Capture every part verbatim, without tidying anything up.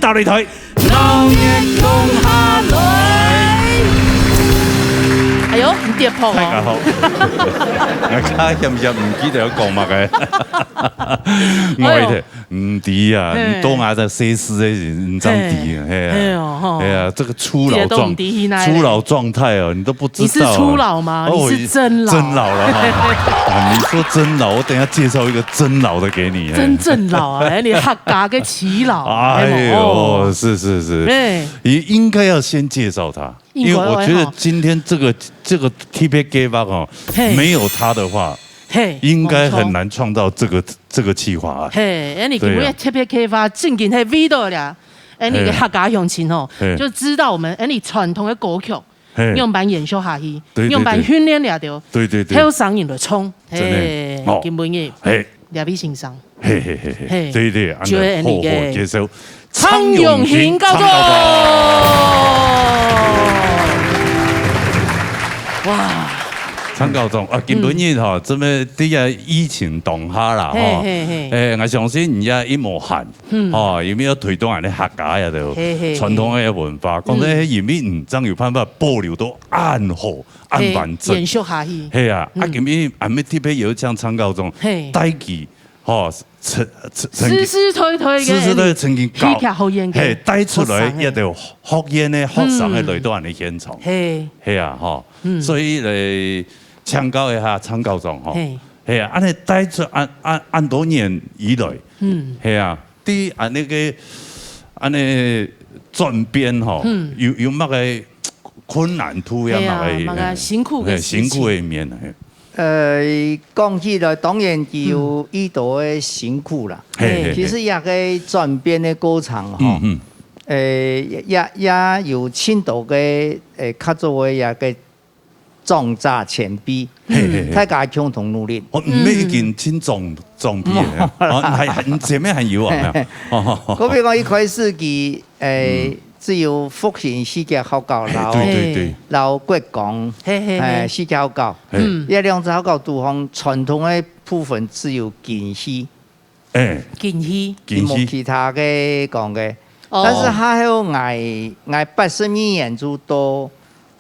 壓力台。鬧熱共下來。哎喲，你跌破哦。大家好。𠊎較險險毋記得要講麼个。哎喲。我一定，毋知啊，嘿。你多拿在西施的，你真知啊，嘿啊。嘿哦，吼。哎呀，這個初老狀，這個都毋知去哪裡。初老狀態哦，你都不知道啊。你是初老嗎？哦，你是真老。真老了哈。啊，你說真老，我等一下介紹一個真老的給你，嘿。真正老啊，你客家个耆老，哎喲，哎喲。是，是，是。哎。你應該要先介紹他，應該會哈。因為我覺得今天這個，這個特別計畫哦，嘿。沒有他的話，嘿，應該很難創造這個，沒錯。這個計畫啊。嘿，哎，你今日特別計畫正經係為著了，哎，你个客家鄉親吼，嘿。就知道我們，哎，你傳統的歌曲，嘿。樣般延續下去，對，對，樣般訓練了著，對，對，對。後生人來唱，真的。嘿，哦。今晡日，嘿。這位先生。嘿，嘿，嘿，嘿，嘿。對，對，就係恁樣个好好介紹。蔡永興教授。蔡永興教授。哇。蔡教授，啊，今晡日吼，嗯。這麼在這疫情當下啦，嘿，吼。嘿，嘿。哎，𠊎相信你也一無閒，嗯。吼，因為要推動恁樣客家呀，就嘿，嘿，嘿。傳統个文化，講這些人民，嗯，正有辦法保留到恁好。 恁完整。嘿，延續下去。係啊，啊，嗯。今日恁樣特別邀請蔡教授，嘿。帶佢，吼，曾，曾，曾經，世世代代个世世代代曾經教，戲劇學院个嘿，帶出來學生个。一條學院个學生个來到恁樣現場。嗯。嘿。係啊，吼。嗯。所以來請教一下蔡教授，吼。嘿。係啊，恁樣帶出恁，恁，恁多年以來，嗯。係啊， 對恁樣个，恁樣轉變吼，嗯。有，有麼个困難度呀，係啊，麼个，麼个辛苦个事情。嘿，辛苦个面，嘿。呃，講起來，當然有嗯。遇到个辛苦啦。嘿，嘿，嘿。其實這个轉變个過程吼，嗯，嗯。呃，也，也有盡多个，呃，較早个這个 長者前輩，嘿，嘿，嘿。大家共同努力。哦，毋係已經盡長，長輩了，嗯。哦，還，還，前面還有啊，嘿，嘿。哦，哦，哦。可比講一開始佢，誒，嗯。只有復興戲劇學校，哎，然後，對，對，對。然後國光，嘿，嘿，嘿。誒，戲劇學校，嘿。嗯。這兩隻學校都講傳統个部分只有京戲。 哎。京戲。京戲。無其他个講个。哦。但是還好𠊎，𠊎八十二年就到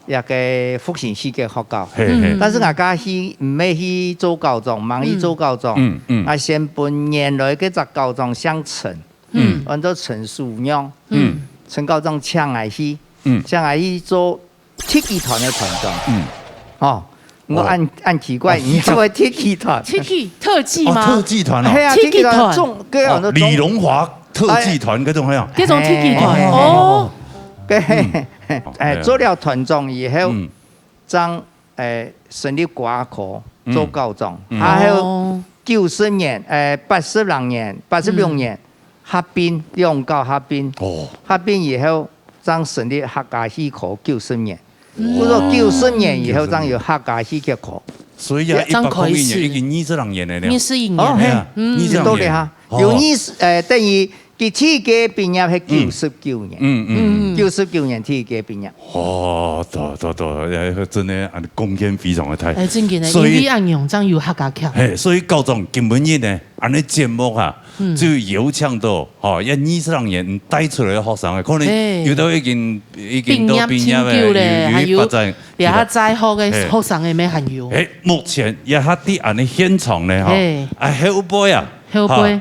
這个復興戲劇學校。嘿，嘿。嗯。但是𠊎該去，毋係去做校長，毋係去做校長。嗯，嗯。𠊎先分原來該隻校長姓陳，嗯。安到陳淑娘。嗯。陳校長請𠊎去，嗯。請𠊎去做 特技團个團長。嗯。哦，𠊎恁，哦。恁奇怪，哦，你做个特技團。特技，特技嗎？哦，特技團哦。係啊，特技團。特技團，中，該哦，安到中，李榮華特技團，哎。該種係啊。該種特技團，哎，哦。哎，嗯。哎，哦，哎呀。做了團長以後，嗯。正，哎，成立歌科，嗯。做校長。嗯。然後哦。九十年，哎，八十零年，八十六年，嗯。 合併，兩校合併。哦。合併以後，正成立客家戲科九十年。嗯。故所九十年以後，正有客家戲劇科。所以啊，也正開始。一百空一年，已經二十零年了呢。二十一年。哦，嘿，係啊，嗯。二十零年。有道理哈。哦。有二十，呃，等於佢第一屆畢業係九十九年。嗯，嗯，嗯。九十九年第一屆畢業。 哦，對，對，對，哎，真个，啊，貢獻非常个大。哎，真个呢，所以因為恁樣，正有客家腔。嘿，所以校長今晡日呢，恁樣節目啊，嗯。就邀請到，吼，這二十零年帶出來个學生啊，可能嘿。有兜已經，已經都畢業个，畢業真久咧，有，有還有發展，這下在學个嘿。學生个乜還有。哎，目前這下在恁樣現場呢，吼，嘿。啊，後背啊，後背，哈，後背，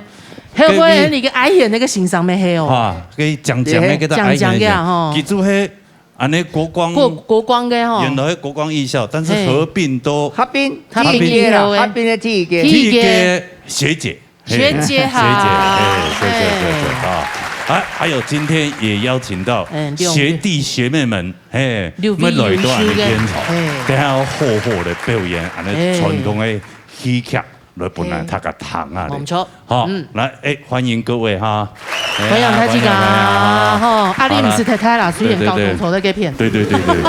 該位你个愛演那個先生乜係哦。哈，該講講个，該个愛演个，講講个吼。佢就係 恁樣國光，國，國光个吼。原來國光藝校，但是合併到嘿。合併，合併，合併第一屆啦，以後个。合併个第一屆。第一屆。第一屆學姐，嘿，學姐好。學姐，嘿，謝謝，謝謝，嘿。啊。啊，還有今天也邀請到嗯，六位。學弟學妹們，嘿，六位們來到恁樣現場，優秀个，嘿。等下要好好个表演，恁樣傳統个戲劇 來分大家聽啊。嘿，無錯。好，嗯。來，哎，歡迎各位哈。歡迎大家，哎呀，歡迎，歡迎哈。吼，啊，你毋係太太啦，雖然高中坐在這片。對，對，對，對，對。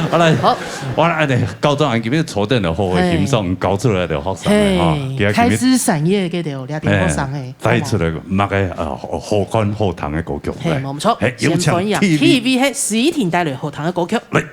好，來，好。我來，哎，高中俺這邊坐等了，好，嘿。欣賞高出來个學生們哈，嘿，今仔日開枝散葉个了，這點學生嘿，哎，帶出來个，麼个，呃，好，好看好聽个歌曲，嘿，來。無錯，嘿，有請先歡迎T V。T V係徐婷帶來好聽个歌曲。來。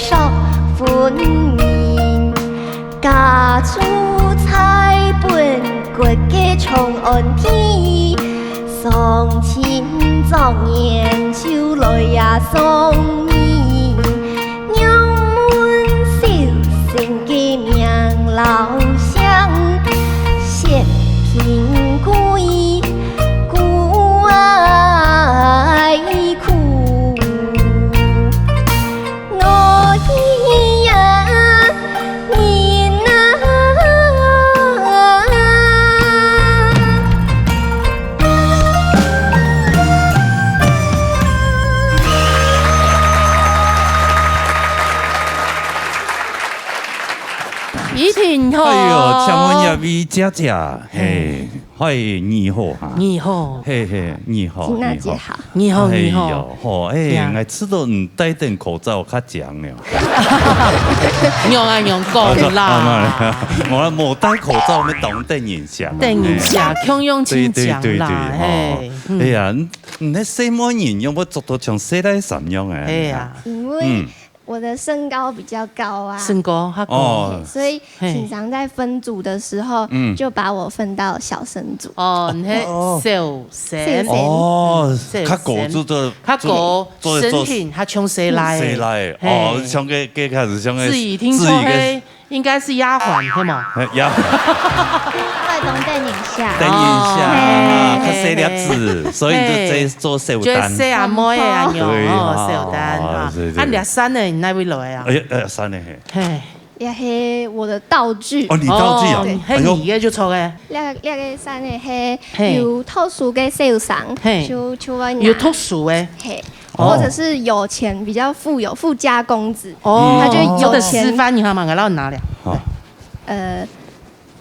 作婚姻，嫁出在本國个長安天，相親作願就來呀相依，仰聞小生个名老姓，薛平貴，古哀苦。 我一呀人啊。一定好。哎喲，請問這位姐姐，嘿，嗨，你好哈。你好。嘿嘿，你好，你好。金娜姐好。你好，你好。哎喲，好，哎，呀。𠊎試著你戴等口罩較靚了。仰啊仰講啦。啊，無戴口罩，𠊎當等一下嘛。等一下，嘿。共樣親像啦，對，對，對，對，嘿。哦。哎呀，你，你該細妹人仰會著到像細倈衫樣啊？哎呀。因為，嗯。 我的身高比較高啊。身高較高。哦。所以，嘿。平常在分組的時候，嗯。就把我分到小生組。哦，你係小生。小生。哦，小生。較高就做，較高，做，做，做，身形較像細倈。細倈，嘿。哦，像該，該開始像該，自己聽說个，自己个，應該係丫鬟，係無？哎，丫鬟。外公帶你一下。等一下，哦，啊，嘿，較細粒子，嘿，所以你就做，嘿。做小單。就細阿妹啊，對，哦，哦，小單啊。哦，對，對。啊，你這衫呢，你哪位來啊？哎呀，哎呀，衫呢，嘿。嘿。 也係我的道具。哦，你道具啊？哦，對。哎喲。係你个就著个。這，這個衫呢，係，嘿。有特殊个小生，嘿。就，就會拿。有特殊个。嘿，哦。或者是有錢，比較富有，富家公子，哦。他就有錢。做得示範一下嘛，𠊎摎你拿了。好。呃，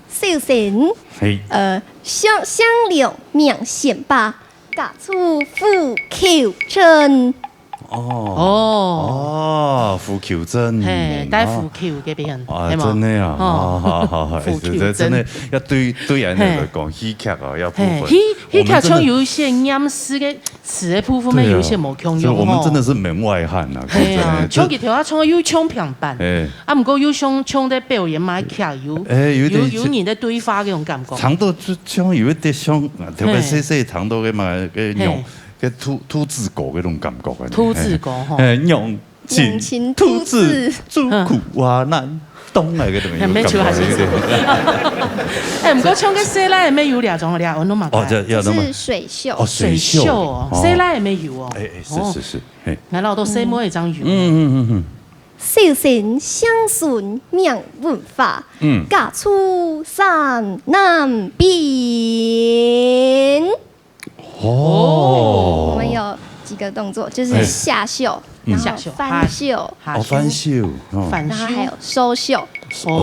小生，嘿。呃，姓，姓梁名顯伯，家住虎丘鎮。 哦。哦。哦，虎丘鎮。嘿，在虎丘該片，哦。啊，係無？真个啊，哦。哦，好，好，好，虎丘鎮。哎，這，這真个愛對，對恁樣來講，嘿。戲劇哦，愛部分。嘿，戲，戲劇像有一些念詩个詞个部分，對啊。有一些無共樣哦。所以我們真的是門外漢啊，嘿啊，講真的，像佢頭下唱个又像平板，哎。啊，毋過又像，像在表演嘛，劇有，哎，有一點有，有人在對話該種感覺。唱到就像有一點像，啊，特別細細唱到个嘛，嘿。該種 个兔，兔子歌該種感覺啊。兔子歌吼。哎，娘親兔子，娘親兔子，豬苦啊難當啊，該種感覺。哎，沒錯，還是，哎，毋過像該細倈也有這種，這種嘛。哦，這，這種嘛。這是水袖。哦，水袖。水袖哦，哦。細倈也有哦。哎，哎，是，哦。是，是，嘿。𠊎恅著細妹會正有。嗯，嗯，嗯，嗯。小生姓孫名文華，嗯。家住山南邊。 哦。我們有幾個動作，就是下袖，哎。嗯。然後翻袖，下袖。哦，翻袖，哦。翻袖。然後還有收袖。哦，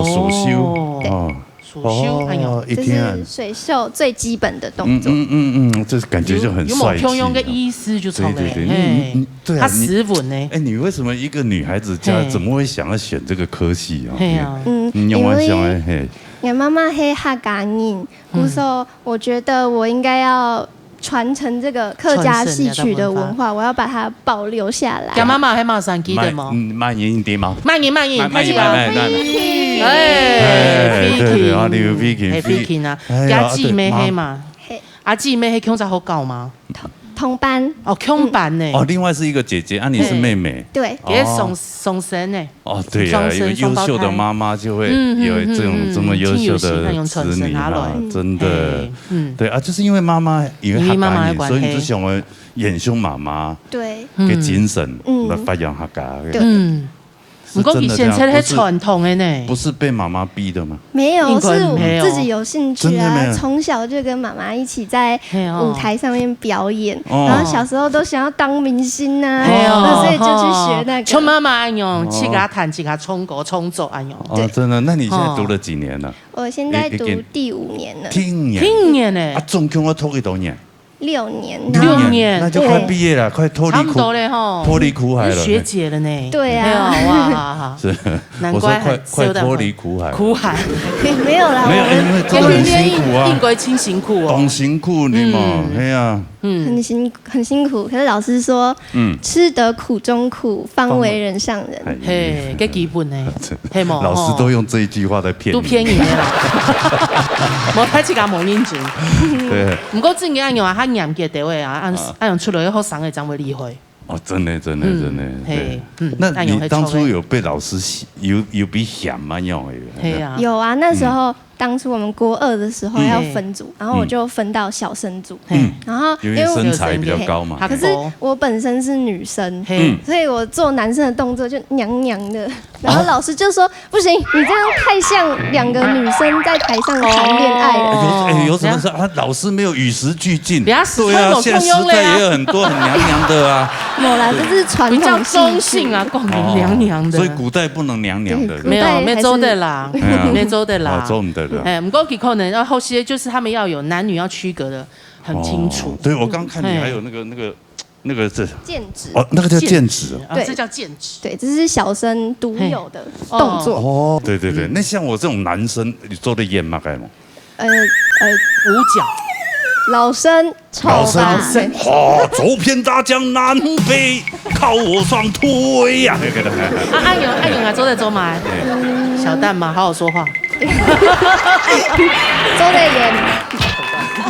收袖，哦。對。哦。收袖，哎喲。哦，一聽啊。這是水袖最基本的動作。嗯，嗯，嗯，嗯，這感覺就很帥氣啊。有，有無共樣个意思就著了，對，對，對，嘿。你，你，對啊，較斯文呢。你，哎，你為什麼一個女孩子家，嘿。怎麼會想要選這個科系啊？嘿啊。嗯，你有沒有想要，因為嘿。 𠊎媽媽係客家人，嗯。故所我覺得我應該要傳承這個客家戲曲的文化，傳承這個文化。我要把它保留下來。佢媽媽係麼人記得無？麼，嗯，麼人你知無？麼人，麼人，麼人，麼人，麼人。哎，哎，對，對，對，啊，你有Vicky，係Vicky啊。哎呀，佢姊妹係嘛？對，媽。係。啊，姊妹係共隻學校嘛？同，同班。哦，共班呢。哦，另外是一個姐姐，啊，你是妹妹。嘿。對。佢係雙，哦。雙生呢。 哦，對啊，雙生，有優秀的媽媽就會有這種，雙胞胎。嗯，嗯，嗯，嗯，這麼優秀的子女哈，真的。盡有心，盡有傳承下來。哎，嗯。對啊，就是因為媽媽，因為客家人，因為媽媽的關係。所以你就想要延續媽媽，對。个精神，嗯。來發揚客家个。對。嗯。是真的這樣，毋過佢現在係傳統个呢。不是，不是被媽媽逼的嗎？沒有，應該沒有。是我自己有興趣啊，真的沒有。從小就跟媽媽一起在，嘿哦。舞台上面表演，哦。然後小時候都想要當明星啊，嘿哦。那所以就去學那個。像媽媽恁樣，哦。自家彈、自家唱歌、創作恁樣。哦，對。真的，那你現在讀了幾年了？哦。我現在讀第五年了。第五年。第五年呢？啊，總共要讀幾多年？六年。六年。那就快畢業了，對。快脫離苦，差不多了吼。脫離苦海了。你是學姐了呢。對啊。哎呀，哇。啊，是，难怪很，我说快，快脱离苦海。苦海。没有啦，没有，我们因为真的很辛苦啊。应该很辛苦哦。当辛苦呢嘛，嗯。嘿啊。嗯。很辛，很辛苦，可是老师说，嗯。吃得苦中苦，方为人上人。哎，嘿，个基本呢，嘿嘛，老师都用这一句话在骗你。都骗你的啦。无，大家无认真。对。不过正经恁样啊，他年纪大位啊，恁，啊。恁样出来个学生个真会厉害。 哦，真的，真的，嗯，真的，嘿，对。嗯，那你当初有被老师喜，有，有被嫌吗？那种的？嘿啊。有啊，那时候，嗯。当初我们国二的时候要分组，嗯。然后我就分到小生组，嗯。然后因为因为身材比较高嘛。可是我本身是女生，嘿。嗯。所以我做男生的动作就娘娘的，然后老师就说：“不行，你这样太像两个女生在台上谈恋爱了。”哦。哎，有，哎，有什么事啊？老师没有与时俱进。不要死对啊，快走现在时代也有很多很娘娘的啊。没有啦，这是传统比较中性啊，性。讲你娘娘的。哦，所以古代不能娘娘的。对，没有，古代还是没做得啦，哎呀。没做得啦。哦，做不得的。哎，不过可能要后些，就是他们要有男女要区隔的很清楚。哦，对，我刚看你还有那个，那个，那个是，剑指。哦，那个叫剑指。剑指啊，对。这叫剑指。对，这是小生独有的动作。嘿。哦。哦，对，对，对，嗯。那像我这种男生，你做得演吗？该吗？呃，呃，五角。老生，老生，丑吧？哦，走遍大江南北，靠我双腿呀。啊，恁样，恁样啊，做得做吗？哎。小旦嘛，好好说话。做得演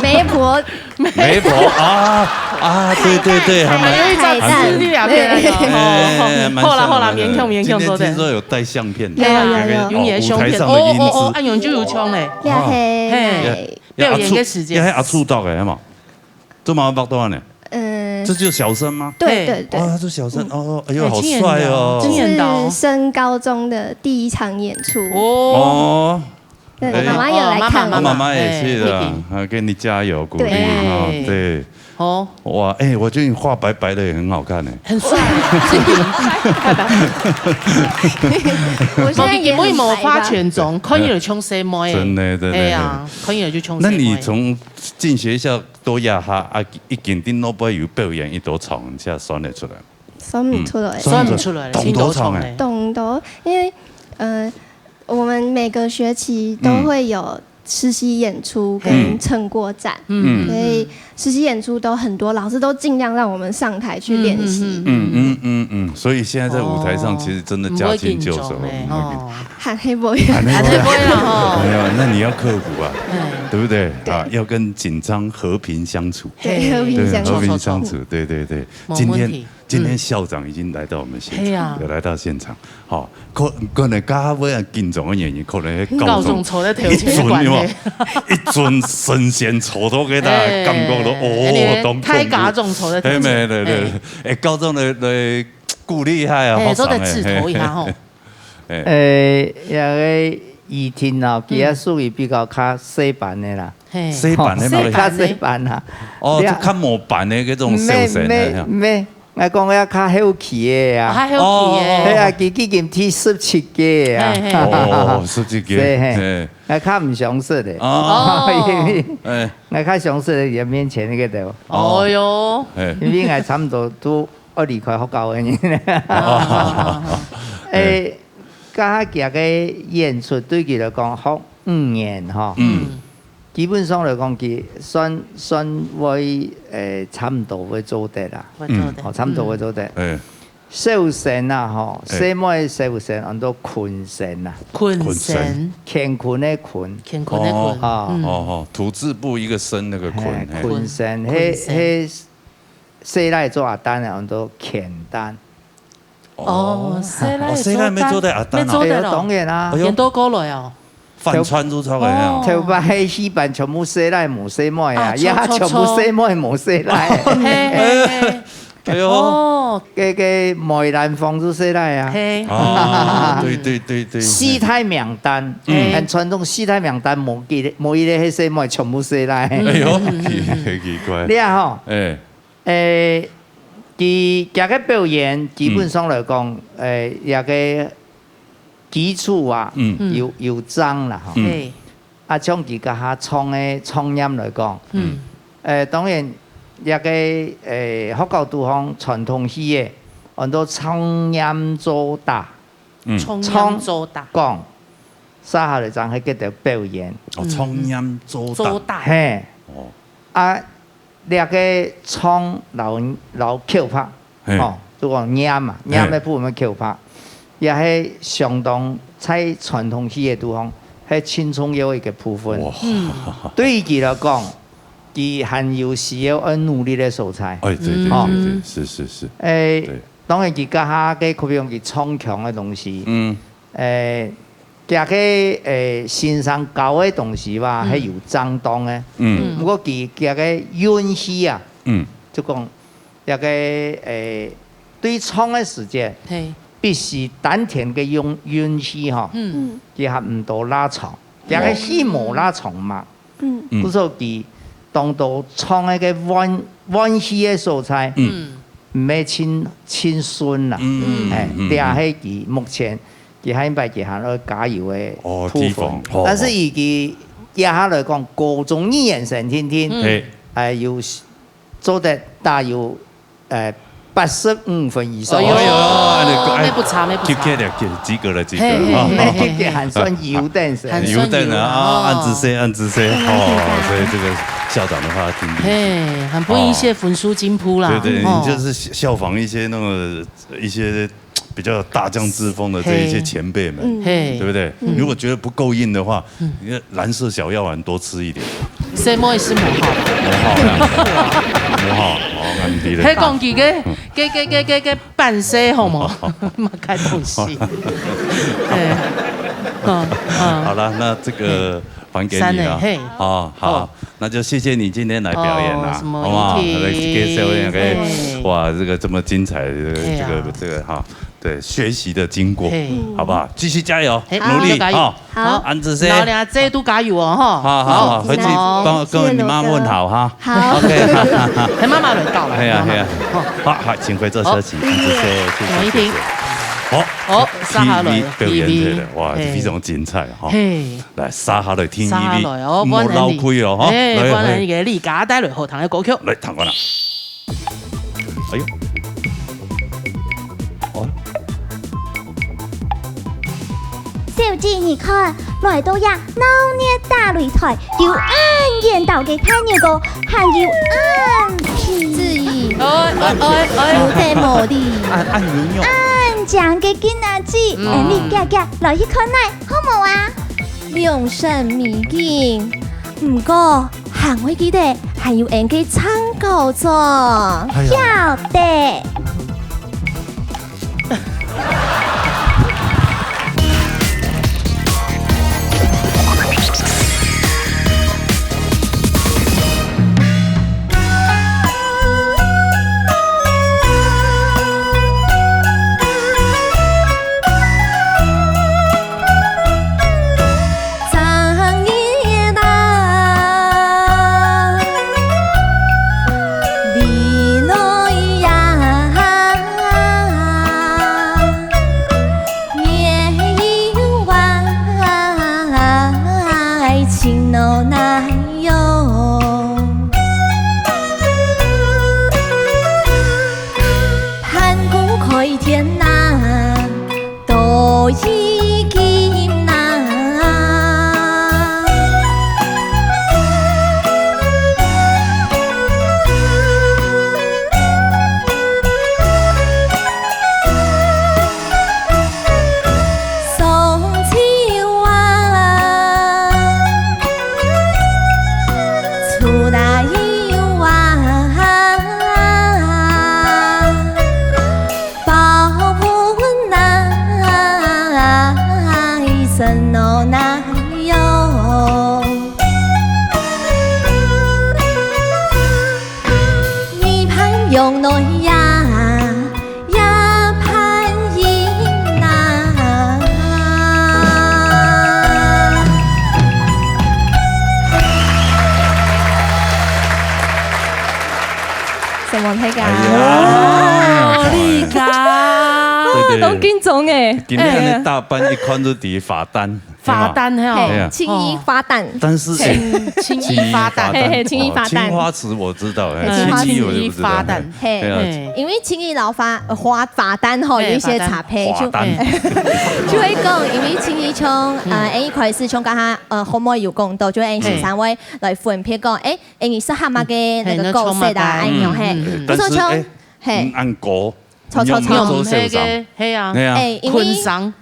媒婆。媒婆啊，啊，对，对，对，还蛮，还有一张彩蛋。还蛮，你两边那个，哎，哦，蛮像的。好啦，好啦，勉强，勉强做得。今天听说有带相片的，有，有，有，有。那个，哦，有你的相片。舞台上的影子。哦，哦，哦，恁样就有像嘞。哇。嘿，嘿。嘿。 表演个时间。也还阿粗到个嘛，这么巴多呢？嗯。这就是小生吗？对，对，对。啊，这小生，哦，哎呦，哎，好帅哦。青眼的哦，青眼的哦。是升高中的第一场演出。哦。哦。对，哎。妈妈有来看我。哦，妈妈，妈妈也去了，哎，一定。啊，给你加油鼓励哈，对。对。 哦。哇，哎，我觉得你画白白的也很好看哎。很帅，真的。我现在也很白吧。毛笔根本没有画全妆，看起来像細妹。真的，真的。哎呀，看起来就像細妹。那你从进学校到這下啊，已經定落尾有表演幾多場，你才算得出來？算不出來。嗯，算不出來，當多場哎。當多，因為，呃，我們每個學期都會有實習演出跟成果展，嗯。所以實習演出都很多，老師都盡量讓我們上台去練習。嗯，嗯，嗯，嗯。嗯，嗯，嗯，嗯，所以現在在舞台上，哦，其實真的駕輕就熟，毋會緊張欸，毋會緊張。吼。還係毋會。還係毋會啦，吼。沒有，那你要克服啊，哎。對不對？對。啊，要跟緊張和平相處。對，和平相處。對，和平相處，對，對，對。沒問題。今天 今天校長已經來到我們現場，嗯。嘿啊。有來到現場。吼，可，可能較尾緊張个原因，可能係教授，教授坐在頭前个關係。一尊有無？一尊神仙坐到該搭，哎，感覺到，哦，哎，當恐怖。太家長坐在頭前。嘿，對，對，對。哎。哎，教授來，來鼓勵一下啊，哎，學生，做得指頭一下吼。嘿。 哎。呃，這个怡婷哦，佢也屬於比較較細班个啦。嘿。細班个嘛。吼，較細班啦。哦，了。就較無班个該種小生啊，毋係，毋係，毋係，𠊎講个較後期个啊。啊，較後期个。哦，哦，哦。係啊，佢已經第十七屆啊。嘿，嘿。哦，十七屆，係，嘿。嘿。𠊎較毋相識个。哦。哦。因為，哎。𠊎較相識个佢面前那個的。哦。哦喲。嘿。因為𠊎差不多都 愛離開學校个人。哦。誒，對。該下个演出對佢來講，學語言吼，嗯。基本上來講，佢算，算會，誒，差毋多會做得啦。會做得。嗯。哦，差毋多會做得。嗯。誒。小生啊，吼，誒。細妹小生，安到坤生啊。坤生。坤生。乾坤个坤。乾坤个坤。哦。啊。嗯。哦，哦，土字部一個生，那個坤，嘿，嘿。坤生，坤生。嘿，嘿， 細倈做阿旦个，安到乾旦。哦，細倈哦，細倈做旦，做得阿旦啊。做得咯。哎喲，當然啊。哎喲。演到過來哦。反串就出來啊。哦。頭擺戲班全部細倈無細妹啊，啊，也全部細妹無細倈。嘿，嘿，嘿。哎喲。哦。該，該梅蘭芳就細倈啊。嘿。啊，對，對，對，對。四大名旦，嗯。很傳統四大名旦，無一個，無一個係細妹，全部細倈。嗯，哎喲，嗯，嗯，嗯。奇，奇怪。你看吼，哎。 誒，佢，佢个表演基本上來講，嗯。誒，這个基礎啊，嗯。有，有正啦，吼。嗯。嘿。啊，像佢該下唱个唱念來講，嗯。誒，當然，這个，誒，學校肚項傳統戲个，安到唱念做打。嗯。唱念做打。講，沙哈來講，係佢兜表演。哦，嗯，唱念做打。做打。嘿。哦。啊，這个唱摎，摎口白，嘿。哦，就講念嘛，嘿。念个部分口白，也係相當在傳統戲个地方，係盡重要一个部分。哇。嗯。對於佢來講，佢還有需要愛努力个所在。哎，對，對，哦。對，對，是，是，是。誒，對。當然，佢這下个，可比講佢唱腔个東西，嗯。誒，佢个，誒，先生教个東西吧，嗯。係有正當个。嗯。毋過佢，佢个運氣啊，嗯。就講，這个，誒，對唱个時節，嘿。必須丹田个運，運氣吼，嗯。佢還毋多拉長，佢个戲無拉長嘛。 嗯。嗯。故所佢當多唱个換，換氣个所在，嗯。毋係盡，盡順啦。嗯，哎，嗯，嗯。這係佢目前，佢下一擺佢還愛加油个哦，部分。地方。哦，但是以佢這下來講，高中二年生定定，嗯。嘿。哎，有做得打有 呃，八十五分以上。哎喲，哎喲，哎喲，哎，那不差，那不差。及格了，及，及格了，及格了。嘿，嘿，啊，嘿，嘿，嘿。及格還算優等生。還算優啊。優等啊，啊，恁仔細，恁仔細，哦，所以這個校長的話挺厲害。嘿，很不容易，哦。寫分數進步啦，對，對，哦。你就是效仿一些那個，一些比較大將之風的這一些前輩們，嘿。對不對？嗯。如果覺得不夠硬的話， 嗯。你的藍色小藥丸多吃一點。什麼意思？無效。無效啦。無效，哦，恁樣咧。嘿，講佢个，嗯。个，个，个，个，个半生好無？嘛該東西。嘿。嗯，嗯。好了，那這個還給你了。三個，嘿。好，好，好。那就謝謝你今天來表演啦，哦，什麼好不好？議題？來介紹那個，嘿。哇，這個這麼精彩的這個，嘿啊。這個，這個哈。 對，學習的經過，嘿。好不好？繼續加油，嘿，努力，加油。哦。好。恁仔細。然後呢，這都加油哦，哈。好，好，好，好。回去幫，好。跟你媽問好哈。好。OK。嘿，媽媽來到了，嘿啊，媽媽。嘿啊。好，好，請回座休息，好。恁仔細，謝謝，什麼議題？謝謝。好，哦，沙哈來，T V表演隊的，T V。哇，嘿。非常精彩哈。嘿。來，沙哈來，T V，沙哈來哦，無漏氣哦，哈。嘿，來，不然來。你个李家帶來好聽个歌曲。來，聽看啦。 哎喲。哦。小姐，你看，來到這鬧熱打擂台，有恁緣投个大牛哥，還有恁肥。子怡。哎，哎，哎，哎。有得無哩。恁，恁有用。恁靚个金阿姊，嗯。恁你遽遽來去看哪，好無啊？ 兩儕美景，毋過行會記得還有𠊎个長高裝，哎呀。曉得。承蒙大家。哎呀，哦，你看。對當緊張欸。今天的打扮一看就知罰單，罰單嘿哦。嘿，對啊。青衣罰單。但是，欸，青，青衣罰單。青衣罰單。嘿，嘿，青衣罰單。哦，青花瓷我知道，欸，嗯，青衣我就不知道。青衣罰單。嘿，對啊。嘿。因為青衣摎罰，呃，罰，罰單吼，嘿，有一些差別，罰單。就，罰單。就會講，因為青衣像，呃，嗯。欸，一開始像剛剛，呃，後尾有講到，就欸，先生會來分別講，欸，欸，你適合麼个那個角色啊，嘿，那種麼个。欸，你有嘿。嗯，嗯，嗯。不錯，像，但是，欸，嘿。嗯，恁高。 著，著，著。你有做先生？用那個，嘿啊。嘿啊。欸，因為，捆上。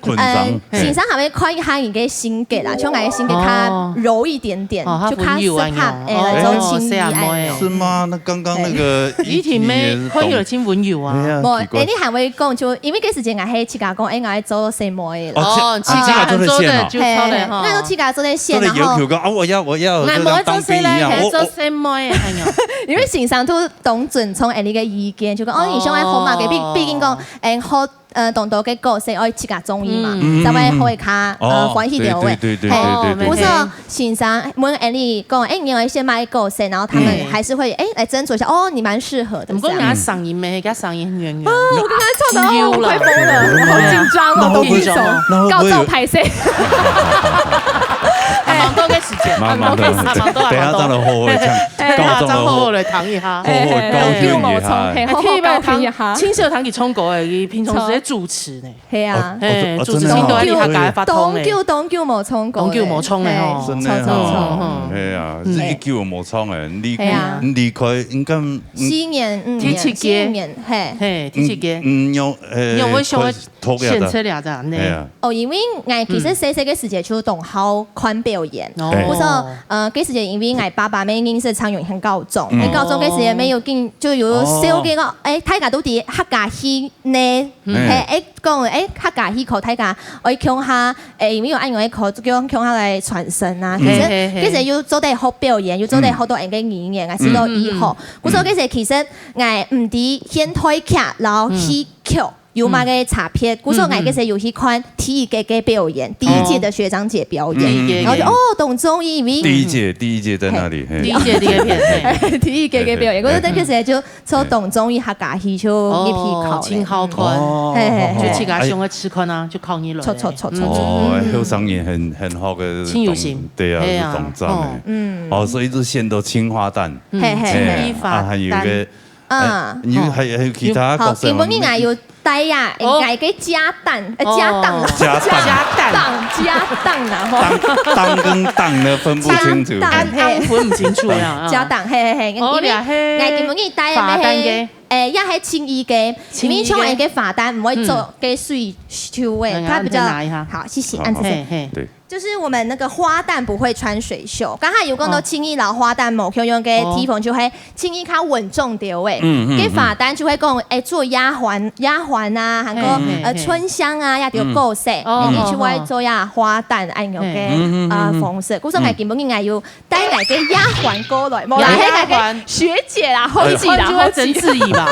捆上。呃，嘿。先生還會看一下你个性格啦，像𠊎个性格較柔一點點，哦。哦，就較適合，較溫柔恁樣。欸，來做青衣恁樣。哦，細阿妹哦。是嗎？那剛剛那個對。雨婷妹看起來真溫柔啊。哎呀，無，奇怪。欸，你還會講，就因為該時間𠊎係自家講，欸，𠊎愛做細妹个啦。哦，哦，自家，自家做得選哦。自家做得就著了哈。嘿，那都自家做得選，做得要求講，然後啊，我要，我要，就像當兵一樣，𠊎無愛做細妹，我，我，嘿，做細妹，哎喲。因為先生都 當尊重𠊎俚个意見，就講，哦，你想愛學麼个，畢，哦。畢竟講，𠊎學，呃，當多个角色愛自家中意嘛，嗯。才會學會較，呃，哦，歡喜个話。對，對，對，對，嘿，對，對，對。比如說，先生問𠊎俚講，欸，你愛選麼个角色，然後他們還是會，嗯。欸，來斟酌一下，哦，你蠻適合的，毋過你个聲音咩，這樣。你个聲音很遠遠。哦，我剛剛唱到，哦，有啦。我快瘋了，我好緊張哦，那會不會，好緊張哦。那會不會有，高照拍攝。還蠻多个時間，蠻，蠻多个時間。還蠻多，還蠻多。等一下再來好好地唱。 哎，高中个好，好好來聽一下。好好高興一下。哎，好好高興一下。哎，聽一下聽，清秀聽佢唱歌哎，佢平常時在主持呢。係啊。哦，哎，哦，主持人都在你客家發通呢。當久，當久無唱歌了。當久無唱了哦。嘿，真的哦。唱，唱，唱。嗯，嗯。係啊，嗯。係一久無唱了，你，係啊。你離開應該，嗯，四年，五年，第七屆。四五年，嘿。嘿，第七屆。嗯，嗯，有，呃，有，我想要快，拖下來。選出來的呢。係啊。哦，因為𠊎其實細細个時節就當好看表演。嗯。哦。故所 呃，該時節因為𠊎爸爸乜認識陳永賢校長，嗯。該校長該時節乜有緊，就有紹介講，哦。欸，大家都知客家戲呢，嗯。嘿，欸，講，欸，客家戲可大家愛共下，欸，因為有恁樣个課，就共，共下來傳承啊。嗯。其實，嘿，嘿，嘿。其實又做得學表演，又做得學到𠊎个語言，嗯。還係到以後。嗯，嗯，嗯。故所該時其實𠊎毋知現代劇摎戲曲 有麼个差別。嗯。故所𠊎該時有去看第一屆个表演，嗯。第一屆的學長姐表演，嗯，嗯，嗯。然後就，哦，當中意，因為第一屆，第一屆在哪裡？嘿。第一屆，第一屆，嘿。第一屆个表演，嘿，嘿，嘿。故所該時就，就當中意客家戲，就入去考了。哦，真好看。哦。嘿，嘿，嘿。就自家想愛試看啊，就考入來了。著，著，著，著，著。哦，嗯。後生人很，很好个，真有心。對啊，係啊，係當讚的。哦。嗯。哦，所以就選到青花旦。嗯，嘿，嘿，嘿。青衣罰單。啊，還有一個 嗯。欸，你有，哦。還，還有其他角色嗎？好，今晡日𠊎有帶呀，哦。𠊎个家當，呃，家當啦。哦。家當。家當，家當啦，吼。當，當跟當呢，分不清楚。家當，單，單分毋清楚呀，啊。家當，嘿，嘿，嘿，哦，因為你啊，嘿，𠊎今晡日帶个罰單个。係，欸，也係青衣个，青衣个。因為像𠊎个罰單，毋會做个水袖个，嗯。佢比較，來，來拿一下。好，謝謝，好，好。恁仔細。嘿，嘿。對。 就是我們那個花旦不會穿水袖，剛才有講到青衣摎花旦無共樣个地方，哦。就係青衣較穩重兜仔。嗯，嗯，該花旦就會講，欸，做丫鬟，丫鬟啊，還過，嘿，嘿，呃，嘿。春香啊，這兜角色，嗯。哦，你就會做呀花旦恁樣个，嘿。嗯，嗯，嗯，啊，嗯。方式。故所𠊎今晡日𠊎有帶𠊎个丫鬟過來，無啦，丫鬟。係𠊎个學姐啦，學姐啦，哎呀。學姐。就會曾志怡吧。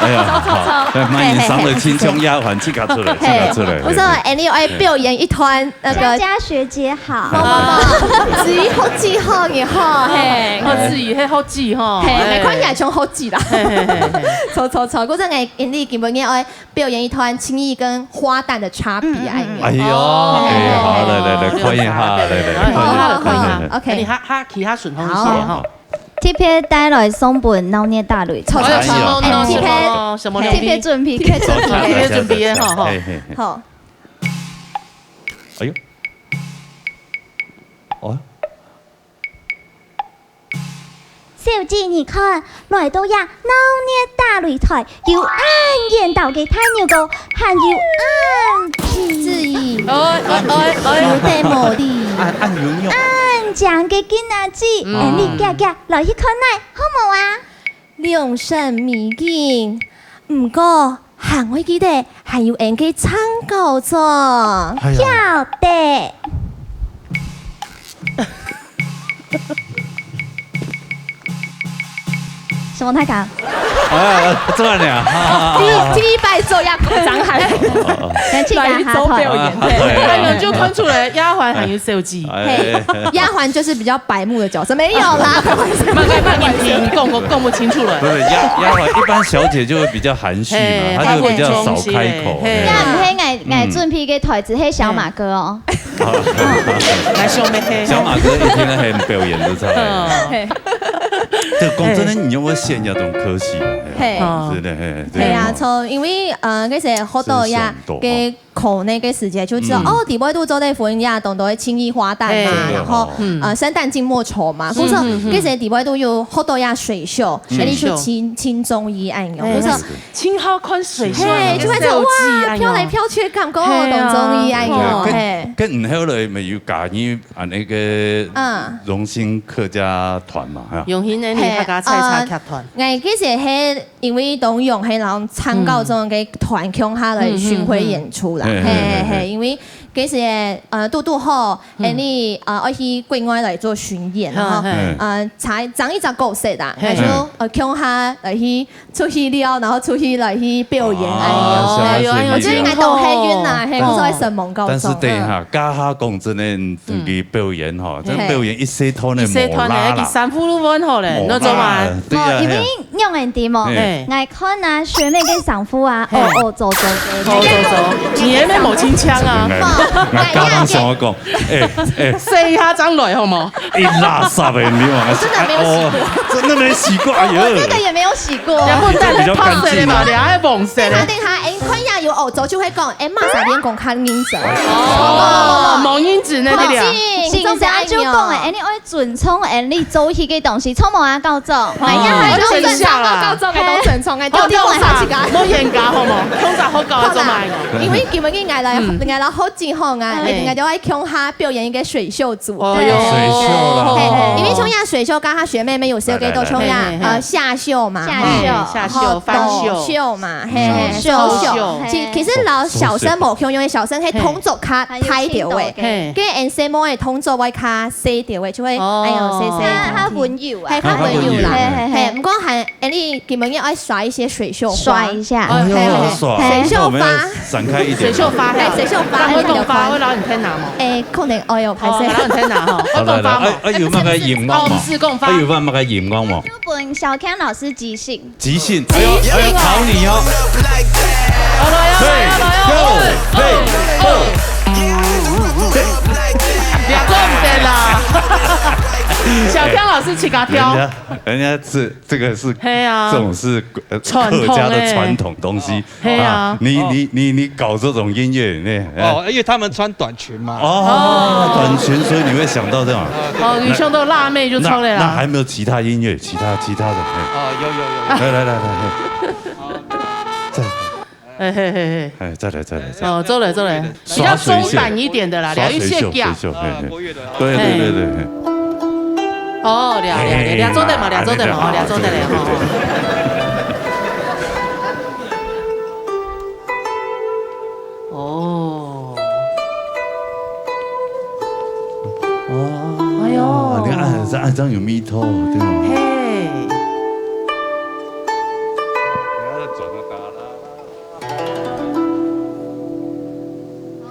哎呀，好，好，好，來，歡迎上來，嘿，嘿，嘿。請從丫鬟自家出來，自家出來。嘿，故所，嘿，嘿。欸，你愛表演一段 那個佳佳學姐好。無，無，無，子怡學姐好，你好，嘿。哦，子怡，嘿，學姐吼，嘿，嘿。你看起來像學姐啦。嘿，嘿，嘿，嘿。著，著，著，故所𠊎，𠊎俚今晡日愛表演一段青衣跟花旦的差別，嗯，嗯，嗯。哎喲，哦。哎，好，來，來，來，看一下，來，來，看一下。好，好，好，看一下。好，OK。欸，你哈，哈，其他順風一些吼。好。特別帶來送分鬧熱大擂台。著，著，著。哎喲。欸，特別，什麼呢？什麼呢？特別準備，特別準備。特別準備的吼，吼。嘿，嘿，嘿。好。 哎喲。哦。小姐，你看，來到這鬧熱大擂台，有恁緣投个大牛哥，還有恁子怡。哎，哎，哎，哎。有點無理。恁，恁有用。恁靚个金阿姊，嗯。欸，你遽遽來去看哪，好無啊？兩身迷人，毋過 還會記得，還有𠊎个長高裝。哎呀。曉得。同大家，啊，做恁樣啊，哈哈哈哈。第一，第一擺做也鼓掌還。哦，哦。來去做表演，啊，對。還有就看出來丫鬟還有小姐。哎，嘿，丫鬟就是比較白目的角色，沒有啦，開玩笑。慢慢慢慢聽，講講講不清楚了。不是，丫丫鬟一般小姐就會比較含蓄嘛，嘿，她就比較少開口。嘿，嘿。也毋係𠊎，𠊎準備个台詞，係小馬哥哦。 來，小馬哥。小馬哥一天到晚表演都在。嗯。這講真的，你有沒有現在這種科系啊？嘿。是的，嘿，對。係啊，從因為，呃，該時學到呀，這个考那个時節就知道，嗯。哦，底背都做得分呀，懂得青衣花旦嘛，嘿。然後，嗯。呃，生旦净末丑嘛，嗯，故所，嗯，嗯。該時底背都有學到呀水袖，嗯。那你就輕，輕中衣恁樣，嘿。故所 真好看水袖啊，嘿，就會說，哇，飄來飄去，感覺當中意恁樣，嘿。跟，嘿。跟後來咪有加入啊，那个，嗯。榮興客家團嘛，哈。榮興的客家採茶劇團。嘿，呃，𠊎其實係因為當榮係摎參加這種个團共下來巡迴演出啦，嗯。嘿，嘿，嘿，嘿，嘿。因為其實，呃，堵堵好，嗯。恁樣，呃，愛去國外來做巡演，然後，嗯，嗯。呃，才，爭一隻角色啦，嘿。然後，呃，共下來去 出去尞，然後出去來去表演，哦，哎喲。哎喲，哎喲，我覺得應該當幸運啊，哦。嘿，故所會承蒙教授。但是等一下，嗯。這下講真的，嗯。去表演吼，這表演一細段的無啦啦。一細段的，佢衫褲都換好了，無啦啦，那怎麼辦？對啊，哦，因為樣人知無？嘿。𠊎看啊，學妹个衫褲啊，嘿。哦，哦，走走的。哦，走走，你還沒摸清腔啊。哎，哎，剛剛想要講，哎，哎。洗一下張來好無？ 一垃圾的，你忘了洗？真的沒有洗過。哎，哦，真的沒洗過，哎呦。我這個也沒有洗過。然後蛋白質嘛，你還黃色的。等下，等下，哎，看一下有歐洲就會講，哎，麼儕練功較認真。哦，無認真呢，對不對？先生就講，哎，你愛尊重，哎，你做戲个東西，錯無啊，教授？哎呀，還要尊重，教授个都尊重，哎，哦，對，對，對，對。莫冤家好無？通常好搞做麼个？因為今晡日𠊎來，嗯。𠊎來好景吼，𠊎，嗯。𠊎就愛共下表演一個水袖 組。哦喲。對。水袖啦。嘿，因為像樣水袖，剛剛學妹妹有說過，嘿，嘿，嘿。像樣，嘿，嘿，嘿。呃，下袖嘛，下袖。嘿，下袖，然後翻袖。短袖嘛，嘿，嘿，嗯。收袖。收袖。其，其實摎小生無共樣，因為小生係動作較大條个，嘿。跟細妹个動作會較細條个，就會，哦。哎喲，細細條。較，較溫柔啊。嘿，較溫柔啦。嘿，嘿，嘿。嘿，毋過還 哎，你今晡日愛耍一些水袖花。耍一下。哎喲，嘿，好耍。水袖花。那我們要展開一點。水袖花，嘿，水袖花，那會講花，會摎你天拿嗎？哎，可能，哎喲，歹勢。哦，摎你天拿吼，好，來，來，會講花嗎？哎，哎，有那個眼光嗎？哦，毋係講花。哎，有那個眼光嗎？就分小強老師即興。即興，哎喲，哎喲，考你哦。好，來哦，來哦，來哦，嘿，嘿，嘿。兩個毋得啦。小強老師自家挑。人家，人家是 這個是，嘿啊。這種是，呃，傳統欸。客家的傳統東西。嘿啊。啊，你，哦。你，你，你搞這種音樂，你，哎。哦，因為他們穿短裙嘛。哦，哦。短裙，所以你會想到這樣。哦，你想到辣妹就出來了。那，那還沒有其他音樂，其他，其他的，哎。哦，有，有，有，有。來，來，來，來，來。好。再 哎，嘿，嘿，嘿。哎，再來，再來，再來。哦，做了，做了。比較鬆散一點的啦，耍水袖，聊一些講。耍水袖，水袖，嘿，嘿。啊，國樂的啊。對，對，對，對，嘿。哦，了，了，了，了，做得嘛，了，做得嘛，哦，了，做得了，哦。哦。哦。哎喲。你看，哎，這，哎，這樣有味道，對嗎？嘿。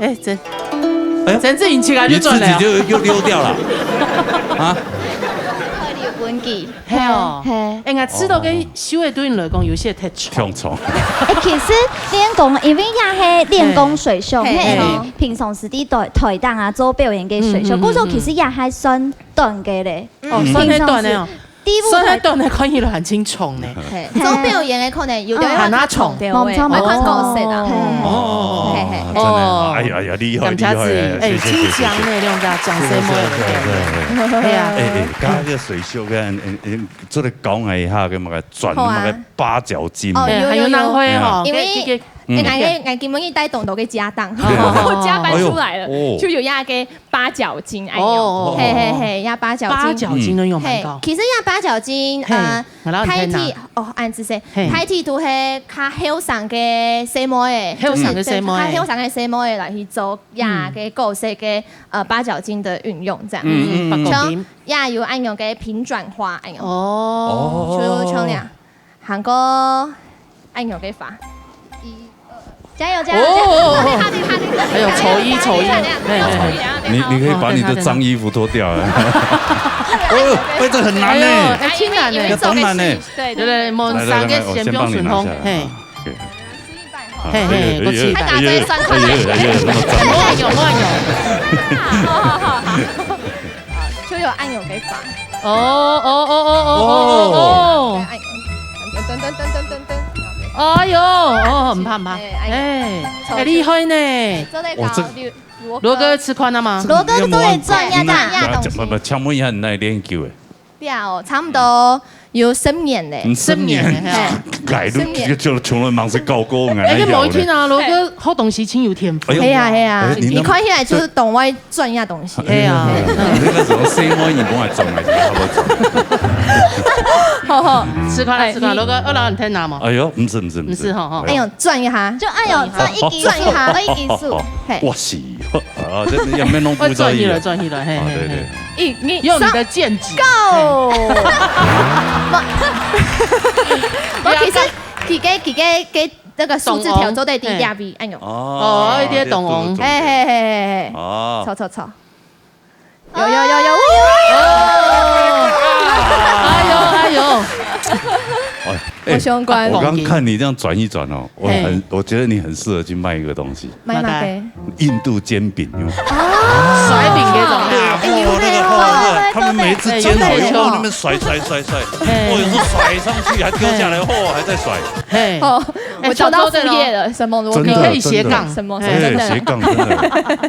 哎，真，哎喲，陳志穎起來就轉了。你自己就又溜掉了，啊？快點分給。嘿哦。嘿。哎，𠊎知道跟修的對你來講有些特長。強長。哎，其實練功，因為也係練功水袖，嘿。嘿，嘿。平常時在台，台頂啊，做表演个水袖，嗯，嗯，故所其實也還算短个咧。嗯。哦，算係短的哦。平常時 第一部算係短的，看起來還真長呢。嘿，做表演的可能有的人會較長條的，哦，還較長。無錯，無錯。愛看角色啊。哦，嘿，嘿。真的，哦。哎呀，哎呀，厲害，感謝自己，厲害，哎，謝謝，謝謝，真強呢，謝謝。兩隻掌聲，謝謝，謝謝，謝謝。對啊。哎，哎，剛剛這水袖跟，哎，哎，做得講一下，跟那個轉那個八角巾。好啊。哦，有，有，有。哎，還有哪位吼？因為，這個，嗯。哎，𠊎，𠊎今晡日帶當多个家當，哦。加班出來了，哎喲，哦。就有那個 八角巾，哎喲，哦，嘿，嘿，嘿，呀，八角巾。八角巾都用蠻高。嘿，其實呀，八角巾，嘿，呃，𠊎摎你聽啊。大體，哦，恁仔細，嘿。大體都係較後生个細妹仔，後生个細妹仔。就是較後生个細妹仔來去做呀，嗯。个角色个，呃，八角巾的運用，這樣。嗯，嗯，嗯。像，八角巾。呀，有恁樣个平轉花，恁樣。哦。就像這樣。還過恁樣个話。加油加油！哦哦哦哦！還有丑一丑一，嘿嘿嘿。你你可以把你的髒衣服脱掉啊！哦，哎，这很难呢，哎，挺难呢，要当难呢。对对对，我们三个先标准风，嘿。OK。嘿嘿，过去。哎呀，哎呀，哎呀，那么脏。我有我有。好好好好。就有按钮可以发。哦哦哦哦哦哦哦。按钮，噔噔噔噔噔噔。哎呦，哦，很怕很怕。哎，哎，很厉害呢。做得搞，罗哥吃宽了吗？罗哥都会转呀转呀东西。不不，请问一下，你那练久诶？ 了，差不多有十年嘞。嗯，十年，十年，嘿。改路，十年。就穷人忙是搞过，哎，这某一天啊，罗哥好东西，真有天赋。哎呦，嘿呀，嘿呀，哎，你那你看起来就是懂外转呀东西。哎呀，那个什么C摸你帮我转来，好不好？好好，吃快了，吃快了，哎，你罗哥，二老你在哪吗？哎呦，不是不是不是，不是哈哈。哎呦，转一下，就哎呦，转一级转一下，转一级数，嘿。哇塞，啊，这也没弄不着意啊。转起来，转起来，嘿嘿嘿。啊，对对。一，二，用你的剑指。Go！我其实几个几个给那个数字条做在第一位，哎呦。哦，一点懂哦。嘿嘿嘿嘿嘿，哦，错错错，有有有有，哎呦哎呦，哎，我相关。我刚看你这样转一转哦，我很，我觉得你很适合去卖一个东西。 买哪个？印度煎饼，有没有？哦，甩饼那种啊。对啊，哎呦，哦，那个，哦，那个，他们每一次煎好以后，那边甩甩甩甩，哦，有时候甩上去还丢下来，哦，还在甩。嘿，哦，我找到副业了，什么罗哥？真的，你可以斜杠，什么什么，真的，哎，斜杠，真的。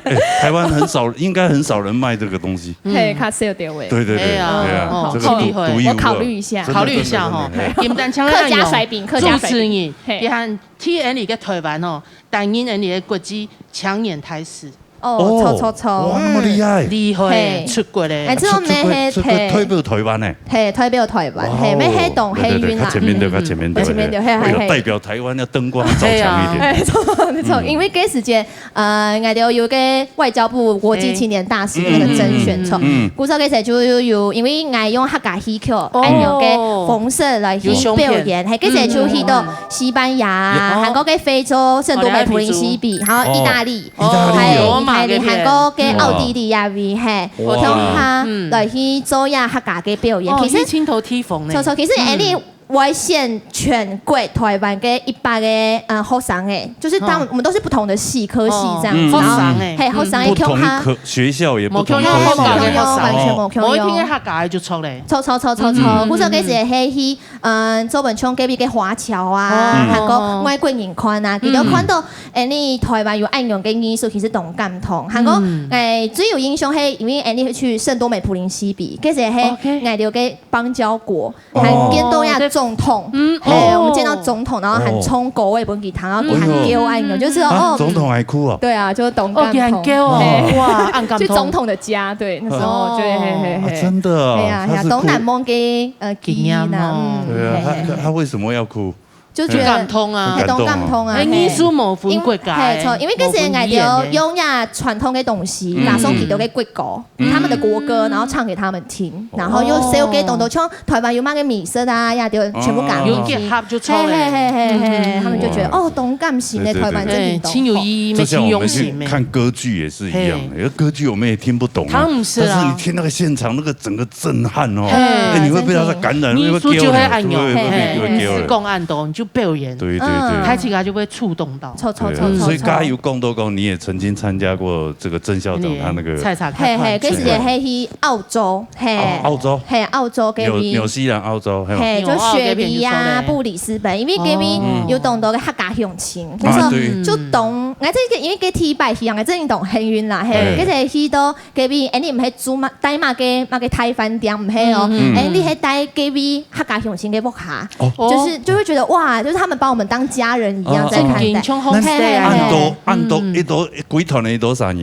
哎，台湾很少，应该很少人卖这个东西。嘿，卡西有点味。对对对，哎呀，对啊，哦，这个独，独一无二，我考虑一下，考虑一下哈。真的，真的，真的，哎。你们单枪客家甩饼，客家甩饼，主持人，嘿。你看 T N 个台湾哦，但因为你的国际抢眼开始。哦，错错错，哇，那么厉害。厉害，嘿。出国嘞。哎，这种咩，出，出国，出国代表台湾呢。嘿，代表台湾，嘿，哇哦，咩，黑懂黑晕啦。对对对，他前面对，他前面对，前面对，嘿，嘿，嘿。哎呦，代表台湾要灯光照强一点。哎，错，没错，因为该时间，呃，俺有有个外交部国际青年大使的那个甄选，错。嗯，嗯，嗯。故所个时候就有，因为俺用客家戏曲，哦。俺用个方式来去表演，嘿，个时候就去到 西班牙啊，韩国个非洲圣多美普林西比，还有意大利，意大利哦。还有意大利，罗马那边。韩国个奥地利啊，位嘿，哇。共下来去做呀客家个表演。哦，其实，一镜头踢缝呢。错错，其实Annie外线全国台湾个一百个，呃，学生诶，就是他们，嗯。我们都是不同的系，科系这样子，嗯。然后，学生诶。嘿，学生诶，不同科，共下，学校也不同科系啊。嘿，嘿，无共样，完全无共样。哦。某一天个客家就出来。错错错错错，嗯。故所个时候，嘿，去 嗯，做文章隔壁个华侨啊，哦。还有外国人看啊，嗯。佢兜看到，哎，你台湾有恁樣个艺术，其实當感動。還過，嗯。哎，最有印象係，因為，哎，你去聖多美普林西比，該時係，OK。𠊎兜个邦交國，哦。還見到呀總統，嗯，哎，哦。我們見到總統，然後還唱歌，我也分佢聽，然後佢還叫恁樣，嗯。就是，啊，哦，總統還哭啊？對啊，就當感動。哦，佢還叫哦，嘿。哇，恁感動。去總統的家，對，那時候就，哦。嘿，嘿，嘿。啊，真的哦，哎呀，哎呀，他是哭。當難忘个 呃，經驗哦。經驗啊，嗯，對啊，嘿，嘿，他，他為什麼要哭？就覺得很感動啊。很感動啊。很感動啊，哎，嘿。藝術無分國家，因為，嘿，錯，因為該時𠊎兜用呀傳統个東西，嗯。拿送佢兜个國歌，嗯。他們的國歌，然後唱給他們聽，然後又寫給當多，像台灣有麼个美食啊，呀，就全部講哦。有結合就出來。嘿，嘿，嘿，嘿，嘿，嗯，嗯，嗯。他們就覺得，哦，當感性的，對，對，對，台灣真的當好。哎，真有意義，就像我們去真用心欸。看歌劇也是一樣，嘿。有歌劇我們也聽不懂啊，他們是啊。但是你聽那個現場那個整個 震撼哦。嘿。哎，你會被他的感染，你會不會給我，藝術就會恁樣，會不會，會不會，嘿，會不會給我？嘿，嘿。你是講恁多，你就表演，對，對，對。嗯。台起來就會觸動到。錯，錯，對，錯，錯，所以剛才有講到講，你也曾經參加過這個鄭校長他那個，蔡蔡開，嘿，嘿，開，開，開，該時節係去澳洲，嘿。哦，澳洲。嘿，澳洲該邊。紐，紐西蘭、澳洲，嘿。嘿，就雪梨啊，紐澳該邊就出來。布里斯本，因為該邊哦。有當多个客家鄉親，啊，對。就當，𠊎這個因為該第一擺去啊，𠊎真的當幸運啦，嘿，嘿。該時去到 該位，哎，你毋係住嘛，戴麼个，麼个大飯店，毋係哦。嗯，嗯。哎，你係戴該位客家鄉親个屋下，哦。就是，就會覺得，哇，就是他們把我們當家人一樣在看待。哦，哦，哦。正經像homestay啊。嘿，嘿，嘿。恁多，恁多，嗯。一多，幾團的幾多少人？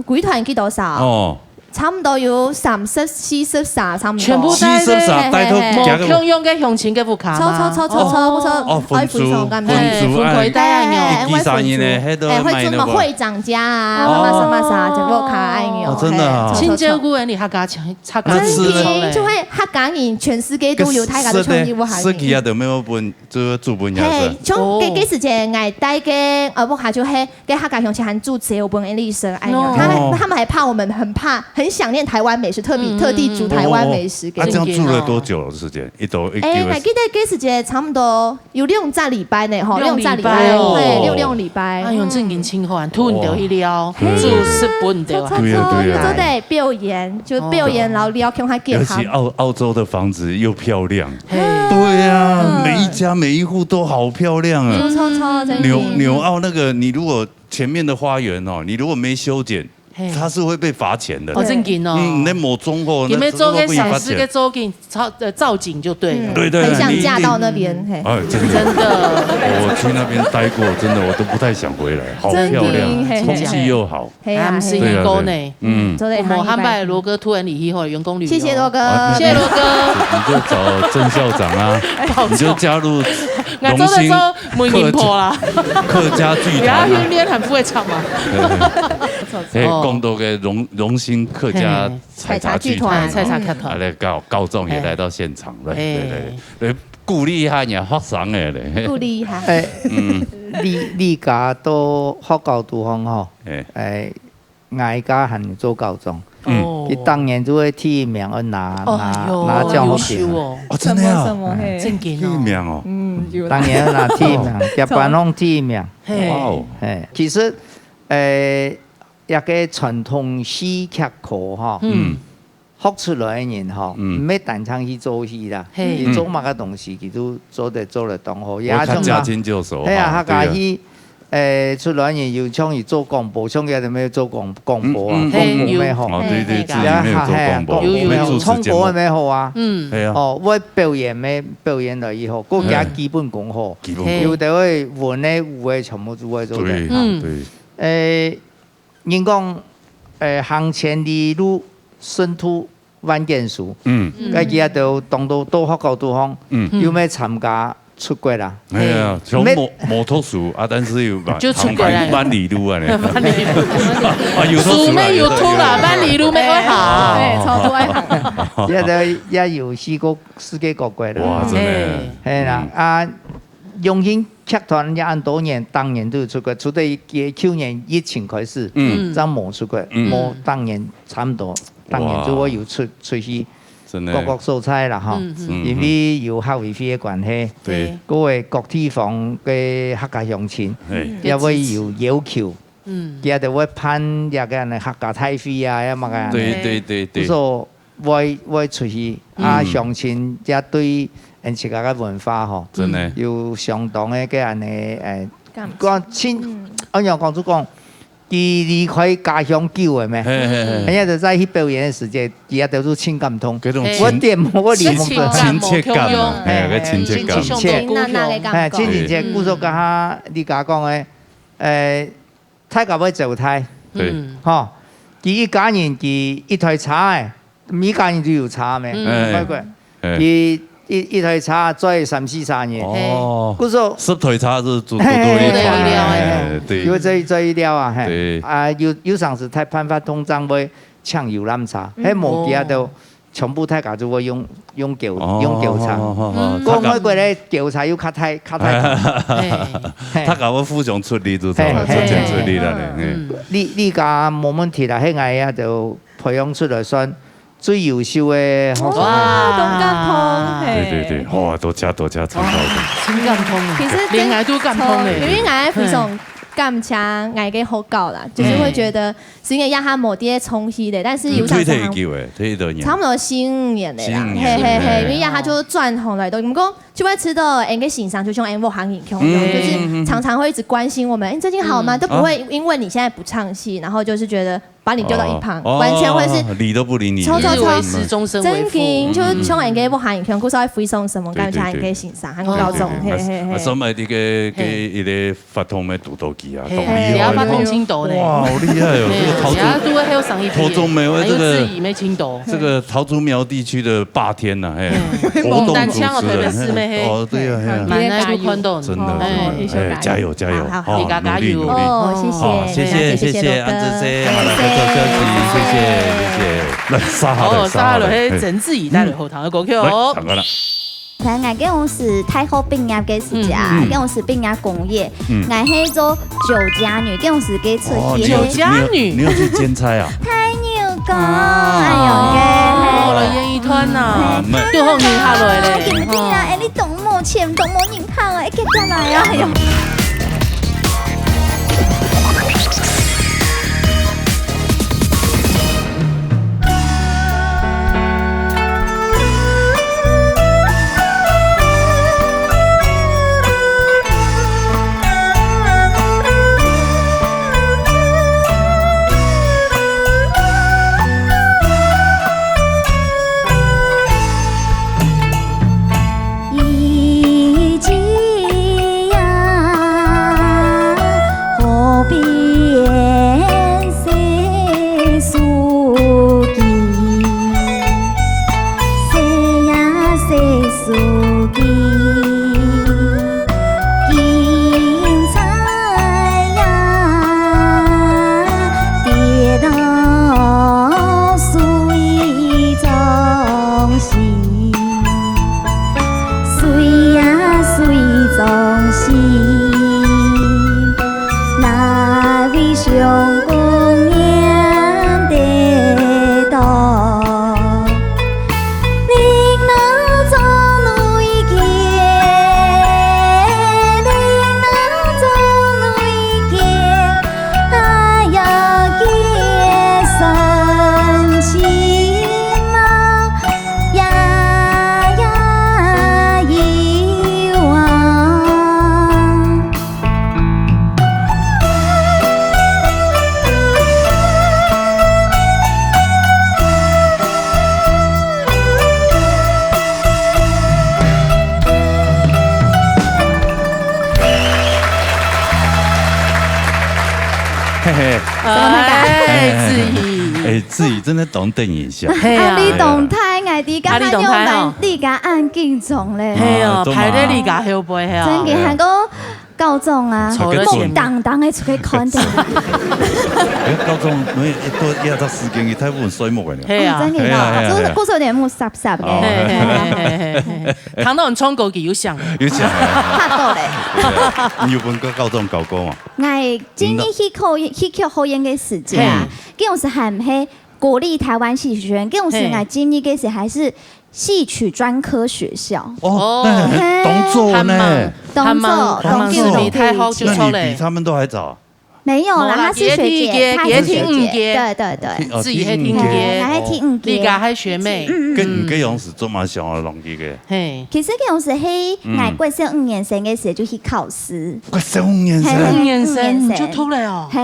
幾團幾多少？哦。差毋多有三十、四十儕，差毋多。全部帶个。四十儕帶到嘿，嘿，嘿。無共樣个鄉親个屋下嘛。錯，錯，錯，錯，錯，哦。錯，哦，分組，哎，非常感謝。分組，分開帶啊，哎，一支三支呢，嘿，彼都哎，會做麼會長家啊，哦。麼儕麼儕，全部屋下哎喲，哦，真的啊。嘿，錯，錯，錯。真照顧人，你客家腔，客家腔。真的，就會客家人，全世界都有，大家都像你屋下人。食个，食个啊，都無分，就煮分人食。嘿，像哦。該，該時節，𠊎帶个，呃，屋下就係 該客家鄉親還煮粥分𠊎俚食，哎喲，哦。他們，他們還怕我們很怕，很想念台灣美食，特別，嗯，特地煮台灣美食給我們。哦，啊，這樣住了多久的時間？一周，一哎，個月？還記得該時節差不多有兩隻禮拜呢，吼，兩隻禮拜，兩禮拜哦。嘿，兩，兩禮拜。哎喲，真緊請好啊，吞著一料，哦。煮食分著啊。對啊，對啊。做得表演，就表演，哦。然後聊天還健康。尤其澳，澳洲的房子又漂亮。嘿。對啊，嗯。每一家每一戶都好漂亮啊。沒錯，沒錯，真的。紐，紐澳那個，你如果前面的花園哦，你如果沒修剪，嘿。它是會被罰錢的。哦，真緊哦。嗯，你無種貨，你們做個小事，那，那不罰錢。給做緊，造，呃，造景就對了。嗯，對，對，很想嫁到那邊，你，你，嘿。哎，真的。真的。我去那邊待過，真的，我都不太想回來，好漂亮，真的，嘿。空氣又好。嘿啊，啊，毋係嘿啊。員工呢。對啊，對啊。嗯。做得無，下擺羅哥突然離開吼，員工旅遊。謝謝羅哥。啊，謝謝羅哥。你就找鄭校長啊，你就加入 榮興客家，客家劇團啊。然後那邊很不會唱嘛。對，對。嘿，哦。講到个榮，榮興客家採茶劇團哦。嘿。採茶劇團。啊，來，校，校長也來到現場了。嘿。對，對，對。來鼓勵一下你的學生的咧。鼓勵一下。哎，嗯。你，你家到學校肚項吼，哎。哎， 𠊎家還有做校長。嗯。哦。佢當年就會第一名，愛拿，哦，拿，哎喲，拿獎學金。優秀哦。哦，真的啊？什麼，什麼，嘿。正經哦。第一名哦。嗯，有啦。當年拿第一名，哦。佢班上第一名。嘿。哇哦。嘿，其實，呃，一個傳統戲劇科哈，嗯。學出來个人哈，嗯。毋係單淨去做戲啦，嘿。佢做麼个東西，佢都做得，做得當好。也像嘛，有客家研究所哈，哎呀，客家戲，對啊。 誒，出來人有像佢做廣播，像佢都無做廣，廣播啊，嗯，嗯，廣播無好。嗯，嗯。哦，對，對，嘿，嘿，自己無做廣播，嘿，嘿，有，有，有。無做主持節目。唱歌个無好啊。嗯。係啊。哦，會表演个，表演了以後，國家基本功好。嗯。基本功。嘿。有个會文个、武个全部都會做得。對，嗯。對。誒，人講，誒，行千里路，勝讀 萬卷書。嗯。嗯。該佢兜當多到學校肚項，嗯。又愛參加出國啦。哎呀，嘿。像無，無讀書啊，但是又嘛，就出國啦。行萬里路啊呢。萬里路。啊，有讀書啦，書乜有讀啦，有讀，有讀。萬里路乜愛行。哎，超多愛行。這兜也有去過世界各國啦。哇，真的。嘿。嘿啦，嗯。啊，榮興劇團也恁多年，當年都有出國，除了舊年疫情開始，嗯。正無出國，嗯。無當年差毋多 當然就會有出，哇。出去真的。各個所在啦，吼。嗯，嗯。因為有客委會个關係，對。各位各地方个客家鄉親，嘿。也會有要求，嗯。佢就會辦這個恁樣客家大會啊，也麼个恁樣。對，對，對，對。所以會，會出去，啊，嗯。鄉親也對𠊎自家个文化吼，真的。有相當个个恁樣，誒，感情。講親，嗯。恁樣講就講， 佢離開家鄉久了咩？嘿，嘿，嘿。人家就再去表演个時節，佢也都係盡感動。這種親，我點，我點，親切感嘛，嘿，有個親切感。嘿，親切。那，那個感覺。嘿，親切，對。故所剛剛你家講个，誒，大家會走忒，對。嗯。吼，佢一家人，佢一台車誒， 每家人都有車咩？嗯。哎。乖乖。哎。佢一，一台車載三四十人。哦。故所十台車係做，做，做一團啊，嘿，嘿，嘿，嘿。哎，對。有這一，這一條啊，嘿。對。啊，有，有常時大辦活動正會請遊覽車，嗯。該無幾下都，哦。全部大家就會用，用轎，哦，用轎車。哦，哦，哦，嗯。過外國个轎車又較大，較大台。哎。嘿。大家會互相出力，就差不多，嘿，嘿，出錢出力了呢，嘿。嘿。嗯。你，你家無問題啦，該𠊎也就 培養出來算最優秀个學生。哇，當感動，嘿。對，對，對，哇，多謝，多謝，陳校長。哇，真感動啊。其實真，連𠊎都感動咧。因為𠊎非常感謝𠊎个學校啦，就是會覺得，雖然這下無在該創戲咧，但是有常常，嗯，退，退幾久誒？退幾多年？差不多四五年了啦。四五年，嘿，嘿，嘿，嘿。因為這下就轉行來都，毋過就會知道𠊎个先生就像𠊎屋下人共樣，嗯。就是常常會一直關心我們，誒，最近好嗎？嗯。都不會因為你現在不唱戲，然後就是覺得把你丢到一旁，哦，完全会是哦，理都不理你。超超超，以為是終身為父。真的，就像人家不喊你，可能故意會非常什麼，對，感覺人家先生，對，對，還有高中，對，對，嘿，嘿，嘿。啊，所以這個，嘿。這個發通的堵到佢啊，嘿，當厲害哦。哎呀，發通青島呢。哇，好厲害哦，嘿，這個桃竹，人家都會有上一批，桃竹苗的這個，還有質疑沒青島。這個桃竹苗地區的霸天吶，嘿，嘿。活動主持人，猛男腔哦，特別是咩，嘿。哦，對啊，嘿啊。蠻難去判斷。真的，哎，真的，哎，加油，加油，好，好，好，你加加油。努力，努力。哦，謝謝，好，謝謝，謝謝，謝謝，謝謝，安子姐，好，來，再做消息，謝謝，謝謝。來，沙哈的，哦，沙哈的，沙哈的，嘿。嘿，曾志怡帶來好聽的歌曲哦。來，唱歌啦。在𠊎該時大學畢業个時節啊，嗯，嗯。該時畢業工業，嗯。𠊎係做酒家女，該時个出去。哦，你有，酒家女？你有，你有去兼差啊？太牛哥，啊。哎喲，哦，該，嘿。來演藝團吶。嘿，嗯。對方人下來咧。緊張啊，哦。哎，你懂 目前都無人拍啊，一个過來啊，哎喲。嘿嘿。哎，志怡。哎，志怡真的當得人惜。嘿啊。壓力當大，𠊎知，壓力當大吼。你家恁緊張咧。嘿哦，啊，做麼？排在你家後背，嘿哦。真的，還過 校長啊，坐在前面。當當的出去看的。哎，校長，你一到這隻時間，佢大部分睡目个呢。嘿啊。哦，真的哦，嘿啊，嘿啊，就是故所有點目霎霎的。哦。嘿，嘿，嘿，嘿，嘿，嘿。聽到你唱歌，佢有想。有想啊。怕到嘞。對啊，你有分校長教過嗎？𠊎今日去考，去考好演个時節啊，嘿。叫我是喊嘿 國立臺灣戲曲學院，該時𠊎進入个時還係戲曲專科學校。哦，那很，當早呢。當早，當早。那你比他好就出來。那你比他們都還早啊？沒有啦，她是學姐，她是學姐。對，對，對。哦，自己還聽歌。哎，還聽歌。你家還學妹。嗯，嗯。該你該樣時做麼想要弄這個？嘿。其實該樣時係，嗯。𠊎國小五年生个時就去考試。國小五年生？嘿，嘿，五年生，五年生。你就讀了哦。嘿。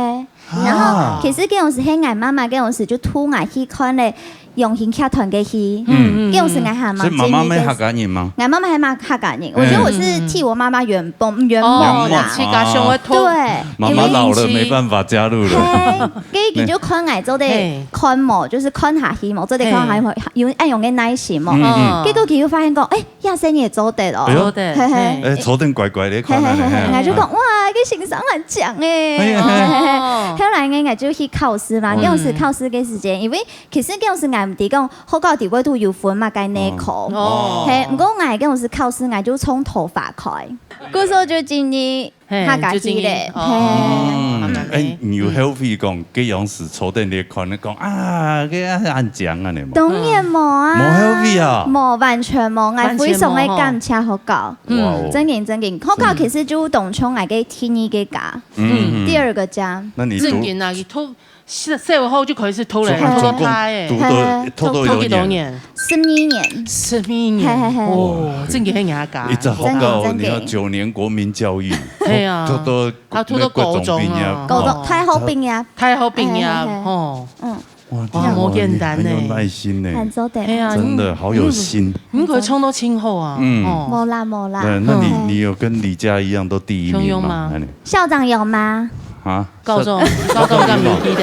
然後，啊。其實該樣時係𠊎媽媽該樣時就渡𠊎去看了揚興劇團个戲。嗯，嗯，該樣時𠊎還蠻所以媽媽係客家人嗎？𠊎媽媽還蠻客家人，我覺得我是替我媽媽圓夢，圓夢啦。哦，自家想要偷。對，媽媽老了，因為沒辦法加入了。嘿，該佢就看𠊎做得看無，嘿。就是看下戲無，做得看下戲無，嘿。有愛用个耐心無。嗯，嗯。結果佢又發現講，哎， 也係你做得哦。哎喲。做得，嘿嘿。嘿。哎，坐等乖乖咧，看啊，嘿嘿嘿嘿。𠊎就講，哇，這先生很強欸。哎呀。嘿嘿嘿。哦。後來呢，𠊎就去考試嘛，嗯。該時考試个時間，因為其實該時𠊎毋知講，學校底背肚有分麼个內科。哦。嘿，毋過𠊎該時考試，𠊎就從頭發開。故所就今日 嘿，客家戲咧，就今日，哦，嘿。嗯，慢慢來。哎，你有後悔講，該樣時坐等你看，你講，啊，該恁靚啊，你無？當然無啊。無後悔啊？無，完全無，𠊎非常个感謝學校。完全無吼。哇哦。真个，真个，學校其實就當像𠊎个第二个家，嗯。第二个家。那你讀，正經啊，佢讀細，細學就開始讀了，讀到大欸。總，總共讀到，嘿。讀到幾多年？十二年。十二年。嘿，嘿，嘿。哦，真个係人家。一直學到，真个，真个。你看九年國民教育，嘿啊。讀到，啊，讀到高中啊。國中畢業。高中，哦。大學畢業。大學畢業，嘿，嘿，嘿。哦。嗯。哇，哇，你很，無簡單呢。很有耐心呢。很做得。嘿啊，真的，嗯。好有心。你，你可以唱到今後啊，嗯。哦。無啦，無啦。對，那你，嗯。你有跟李家一樣都第一名嗎？相擁嗎？哎，你。校長有嗎？啊？ 高中，高中敢有記得？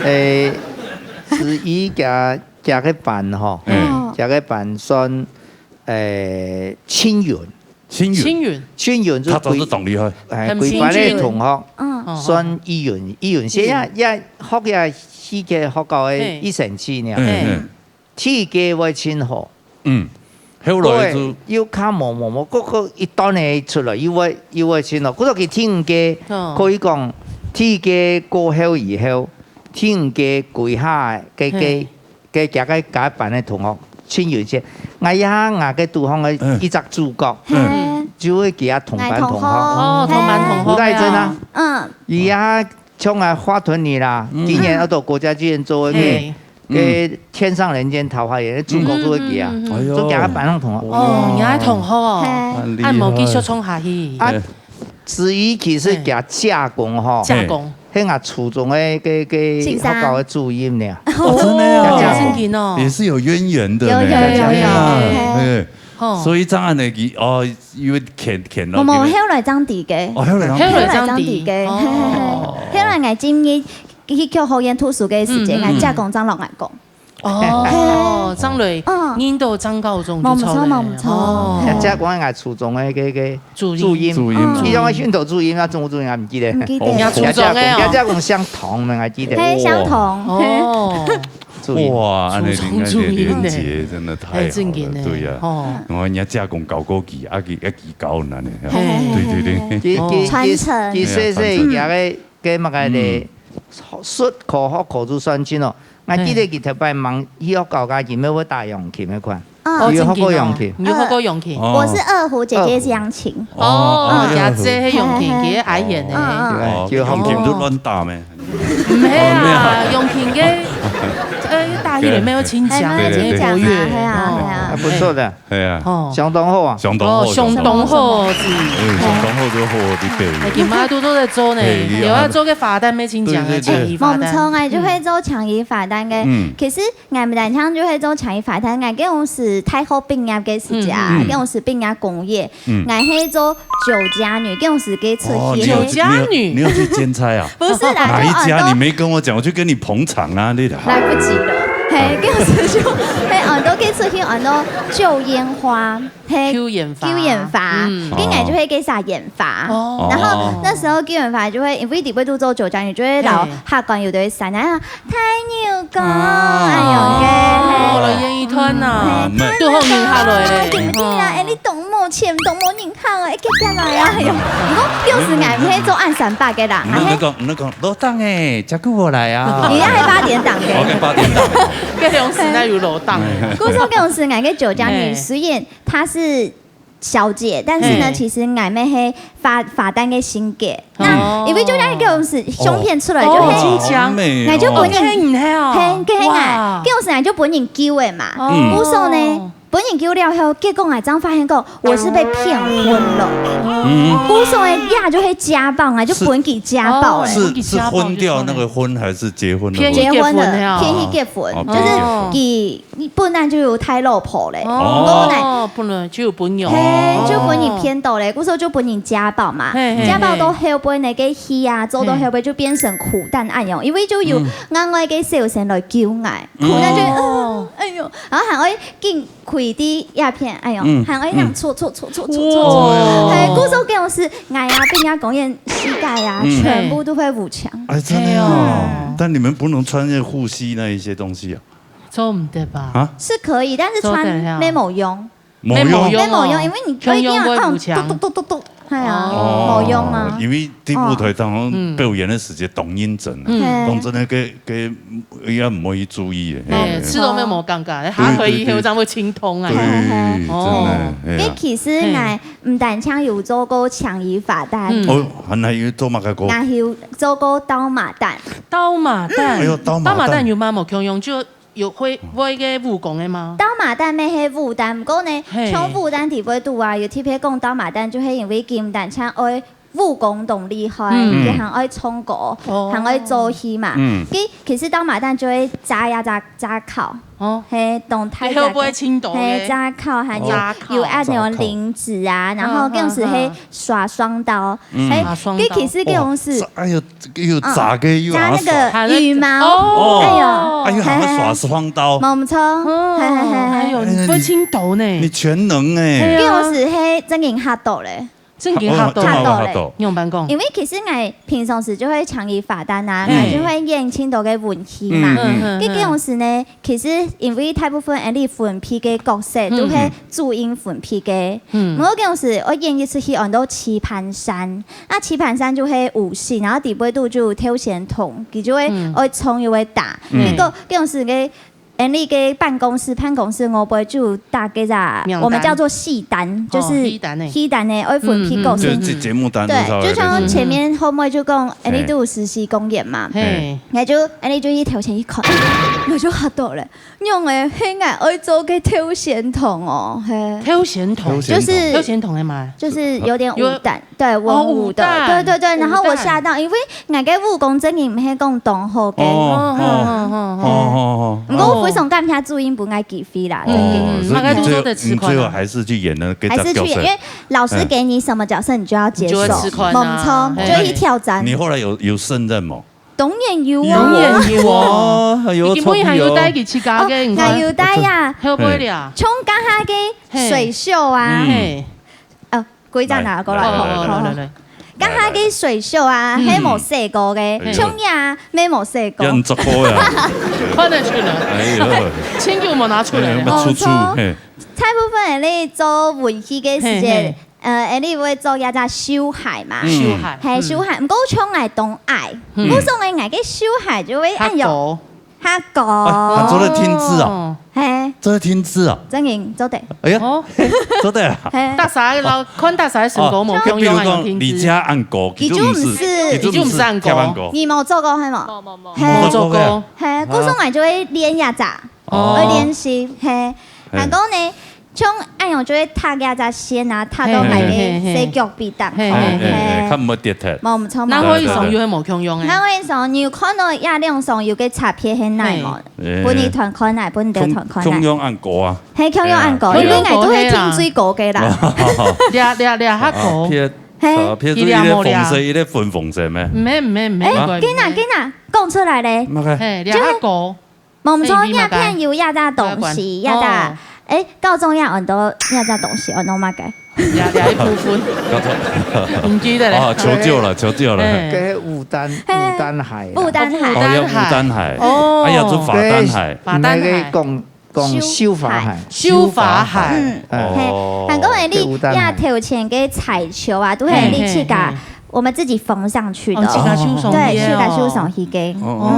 誒，子怡佢，佢个班吼，嗯。佢个班算，誒，親緣。親緣。親緣。親緣就歸，他早就懂厲害。誒，很親近。歸班个同學，嗯。算一緣，一緣。嗯。也，也學也去个學校个，嘿。一星期呢。嗯，嗯。 第一屆會盡好。嗯，後來就，對，又較無，無，無，過，過一段个出來，又會，又會盡好。故所佢第五屆，哦。可以講，第一屆過後以後，第五屆歸下个，个，嘿。个，个，个，个班个同學，盡有一些。𠊎也，𠊎个肚項个，嗯。一隻主角，嗯。就係佢个同班同學。𠊎同學。哦，同班同學。吳岱珍啊。嗯。佢也像𠊎華伲你啦，嗯。今年要到國家劇院做个，嘿。 个，嗯。天上人間桃花源，个主角就係佢啊。嗯，嗯，嗯，嗯。哎喲。就佢个班上同學。哦，你个同學哦。嘿。恁厲害。恁無繼續創下去。啊，對。子怡其實佢姐公吼，姐公。係𠊎初中个，个，个先生。學校个主任呢。哦，真的啊。哦，正經哦。也是有淵源的呢。有，有，有，有。哎呀，嘿。哎。吼。所以這樣呢，佢，哦，因為牽，牽到無，無，佢。後來正知个。哦，後來正知。後來正知个。後來正知。哦。後來𠊎進入 戲曲學院讀書个時節，嗯，嗯。𠊎姐公正摎𠊎講。哦，正來，嗯。認到張高中就著了。無錯，無錯。哦。佢姐公係𠊎初中个，个，个主任。主任。主任。嗯。佢像𠊎訓導主任啊，總務主任啊，毋記得。毋記得。哦。人家初中个哦。佢姐公，佢姐公姓唐个，𠊎記得。嘿，姓唐。哦。主任。哇，恁樣初中主任呢。連結真的太好了，哎，正經呢。對呀。哦。然後人家姐公教過佢，啊，佢，啊，佢教恁樣。嘿，嘿，嘿，對，對，對。嘿，嘿。佢，佢，哦。傳承。佢，佢細細，哎呀，傳承。佢个 个麼个咧，嗯。術科學科就算盡咯。𠊎記得佢頭擺吂去學校个，佢乜會打揚琴个款。嗯。哦，你有學過揚琴？正經哦。你有學過揚琴？哦。我是二胡，姐姐是揚琴。哦，哦，哦，姐姐係揚琴，嘿，嘿，嘿。佢係矮弦个。嗯，嗯。對，哦，就學過。揚琴就亂打咩？毋係啊，哦，沒有。揚琴个，呃，打起來沒有親切，哎，沒有親切嘛，沒有親切嘛，嘿啊，嘿啊。哦，還不錯的。哎。 係啊。哦。相當好啊。相當好，哦，相當好，相當好，相當好。是。嗯，相當好，就好好地背。哎，今嘛都做得做呢，嘿，有啊，有啊。做个花旦，乜親像啊，對，對，對。強移花旦。無錯，𠊎就會做強移花旦个。嗯。其實𠊎毋單淨就會做強移花旦，𠊎該時大學畢業个時節啊，嗯，嗯。該時畢業工業，嗯。𠊎係做酒家女，該時个出去。哦，你有去，酒家女。你有，你有去兼差啊？不是啦，哪一家？就很多。你沒跟我講，我去跟你捧場啊，你。來不及了。 嘿，哦。該時就，嘿，恁多該出去恁多繡煙花，嘿，繡煙花。繡煙花，嗯。該𠊎就會該儕煙花。哦。然後那時候繡煙花就會，因為裡背都做酒家女，就會摎，嘿。客官有个會喊啊，大牛哥，啊。哎喲，嘿，嘿。哦，來演藝團吶，嘿，都好人客來咧。大牛哥，緊緊啊，哦。哎，你當無錢，當無人 好，會記得來啊，哎喲，毋過表示𠊎毋係做恁三八个啦，毋能講，毋能講，老董欸，遮久無來啊。你愛八點檔个。OK，八點檔。該兩時哪有老董欸？故所該兩時𠊎个酒家女，嘿。雖然她是小姐，但是呢，嘿。其實𠊎乜係花，花旦个性格。那，哦。因為酒家女該兩時相片出來就係，哦，真強。好美哦。𠊎就本人，哦，嘿，嘿，嘿，哇。該兩時𠊎就本人勼个嘛。哦。故所呢， 本人勼了後，結果𠊎正發現講，我是被騙婚了。嗯。故所个呀，就係家暴，𠊎就分佢家暴欸。是，哦，是，分佢家暴就算了。是婚掉那個婚，還是結婚的婚？騙佢結婚了，騙佢結婚了哦，就是騙佢結婚。佢，佢本來就有大老婆咧。哦。然後呢，哦，本來就有朋友。嘿，就分佢騙到咧，哦。故所就分人家暴嘛。嘿，嘿，家暴到後背呢，該戲啊，做到後背就變成苦旦恁樣，因為就有，嗯。另外个小生來救𠊎，苦旦就，哦。嗯，哎喲，然後還愛緊 跪在一片，哎喲，嗯，還愛恁樣搓搓搓搓搓搓搓。哇。嘿，故所該時𠊎啊，畢業公演、膝蓋啊，嗯。全部都會烏青。哎，真的哦。嘿哦。但你們不能穿越護膝那一些東西啊？做毋得吧？啊？是可以，但是穿做得了。沒有用。沒有用。沒有用，因為你一定要，共樣會烏青。嗯，咚咚咚咚咚。係啊，哦。無用啊。因為在舞台當中，嗯。表演个時節當認真啊，嗯。講真个，該，該也毋會去注意个。哎，嘿。試著乜無感覺，下台以後正會清通啊。對，對，對。哦。真个，係啊。該其實𠊎毋單淨有做過強尼罰單，嗯。哦，還有做麼个歌？𠊎有做過鬥馬丹。鬥馬丹？嗯。哎喲，鬥馬丹。鬥馬丹有麼無共樣？就 有會，會个武功个嗎？鬥馬丹乜係武丹，毋過呢，嘿。像武丹底背肚啊，有特別講鬥馬丹，就係因為佢毋單淨愛武功當厲害，嗯。佢還愛唱歌，哦。還愛做戲嘛。嗯。佢其實鬥馬丹就會炸呀炸，炸口，哦。係，當大炸，佢會不會青島个？係，炸口，還有，哦。炸口。有恁樣翎子啊，然後更是係耍雙刀，嗯。係，耍雙刀。佢其實這種是，哦，炸，哎喲， 又炸个又炸那個好耍。羽毛。哦。哎喲。哎喲，好像耍雙刀。無錯，哦，嘿，嘿，嘿，嘿。哎喲，你分清頭呢。你全能哎。對啊。這種係真正嚇到咧。真正嚇到。哦，真的有嚇到。你有辦法講？因為其實𠊎平常時就會強尼罰單啊，嗯。𠊎就會演盡多个文戲嘛。嗯，嗯。嗯，嗯。這種時呢， 其實因為大部分𠊎俚分配个角色，嗯。都係注音分配个。嗯。毋過該種時，𠊎演一齣戲安到棋盤山，那棋盤山就係武戲，然後底背肚就有頭仙童，佢就會，嗯。愛衝又會打。嗯。結果該種時个，𠊎俚个辦公室，辦公室外背就有打該隻，名單。我們叫做戲單，就是哦，戲單欸。戲單欸，愛分配角色。嗯，嗯，嗯。就，就節目單都稍微對，就像前面後尾就講，嗯。𠊎俚都有實習公演嘛。嘿。嘿。 𠊎就恁呢就去頭前一看，𠊎就嚇到咧。仰會係𠊎愛做个頭仙童哦，嘿。頭仙童？就是，頭仙童係麼个？就是有點武旦，對，哦，文武的，武旦，對，對，對。然後我嚇到，武旦。因為𠊎个武功真的毋係講當好个。哦，哦，哦，哦，哦，哦。毋過我非常感謝主任分𠊎機會啦，嗯，真的。嗯，哦，所以你最後，大概都做得吃虧啦。你最後還是去演了，給他角色。還是去演，因為老師給你什麼角色，你就要接受。你就會吃虧啊。無錯，嘿。就去挑戰。你後來有，有勝任嗎？ 當然有啊。當然有啊。有啊，有啊，你根本還有帶佢自家个，哦，你看。還有帶呀。後背了。像剛剛个水袖啊。嘿。嗯。哦，歸張拿過來。來，來，來，來，來。剛剛个水袖啊，嗯。係無洗過个，哎喲。像呀，乜無洗過。要你做過呀。看得出來。哎喲。清酒沒拿出來。哎喲，沒出處，哦，嘿。大部分人咧做文戲个時間，嘿，嘿。 呃，𠊎俚會做一隻繡鞋嘛。嗯。繡鞋，嘿，嗯。繡鞋，毋過像𠊎當矮，嗯。故所呢，𠊎个繡鞋就會恁樣，較高。較高。啊，啊，做得停止哦。哦。嘿。做得停止哦。真的，做得。哎呀，哦。做得啊。嘿。大儕，看大儕个身高無共樣，哦，就比如講，恁樣停止。你這恁高，佢就毋係，佢就毋係，佢就毋係恁高。佢就毋係恁高。你無做過，係無？無，無，無。嘿。無做過。嘿，故所𠊎就會練一隻。 哦。愛練習，嘿。嘿。還過呢，像恁樣就會踏一隻線啊，踏到該个，嘿，嘿，嘿，嘿。細腳髀頂，嘿，嘿，嘿。嘿，嘿，較毋會跌忒。無，無錯，無錯。那會上又係無共樣个。那會上，你有看到這兩雙有个差別係哪無？嘿。分你看看來，分你看看來。共，共樣恁高啊。嘿，共樣恁高，嘿。因為𠊎都係挺最高个啦。共樣高，嘿啊。掠，掠，掠較高。啊，撇，嘿。啊，撇出一個紅色，一個粉紅色咩？毋係，毋係，毋係，哎，毋係。緊啊，緊啊，講出來咧。麼个？嘿，掠較高。 無毋著，哎，你麼个？這片有這隻東西，這隻，哦。哎，高中也恁多這隻東西，恁多麼个？這，這一部分。高中。毋記得咧。哦，求救了，求救了。哎。該武旦，嘿，武旦鞋啦。武旦鞋。哦，要武旦鞋。哦。哎呀，做罰單鞋。罰單鞋。該，該講，講繡鞋。繡鞋。繡鞋。嗯，哦。嘿，還過𠊎俚這頭前个彩球啊，都係𠊎俚自家，嘿，嘿，嘿。 我們自己縫上去的。哦，自家繡上去个哦。對，自家繡上去个。哦，哦，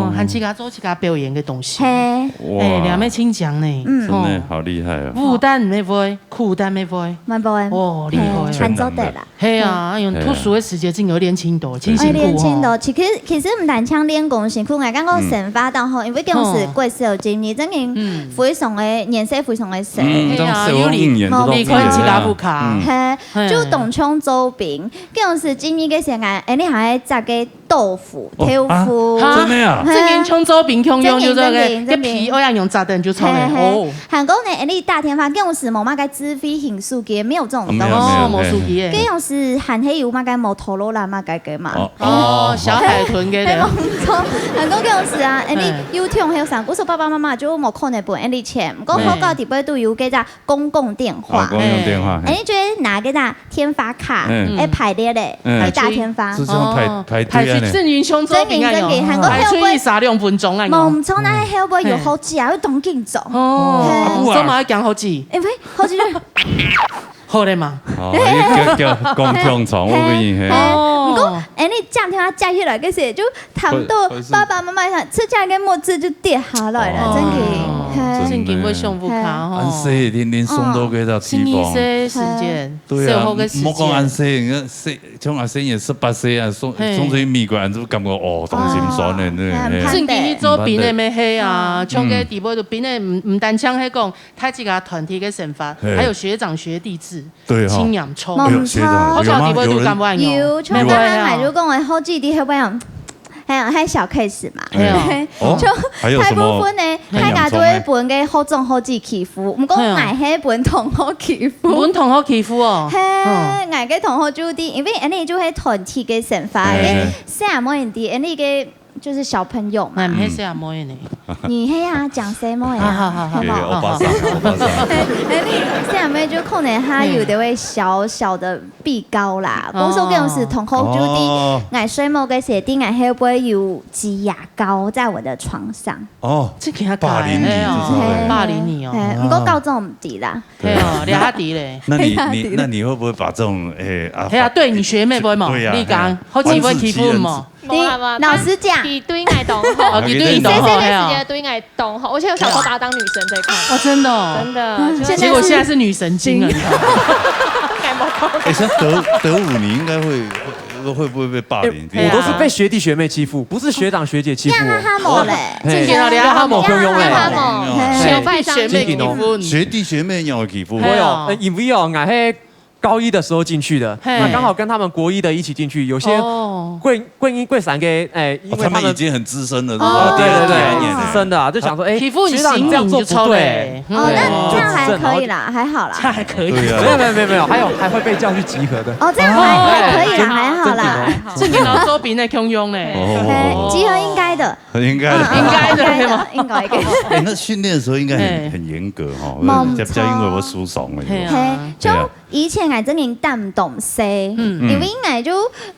哦。還自家做自家表演个東西。嘿。哇。哎，兩位親講呢。嗯。真的好厲害哦。哦。武旦乜會，苦旦乜會。乜會。哦，厲害哦。嘿，還做得啦。嘿啊，哎喲，嘿啊。讀書个時節真有練琴多，真辛苦哦。哎，練琴多，其實，其實毋單淨練功辛苦，𠊎感覺生活當好，嗯。因為當時國小、今年，真的嗯。非常个，年歲非常个細。嗯，嘿啊，當時有五年都，有你，你看自家屋下。嗯。嘿，嘿。就當像做兵， 該種時節个時間，哎，你還愛摘个豆腐、哦，豆腐。啊，真的啊？嘿啊。正經像做兵共樣，正經，就這個，正經，正經。該皮愛恁樣摘等就出來。嘿，嘿，嘿。哦。還過呢，哎，你打電話，該種時無麼个智慧型手機，沒有這種東西。哦，沒有，沒有，哦，無手機个。嘿。該種時還係有麼个Motorola麼个个嘛。哦，哦，小海豚个。嘿，無錯。還過該種時啊，哎，你，嘿。有聽後生，故所爸爸媽媽就無可能分哎你錢，毋過學校底背都有該隻公共電話。哦，公共電話，嘿。哎，你就會拿該隻 電話卡，嗯。愛排列咧，嗯。去打電話。就像排，哦，排隊恁樣。排去正經像做兵恁樣，正經，正經，還過後背，排出去三兩分鐘恁樣。無毋著，該後背有伙計啊，嗯。又當緊張。哦，嘿。啊，不啊。做麼个驚伙計？因為伙計就，好了嘛。哦，你叫，叫講共床，我跟你，嘿。哦。毋過，哎，你這樣聽他接下來，可是就談到爸爸媽媽想，自家个帽子就跌下來了，真的。哦，嘿。正經會想不開吼。恁細，天天送到該个地方。十二歲時間，對啊，小學个時間。莫講恁細，你看細，像阿生也十八歲啊，送，嘿。送出去美國，俺就感覺，哦，當心酸的，哦，對，嘿。正經去做兵的咩，嘿啊，嗯。像該地方做兵的，毋，毋單淨係講， 大家團體个生活，嘿。還有學長學弟制，對吼。真嚴重。哎喲，學長，有嗎？好像地位都敢不敢用？有，像剛剛還有講的，好幾滴會不會用？還有，還有小 case 嘛。哎喲。哦，就還有什麼大部分呢，大家都會分个好中好姊欺負，毋過哎喲。𠊎係分同學欺負。分同學欺負哦？嘿，嗯。𠊎个同學就知，因為恁呢就係團體个生活，嘿。哎，細阿妹知，恁呢个 就是小朋友嘛。哎，毋係細阿妹呢。你係啊，講細妹啊，好，好，好，好。係無？哎，歐巴桑，歐巴桑。哎，你細阿妹就可能她有的會小小的比較啦，嗯。不過說這種事，同學就知，哦。𠊎睡目个時，知𠊎會不會有擠牙膏在我的床上？哦，這个還霸凌你，哎喲，這是，哎。霸凌你哦。哎，毋過高中毋知啦。 對啊。嘿哦，你還知咧。那你，你，那你會不會把這種，哎，啊，嘿啊，對你學妹不會嘛？對啊，你講，嘿啊。好姊妹欺負你嘛？無啦，無啦，你老實講。佢對𠊎當好。哦，佢對你當好，你細細个時節對𠊎當好，而且我小時候把她當女神在看。哦，真的哦。真的，嗯，就是現在是，結果現在是女神經了，你看。哎，像德，德武，你應該會，會，會不會被霸凌？哎，我都是被學弟學妹欺負，不是學長學姐欺負我。呀哈哈某嘞。嘿，真的哦，呀哈某共用嘞。呀哈某，嘿。學弟學妹欺負你。學弟學妹也會欺負。哎喲，呃，因為哦，𠊎係高一的時候進去的，嘿。那剛好跟他們國一的一起進去，有些哦。國，國一、國三个，哎，因為他們，哦，他們已經很資深了，哦，是吧？對，對，對，第二年了。資深的啊，就想說，哎，欺負你學長這樣做不對。行你就臭嘞。哦，那這樣還可以啦，還好啦。這還可以。對啊。沒有，沒有，沒有，沒有，還有，還會被叫去集合的。哦，這樣還，哦。還可以啦，還好啦。正經哦。正經哦，做兵的共樣嘞。哦。嘿，集合應該的。 很應該的。嗯，應該的，應該的，應該的。哎，那訓練的時候應該很，嘿。很嚴格哈，無錯。才，才因為會受傷的。嘿啊。嘿，對啊。像以前𠊎真經擔毋著事，嗯。因為𠊎就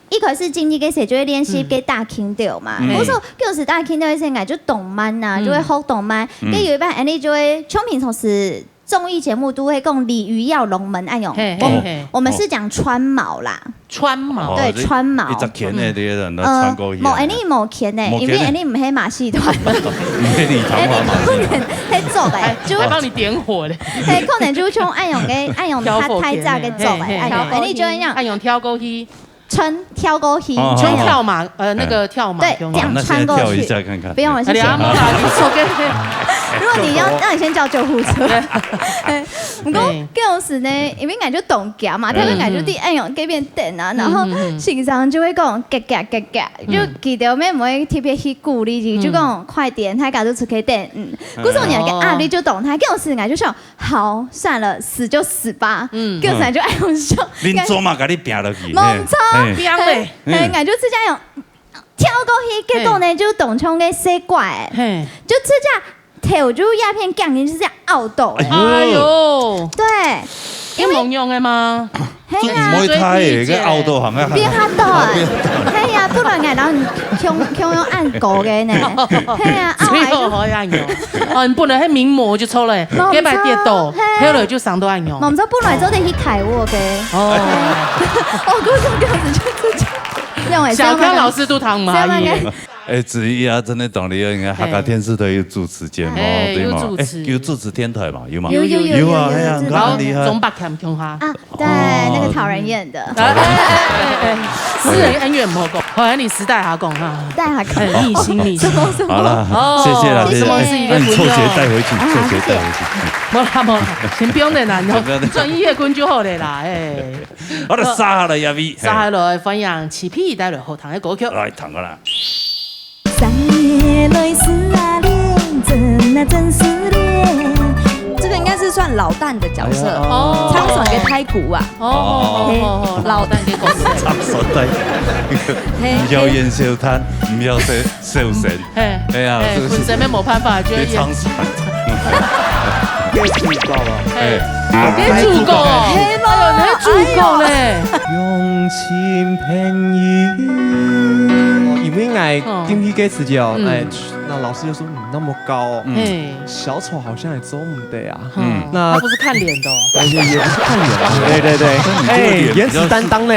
一開始進去个時候就會練習該打拳頭嘛，嗯。毋過該時打拳頭个時𠊎就當慢啊，嗯。就會學當慢。嗯。該有一擺恁呢就會，像平常時 綜藝節目都會講鯉魚躍龍門恁樣，嘿，嘿，我，嘿。我們是講穿毛啦。穿毛？對，哦，穿毛。一隻鉗仔，嗯。對，然後穿過去啊。呃，無恁呢無鉗仔，無鉗仔。因為恁呢毋係馬戲團。毋係你穿過馬戲團。哎，可能係做个，哎，就，來幫你點火咧。嘿，可能就像恁樣个，恁樣太，太早个做个，嘿，嘿，恁樣，嘿，恁呢就恁樣。恁樣跳過去。 穿跳過去，哦，穿跳馬，呃，那個跳馬，對，這樣穿過去。哦，那現在跳一下看看。不用了，謝謝。哎呀，莫啦，你手跟，如果你要，那你先叫救護車。對。嘿，毋過，嘿。該時呢，因為𠊎就當遽嘛，嗯。他們感覺在，哎喲，該片等啊，然後，嗯，嗯，嗯。先生就會講，遽遽遽遽，嗯。就佢兜乜毋會特別去鼓勵佢，嗯。就講快點，大家都出去等，嗯。嗯。故所你那個壓力就當大，該時𠊎就想， 好，算了，死就死吧。嗯。叫啥就愛用笑。恁做嘛，甲你拚落去，無錯。嘿，嘿。拚咧。嘿，嘿，嗯。𠊎就直接用跳過去，結果呢，嘿。就當像个細怪，嘿。就直接頭就一片降落，就這樣拗到欸。哎喲。哎喲。對，因為，一模樣的嗎？ 嘿啊。毋會太个，个拗到行啊。變較大。變較大。嘿啊，不然𠊎摎你共，共樣恁高个呢。嘿啊，拗來就，最後好像有。哦，你本來係名模就錯了，無錯，該擺跌倒，嘿。後來就傷到恁樣。無錯，本來做得去凱沃个。哦。哦，故所該時就，就，就，用欸，小康老師都當麻衣。欸，子怡啊，真的懂了，應該客家電視台有主持節目，嘿。對嗎？有主持。欸，有主持電台嘛，有嗎？有，有，有，有啊，有，有，哎呀，有，有。你看，很厲害。然後鍾伯謙共下。啊， 對，哦。那個討人厭的。欸，欸，欸，欸，欸，私人恩怨毋好講，好，你私底下講哈。私底下講。欸，秘辛，秘辛。什麼，什麼？好啦，哦，謝謝啦，謝謝。謝謝。欸，那你拖鞋帶回去，啊，拖鞋帶回去。謝謝。無啦，無啦，先不用了啦，先不用了。專業工就好了啦，欸。好了，接下來，阿V，接下來，歡迎七P帶來好聽的歌曲。來，聽个啦。 三月來思啊戀，真啊真思戀。這個應該是算老旦的角色，哎呀。哦。唱首歌太古啊。哦，嘿。哦，哦，哦，老旦的角色。唱首歌。嘿。毋曉演小旦，毋曉小，小生。嘿。哎呀，嘿，這個是本身沒有辦法，就會演。別唱出來。別主角啊。嘿。哎。別主角哦。嘿嘛，哎喲，你還主角嘞。哎喲。用情朋友。因為因為𠊎進去个時節哦，嗯。哎，那老師就說：“你那麼高哦，嗯。嘿。小丑好像也做不得啊。”嗯。那他不是看臉的哦。也，也不是看臉啊。對，對，對。但你這个臉比較哎，顏值擔當呢？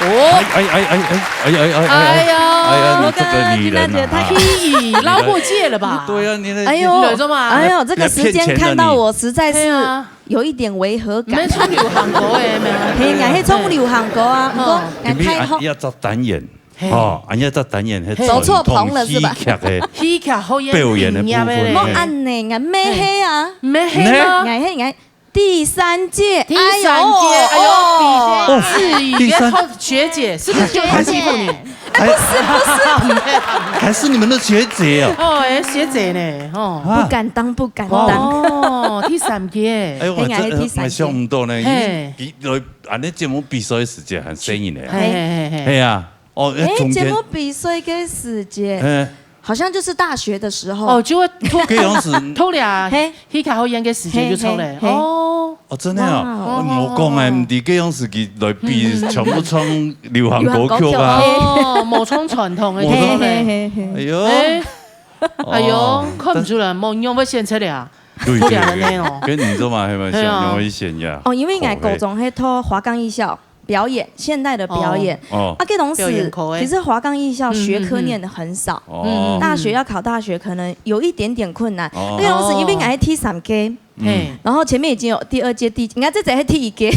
哦。哎，哎，哎，哎，哎，哎，哎，哎，哎，哎呀，哎呀，你這個女人啊，我跟他姐太撈過界了吧？對啊，你的，哎呦，你的，哎呦，這個時間看到我實在是，對啊。有一點違和感。毋係唱流行歌个咩？嘿，𠊎係唱流行歌啊，毋過，哦。𠊎太好。因為啊，要做單元，嘿。哦，啊，要做單元，嘿。走錯棚了是吧？傳統戲劇个戲劇好演表演的部分，專業的咧。嘿。莫恁呢，𠊎毋係啊。毋係啊？𠊎係，𠊎第三屆，第三屆，哎呦，哎呦，哦。比志宇个學姐，是不是就她欺負你？哎，不是，不是。還是你們的學姐哦。哦，哎，學姐呢，哦。啊。不敢當，不敢當。哦，第三屆。哎呦，我這，嘿，𠊎係第三屆。呃，想毋到呢，嘿。因為比，呃，恁呢節目比賽个時間還細呢。嘿，嘿，嘿，嘿。係啊，哦，哎，中間。節目比賽个時間。嘿。好像就是大學的時候。哦，就會拖，該樣子。拖了啊，嘿。戲劇好演个時間就出來。嘿，嘿，嘿。哦。 哦，真的啊？哇哦。哦，無講哎，毋知該樣時期來比，全部唱流行歌曲啊。流行歌曲，嘿。哦，無唱傳統个，無唱。對不對？嘿，嘿，嘿，嘿。哎呦。哎。哦。哎呦，看毋出來，無樣會選出來啊。對，對，對，對。不良的那種。跟你做嘛，還蠻像，係啊。容易選呀。哦，因為𠊎高中係讀華岡藝校表演，現代的表演。哦。哦。啊，該當時，表演科的。其實華岡藝校學科念的很少。嗯。哦。嗯。大學要考大學，可能有一點點困難。哦。該當時因為𠊎係第三屆， 嘿。嗯。然後前面已經有第二屆、第，應該這才是第一屆。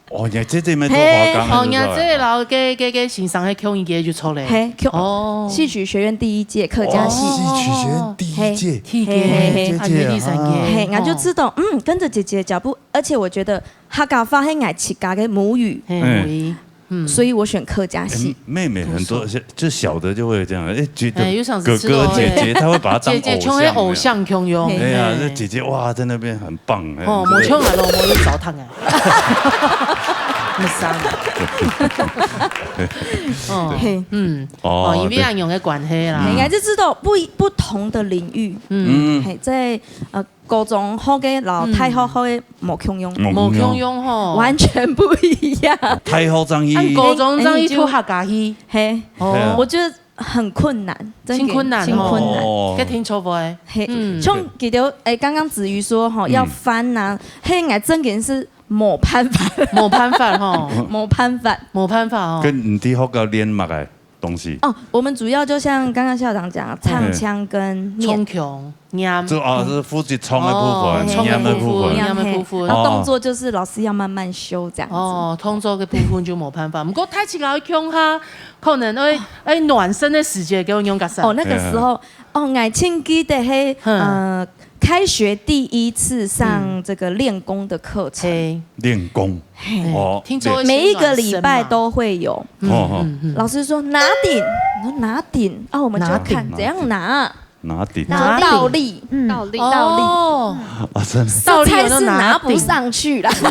哦，你這這邊做華岡，嘿。哦，你這个摎該，該，該先生个共一屆就出來。嘿，共，哦。戲曲學院第一屆客家戲。哦，戲曲學院第一屆。嘿。第一屆，嘿，嘿，嘿。啊，你第三屆。嘿，哦。𠊎就知道，嗯，跟著姐姐的腳步，而且我覺得客家話係𠊎自家个母語。嘿，嗯。母語。 嗯。所以我選客家戲。哎，妹妹很多，不錯。就小的就會這樣，哎，覺得哎，有想哥哥姐姐，吃到，哎。他會把他當偶像，姐姐像那偶像共樣。有沒有？哎呀，嘿。這姐姐，哇，在那邊很棒，哎，哦，這個無像啊，老母就糟蹋啊。沒啥。哦，嘿。嗯，哦，哦，因為恁樣个關係啦。對。應該就知道不一，不同的領域。嗯。嗯。嘿，在，呃， 高中學个摎大學學个無共樣。嗯。無共樣。無共樣吼。完全不一樣。大學正去。啊，高中正去讀客家戲。嘿。哦。係啊。我覺得很困難，真的真困難吼。很困難。哦。該聽說不會？嘿，嗯。像佢兜，哎，剛剛子瑜說吼，嗯。要翻啊，嘿，𠊎真的是無辦法。無辦法吼。無辦法。無辦法哦。該你在學校練麼个？东西？哦，我们主要就像刚刚校长讲，唱腔跟念。唱腔、念。就，哦，是负责唱的部分，哦，念的部分。唱的部分，念的部分。然后动作就是老师要慢慢修这样子。哦，动作的部分就没办法。不过太奇怪，共下可能要，要暖身的时间，给我用个啥？哦，那个时候，哦，我真记得嘿，嗯。呃，开学第一次上这个练功的课程。嘿。练功。嘿。哦，听说会先暖身嘛。每一个礼拜都会有。哦，哦。嗯，嗯。老师说：“拿鼎。”我说：“拿鼎？”啊，我们就要看怎样拿。拿鼎。拿鼎。倒立。嗯。倒立。倒立。哦。啊，真的。倒立有那拿鼎。是菜是拿不上去啦。啊，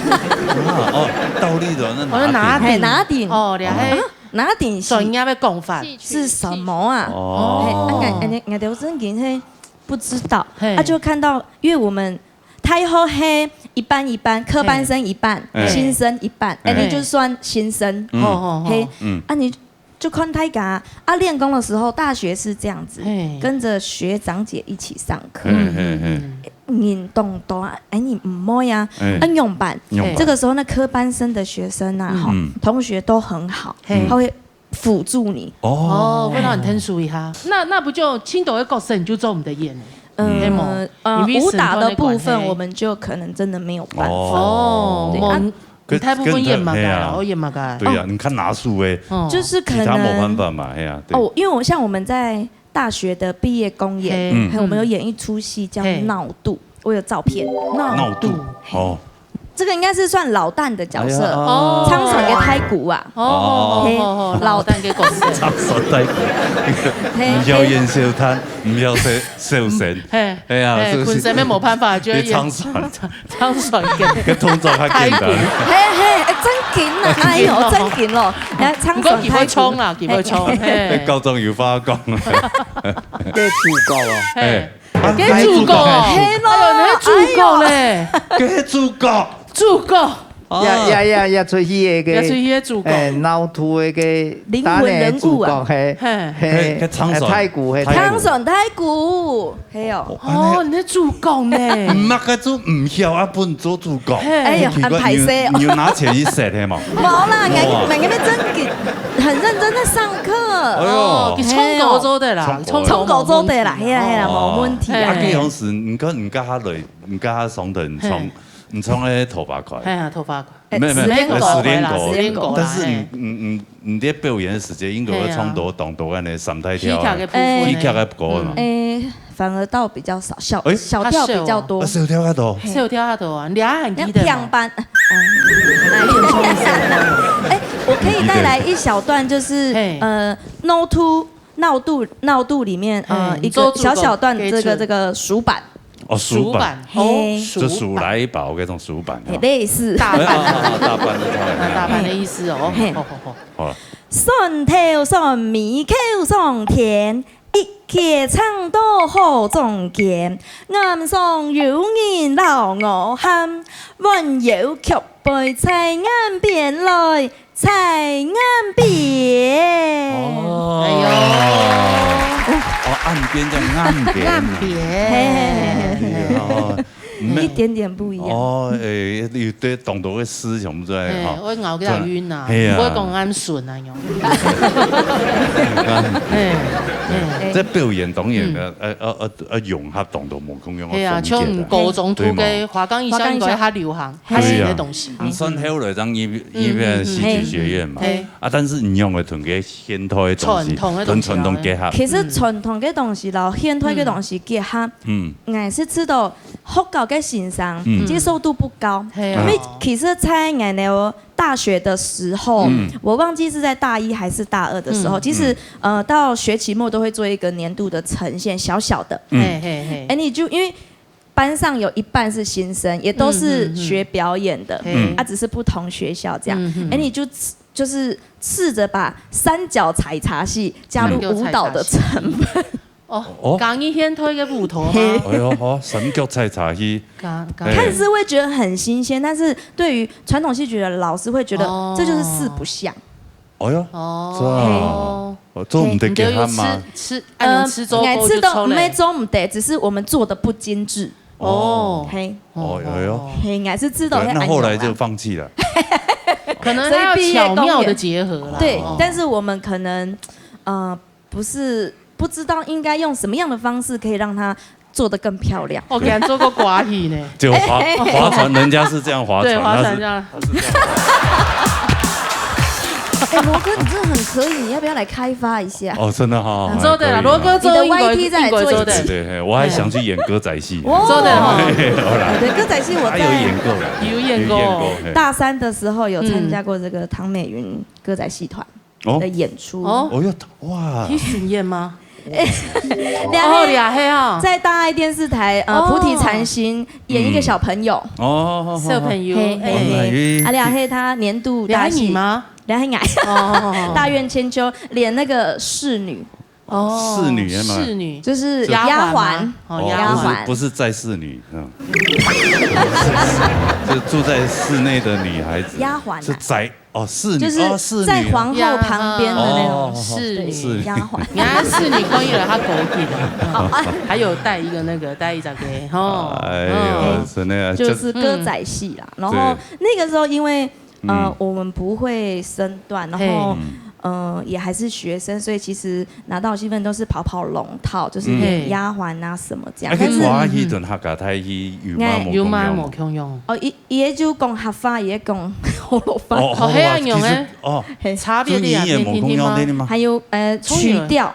哦，倒立的那拿鼎。我说拿鼎。嘿，拿鼎。哦，了解。啊，拿鼎是专业的讲法。是什么啊？哦。嘿，啊，俺，俺，俺都真的嘿，不知道。嘿。啊，就看到，因为我们大学嘿一半一半，科班生一半，嘿。新生一半，嘿。哎，你就算新生。嗯。哦，哦，哦。嘿，嗯。啊，你就看大家啊，练功的时候，大学是这样子，嘿。跟着学长姐一起上课。嘿，嘿，嘿。人当多啊，哎，你毋会啊，哎。啊，仰般？仰般？这个时候，那科班生的学生啊，嗯。哈，嗯。同学都很好，嘿。他会辅助你。哦。哦，会让你听书一下。那，那不就青豆的角色你就做毋得演了？嗯。嘿么？呃，因为武打的部分，身段的关系。我们就可能真的没有办法。哦。对，啊，跟，你大部分演嘛个啦，跟，嘿啊。我演嘛个啦。对啊，哦。你看拿手欸，哦。就是可能其他没办法嘛，嘿啊，对。哦，因为我，像我们在大学的毕业公演，嘿。嗯。还有我们有演一出戏叫《嘿。闹肚》，我有照片。闹肚。闹肚，哦。这个应该是算老旦的角色，哎呀，哦。唱首个太鼓啊。哦，嘿，哦，哦，哦，老老旦个角色。唱首太鼓。嘿，毋曉演小旦，毋曉小，小生。嘿，哎呀，嘿，是不是？本身没有办法，就要演。你唱首 唱首个。个动作较简单。太鼓。嘿，嘿，哎，真紧啊，哎呦，真紧咯。哎，唱首太鼓。不过佢會唱啦，佢會唱，嘿。高中有話講。个主角哦。嘿。哎，个主角哦。嘿咯，哎呦，你个主角嘞。哎呦。个主角。主角。哦。呀，呀，呀，呀，出去个个，也出去个主角。哎，闹肚个个灵魂人物啊。大个主角，嘿，嘿，嘿，个唱首。哎，太鼓，嘿，太鼓。唱首太鼓。 嘿哦。哦，哦，你个主角呢？毋係个，就毋曉啊，分做主角。嘿。哎呀，奇怪，恁歹勢哦。你有，你有拿錢去食係無？無啦，哇。人，人家真个很認真在上課。哎呦。哦，佢唱歌做得啦，嘿哦。唱歌唱歌做得啦，嘿啦，嘿啦，哦。無問題啦。啊，佢當時，你看，你跟他來，你跟他上的，你唱，嘿。你唱那个頭髮款。嘿啊，頭髮款。 哎，沒有，沒有，失戀歌啦，失戀歌啦，失戀歌啦，但是你，嘿。你，你，你在表演的時間，應該會唱到當多恁樣三大調啊，戲劇个部分呢。戲劇个歌嘛。嗯。哎，反而倒比較少，小，哎。小調比較多。啊，小調較多。嘿。小調較多啊，你還記得嗎？那平板，哎，哎，你很聰明。哎，我可以帶來一小段，就是，嘿。呃，No Two 闹肚，闹肚裡面，呃，嘿，一个小小段，你做主角，这个，这个熟版。哦，熟版。熟版，哦，嘿。熟版。就熟來一包那種熟版，嘿，哦。類似。大判。哎，啊，啊，啊，大判，大判。啊，大判的意思哦。嘿。好，好，好。好了。蒜頭蒜尾口上天，一氣撐到河中間。岸上有人摎我喊，彎腰曲背在岸邊來， 在岸邊。哦。哎呦。哦，岸邊叫岸邊啊。岸邊。嘿，嘿，嘿，嘿，嘿。哎呀，哦，沒有。一點點不一樣。哦，哎，有對當多个思想在，哎，吼。我咬个暈啊，嘿啊。毋會講恁順啊，用。哎，哎。在表演當然，嗯。呃，呃，呃，呃，融合當多無共樣个風格啊。嘿啊，像高中讀个對嘛。華岡藝校應該較流行。 還係个東西。對啊。你算後來正入，入去戲劇學院嘛。嗯，嗯，嗯。嘿。啊，但是你用个同个現代个東西，傳統个東西啦。同傳統結合。其實傳統个東西摎現代个東西結合，嗯。𠊎係知道學校个先生，嗯。接受度不高。嘿啊。因為其實在𠊎个大學的時候，嗯。我忘記是在大一還是大二的時候，嗯。其實，嗯。呃，到學期末都會做一個年度的呈現，小小的。嗯。嘿，嘿，嘿。哎，你就，因為 班上有一半是新生，也都是學表演的，嗯，嗯，嗯。嗯。啊，只是不同學校這樣。嗯，嗯。哎，你就試，就是試著把三角採茶戲加入舞蹈的成分。哦，哦。講一現代个舞蹈嗎？嘿。哎喲，好，三角採茶戲。講，講。嘿。看似會覺得很新鮮，但是對於傳統戲曲的老師會覺得，哦。這就是四不像。 哎喲，哦。這樣哦。嘿。哦，做毋得結合嘛。嘿。你就有試，試，哎，呃，你試做過就出來。𠊎試著毋係做毋得，只是我們做得不精緻。哦。嘿。哦，哎喲。嘿，𠊎係試著，對，那後來就放棄了。可能還要巧妙地結合啦。所以畢業公演，對，哦。但是我們可能呃，不是，不知道应该用什么样的方式可以让它做得更漂亮。我给他做个寡语呢。就划划船，人家是这样划船，对，划船这样。哎，罗哥，你真的很可以，你要不要来开发一下？哦，真的哈，你做对了，罗哥做应该应该做的。对对，我还想去演歌仔戏，做的哈，好啦，对，歌仔戏我还有演过啦，有演过，大三的时候有参加过这个唐美云歌仔戏团。的演出。哦哟，哇，去巡演吗？然后你啊，嘿啊，在大爱电视台呃菩提禅心演一个小朋友，哦，小朋友，哎，阿里啊嘿，他年度大戏吗？然后矮，大院千秋演那个侍女，哦，侍女嘛，侍女就是丫鬟，哦，丫鬟，不是在侍女，嗯，就住在室内的女孩子，丫鬟是宅。 哦，侍女就是在皇后旁边的那种侍女丫鬟。你看侍女光一来，她狗顶，还有带一个那个带一张给吼，哎呦，真的就是歌仔戏啦。然后那个时候因为呃我们不会身段，然后。嗯，也还是学生，所以其实拿到戏份都是跑跑龙套，就是演丫鬟啊什么这样。但是歌仔戏同客家台戏有嘛有嘛无共样？哦，一 伊个就讲客话，伊个讲河洛话。哦，係恁樣个。哦，差別个啊，也無共樣个嘛。還有呃曲調。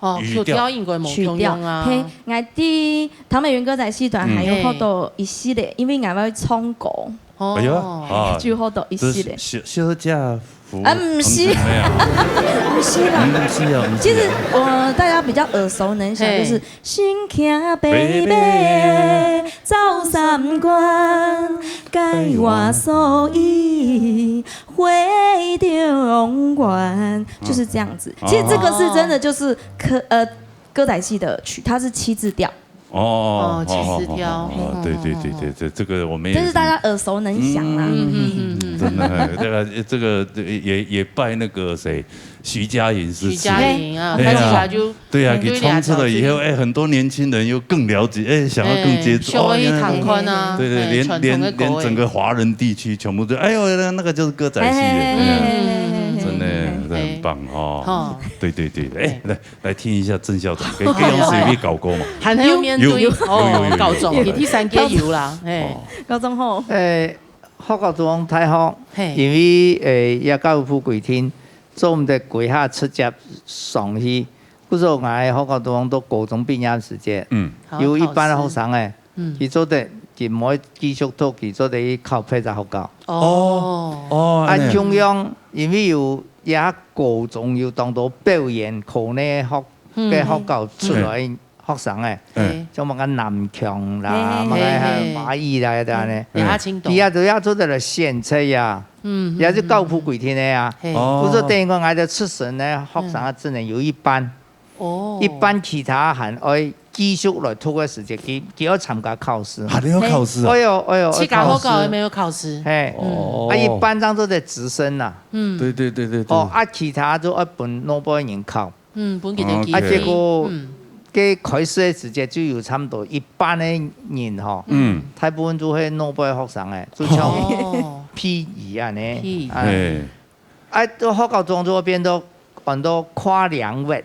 哦，曲調應該無共樣啊。嘿，𠊎知唐美雲歌仔戲團還有學到一系列，因為𠊎會唱歌。哎呀，啊，就學到一系列。小小姐。 啊，毋是，毋是啦，毋是啊。其實我大家比較耳熟能詳就是新卡貝貝走三關，該話所以會中原，就是這樣子。其實這個是真的，就是歌呃歌仔戲的曲，它是七字調。 哦，七字調，对对对对对，这个我们也，这是大家耳熟能详啦。嗯嗯，真的，这个这个也也拜那个谁，徐佳莹是，徐佳莹啊，他起来就对啊，给冲出了以后，哎，很多年轻人又更了解，哎，想要更接触，哦，去看看啊，对对，连连连整个华人地区全部都，哎呦，那个就是歌仔戏的，真的很棒哦，对对对，哎，来。 来听一下郑校长，佢佢有隨便搞過嘛？還有面對哦，高中，佢第三屆有啦，哎，高中後，誒，學校中央大學，因為誒，也教育部規定，做毋得歸下直接上去，故所𠊎學校中央到高中畢業時節，嗯，有一班學生誒，嗯，佢做得，佢無繼續讀，佢做得去考別隻學校。哦，哦，啊，中央因為有 也高中有當多表演科呢學个學校出來學生誒，像麼个南腔啦，麼个華語啦，這樣呢，佢也都也做得來選擇呀，也是教育部規定个呀。故所等於講，𠊎兜出身呢，學生啊只能有一半，哦，一半其他還愛 繼續來讀个時節，佢佢愛參加考試。還要考試啊？哎喲哎喲，自家學校也沒有考試。嘿，哦，啊，一般上都在直升啦。嗯，對對對對對。哦，啊，其他就愛分外背人考。嗯，分佢等機會。啊，結果，嗯，該開始个時節就有差不多一半个人吼，嗯，大部分就係外背學生誒，就像譬如恁呢，譬如，啊，啊，到學校中就會變到安到跨領域。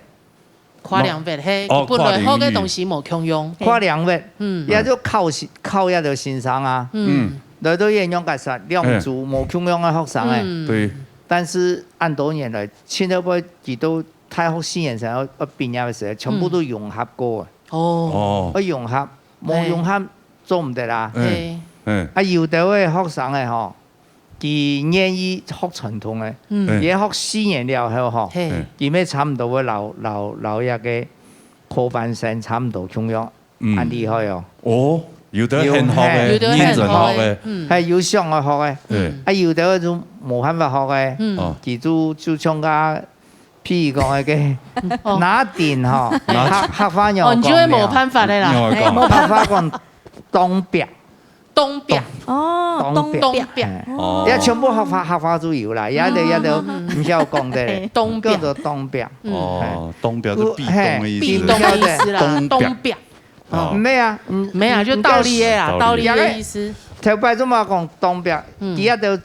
跨領域，嘿，哦，本來學个東西無共樣。跨領域，嗯，也就考試考也就先生啊，嗯，來到一樣个啥，兩組無共樣个學生誒，對。但是恁多年來，現在會幾多大學四年生要要畢業个時候，全部都融合過誒，哦，要融合，無融合做毋得啦，嗯嗯，啊，有兜个學生誒吼。 佢願意學傳統个，佢學四年了後吼，佢乜差毋多會摎摎摎這个科班生差毋多共樣，恁厲害哦。哦，有兜肯學个，有兜肯學个，係有想愛學个，啊有兜就無辦法學个，佢就就像个譬如講該个拿定吼，客客話仰講，哦，你就會無辦法个啦，客話講當壁。 當壁。哦，當壁。當壁。也全部客話客話都有啦，也都也都毋曉講个，當壁。叫做當壁。哦，當壁就壁咚个意思。壁咚个意思啦，當壁。哦，沒啊，沒啊，就倒立个啊，倒立个意思。頭擺做麼講當壁？佢也都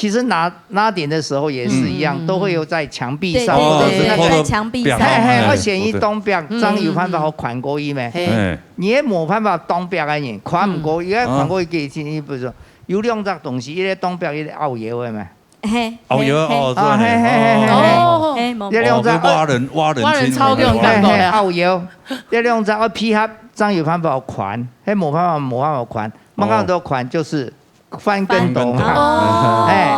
其實拿，拿點的時候也是一樣，嗯。都會有在牆壁上，對，哦，對，對，在牆壁上。係，係，係，哎，愛先去當壁，嗯。正有辦法好看過去咩？嗯。係。哎。你也無辦法當壁个人，看毋過，嗯。因為看過去，其實你比如說，有兩隻東西，一個當壁，一個拗腰个咩？係，拗腰，係，哦，係。啊，係，係，係，係，係。哦。係，無。這兩隻，哦，愛挖人，挖人挖人超強，感覺啊。係，係，拗腰，這兩隻愛配合，正有辦法看，係無辦法，無辦法看，無辦法看，就是 翻跟斗嘛。翻跟斗。哦。哎，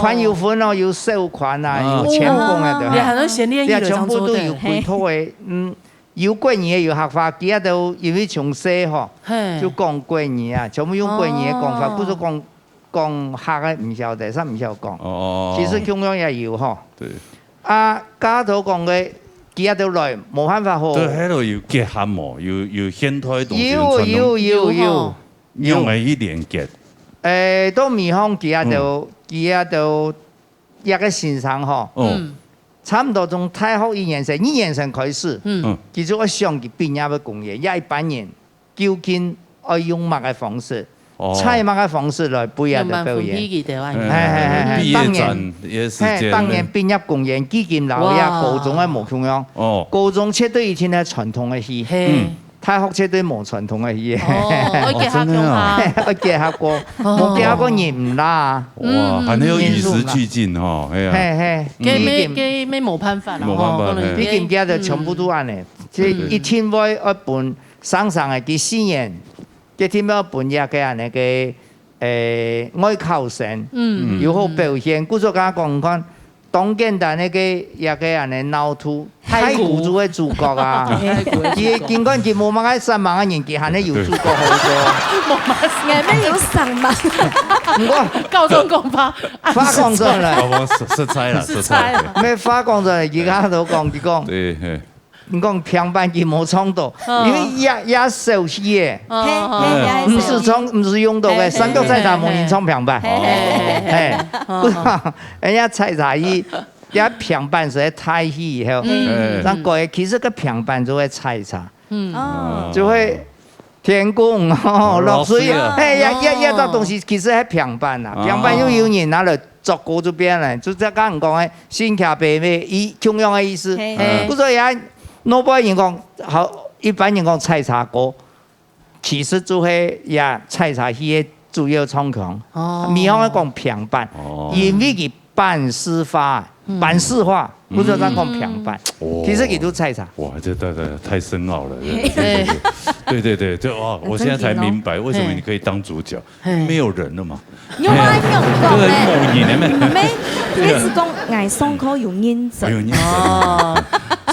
款有分哦，有小款啊，哦。有前鋒啊，對吧？你還能先練一个，你看全部都有歸套个，嘿。嗯，有國語个，有客話，佢啊都因為從細吼，嘿。就講國語啊，全部用國語个講法，哦。毋係講，講客个毋曉得，啥毋曉講。哦。其實共樣也有吼。對。啊，頭先講个，佢啊都來，無辦法吼。對，還有有結合無？有，有現代東西，有，傳統。有，有，有。有吼。 仰般去連結？誒，到尾項佢啊都，嗯。佢啊都，一個先生吼，哦。嗯。差毋多從大學一年生、二年生開始，嗯。嗯。佢就愛想佢畢業个公園，也一般人究竟愛用麼个方式，哦。採麼个方式來表演个表演。用慢分配佢兜啊。嗯。嘿，嘿，嘿，嘿，畢業展个時間。當年，嘿，當年畢業公園，佢今摎這高中个無共樣。哇。哦。高中絕對一定係傳統个戲。嘿。嗯。 大學絕對無傳統个戲。哦，愛結合共下。哦，真的啊。愛結合過，哦。無結合過人毋罅啊。哇，嗯。還要與時俱進吼，哎呀。嘿，嘿，嘿。該沒，畢竟，該沒無辦法啦，無辦法，吼，嘿。畢竟佢兜全部都恁呢，嗯。這一定會愛分生生个，佢四年，佢一定愛分這個恁呢个，誒，愛考生，嗯。有好表現。故所剛剛講，你看， 當簡單个一個恁呢鬧劇，太鼓。太鼓就係主角啊。太鼓个主角。佢，儘管佢無麼个煞猛个人，佢還係有主角好做。𠊎乜有煞猛。毋過，教授講法。話講出來。哦，實，實在啦，實在。實在啦。毋係話講出來，佢頭先都講，佢講，對，嘿。你講平板佢無創到，嗯。因為也，也小氣个。嗯。嘿，嘿，也小氣。毋係創，毋係用到个，嘿，嘿，三腳採茶無人創平板。嘿，嘿，嘿，嘿。嘿，嗯。不然，人家採茶佢 這平板實在太細以後，嗯。嗯。正改，其實該平板就會採茶，嗯。哦。就會天公吼，落水啊，落水啊。嘿，這，這，這隻東西其實係平板啊，哦。平板又有人拿來作歌就變了，就像剛剛講个新卡北咩，一，共樣个意思。嘿。嗯。故所以啊，老輩人講，好，一般人講採茶歌， 其實就係這採茶戲个主要唱腔。哦。毋好講平板，哦。因為佢板式化，嗯。板式化，嗯。故所正講平板。哦。其實佢就採茶。哇，這太，太，太深奧了。嘿。對，對，對，對，對，對，哇，我現在才明白為什麼你可以當主角，嘿。沒有人了嘛。 有啊，你有講呢。對，無人个咩？無，你係講𠊎上課有認真。哎喲，認真。哦，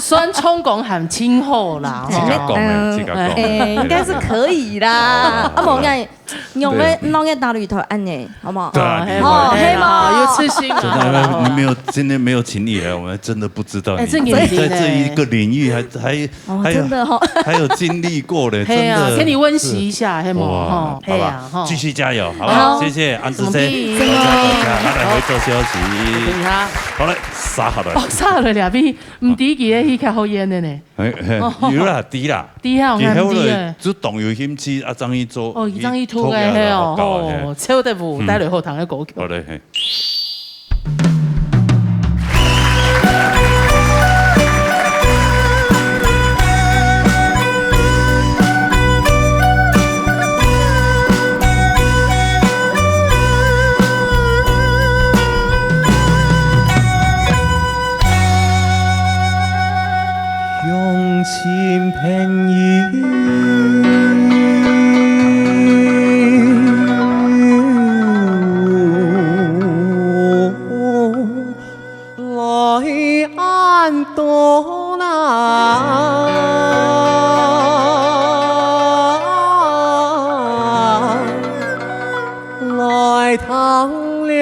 算唱功還盡好啦，吼。自家講个，嗯，自家講个。哎，應該是可以啦。哦。啊，無，𠊎用个，對。弄个大鐳頭恁呢，好不好？對啊，哦，厲害。哦，係嘛。有自信啊。真的，你沒有，今天沒有請你來，我們真的不知道你，哎，真的。你在這一個領域還，還 哦，還有，真的哦。還有經歷過的，嘿啊，真的。給你溫習一下，嘿嘛，哇，吼，好吧，嘿啊，吼。繼續加油，好不好？好。謝謝安之生，什麼地？多謝，多謝，他來回做消息。等一下。好嘞，殺好了。哦，殺了兩筆，毋知佢个戲較好演个呢。哎，哎，哦。有啦，知啦。知啊，佢後來就當有興趣，啊，正去做，哦，佢正去讀个，嘿哦，做个，嘿。哦，笑得無，嗯。帶來好聽个歌曲。好嘞，嘿。 鄉親朋友，來恁多啦。 來聽了，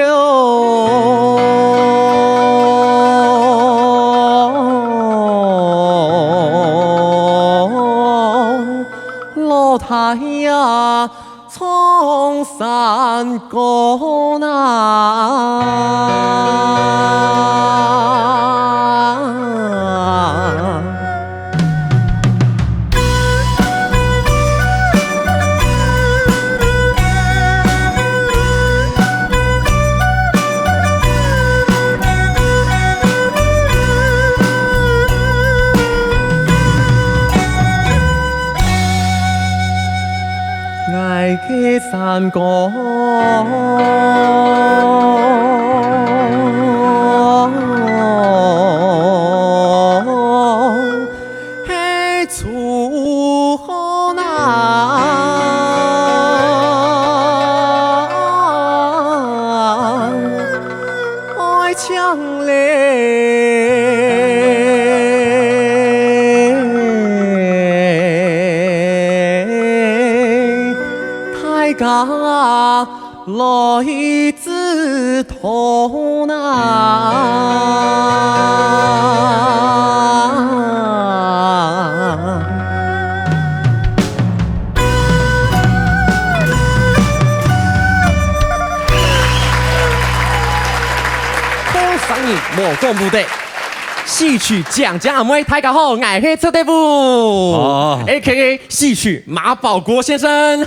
老弟呀，唱山歌哪。山歌係祝福啊，愛情 大家來自同啊。好聲音無講毋得，戲曲靚靚阿妹，大家好，𠊎係蔡德武，哦。A K A 戲曲馬保國先生。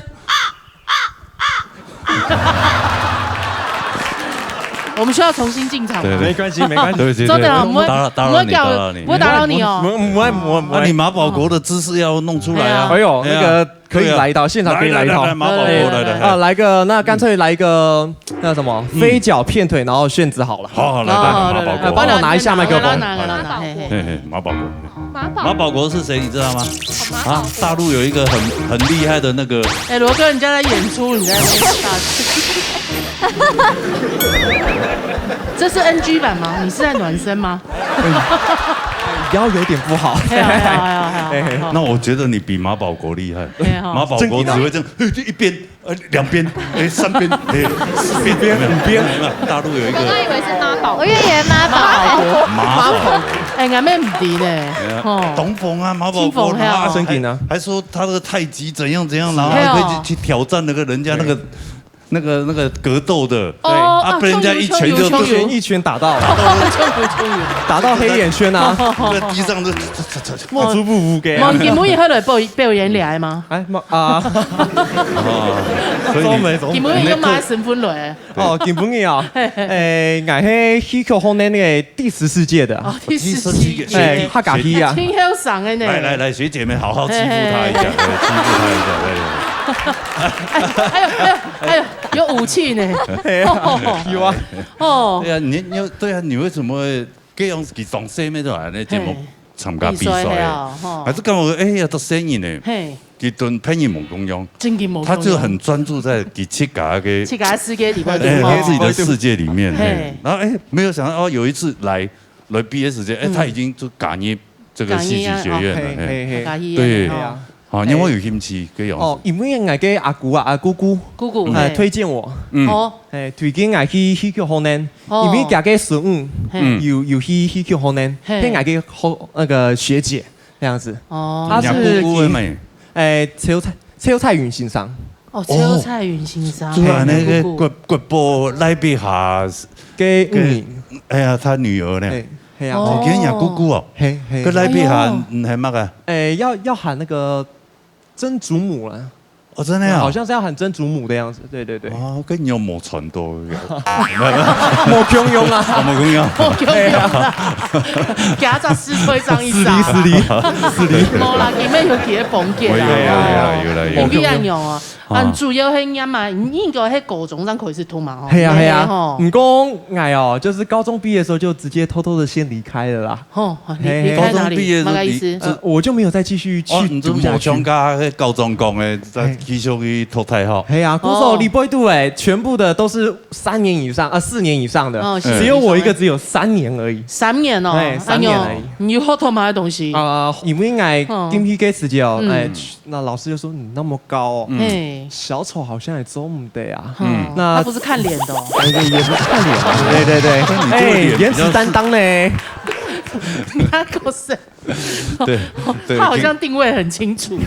我們需要重新進場嗎？對，對。沒關係，沒關係。對不起，坐等啊，對不起，我們，打擾，打擾你，我們叫，打擾你。我打擾你哦。我，我，我，我，啊，你馬保國的姿勢要弄出來啊。哎呦，哎呀，那個可以來一道，對啊。現場可以來一套。來，來，來，馬保國，來，來，來。啊，來個，那乾脆來一個，那什麼，嗯。飛腳片腿，然後旋子好了。好，好，來，來，好，好，來，馬保國。來，幫我拿一下麥克風。來，來，拿，來，拿，嘿，嘿。嘿，嘿，馬保國。 馬保，馬保國是誰，你知道嗎？馬保國。啊，大陸有一個很，很厲害的那個，哎，羅哥，人家在演出，你在那邊大笑。這是N G版嗎？你是在暖身嗎？腰有點不好。哎呀，哎呀，哎呀，哎呀，哎，哎。好。那我覺得你比馬保國厲害。哎，好。馬保國只會這樣，嘿，就一邊，呃，兩邊，哎，三邊，哎，四邊，五邊。有沒有？大陸有一個，我剛剛以為是媽寶。我以為媽寶。馬保國。哎，𠊎乜毋知呢。哎呀，吼。東鳳啊，馬保國，東鳳，嘿啊。啊，還，還說他的太極怎樣怎樣，然後還可以去，嘿哦。去挑戰那個人家那個，那個，那個格鬥的，哦，啊，被人家一拳就，哦，一拳，一拳打到，打到黑眼圈啊。那個地上就，冒出布布給啊。無，今晡日還來表，表演了嗎？哎，無啊。哦，所以你，今晡日有麼个身份來？ 哦，今晡日啊，嘿，嘿。誒，𠊎係戲曲學院个第十四屆个。哦，第十四屆。誒，客家戲啊。真後生个呢。來，來，來，學姐們，好好欺負他一下，嘿，嘿。對，欺負他一下，對。哎呦，哎呦，哎呦，有武器呢。嘿啊，有啊。哦。對啊，你，你有，對啊，你為什麼會這樣子當細妹就來那節目？嘿。 參加比賽。比賽啊，吼。還係感覺，哎呀，這細人呢，嘿。佢同別人無共樣，真个無共樣。他就很專注在佢自家个，自家世界裡面，哎，吼。他自己的世界裡面，嘿。嘿。然後，哎，沒有想到，哦，有一次來，來畢業時間，哎，嗯。他已經就加入這個戲劇學院了，加入啊，嘿。嘿，嘿，嘿。加入啊，對。吼。啊，你有沒有興趣？可以哦。哦，因為𠊎个阿姑啊，啊，姑姑，姑姑，哎，嘿。推薦我。嗯。哦。哎，推薦𠊎去戲曲學院。 哦。因為佢个孫女，嘿。有，有去戲曲學院，嘿。係𠊎个好，那個學姐，這樣子。哦。她是人家姑姑个咩？誒，邱彩，邱彩雲先生。哦，邱彩雲先生。就係那個國，國寶賴碧霞个女兒。哎呀，她女兒呢？誒，係啊。哦，佢人家姑姑哦。嘿，嘿。跟賴碧霞，哎呦。嗯，還麼个？誒，要，要喊那個曾祖母啦。 哦，真的啊？好像是要喊曾祖母的樣子，對，對，對。哦，跟你有沒傳到？沒有，沒有。無共樣啊。哦，無共樣。無共樣啊。對啊。夾雜失推上一殺啦。失禮，失禮，失禮。無啦，今晡日有幾个風格啦。有啦，有啦，有啦，有啦。有啦。你必然有啊。啊。啊，主要係念嘛，你應該係高中正開始讀嘛，吼。係啊，係啊。嘿吼。毋過𠊎哦，就是高中畢業的時候就直接偷偷地先離開了啦。 吼，你，嘿，你看哪裡？高中畢業就離，麼个意思？呃，我就沒有再繼續去讀下去。哦，你就無像該高中講的，再繼續去讀大學。嘿。係啊，故所裡背肚誒，全部的都是三年以上，呃，四年以上的，哦，只有我一個只有三年而已。三年哦，哎，三年而已。哎喲，你有學到麼个東西？啊，因為𠊎進去个時節哦，嗯。哎，那老師就說：「你那麼高哦，嗯。嘿。小丑好像也做毋得啊。」嗯。那他不是看臉的哦。哎，對，也不是看臉啊。對，對，對。但你這個臉比較是，哎，顏值擔當呢。那個是，對，對，他好像定位很清楚。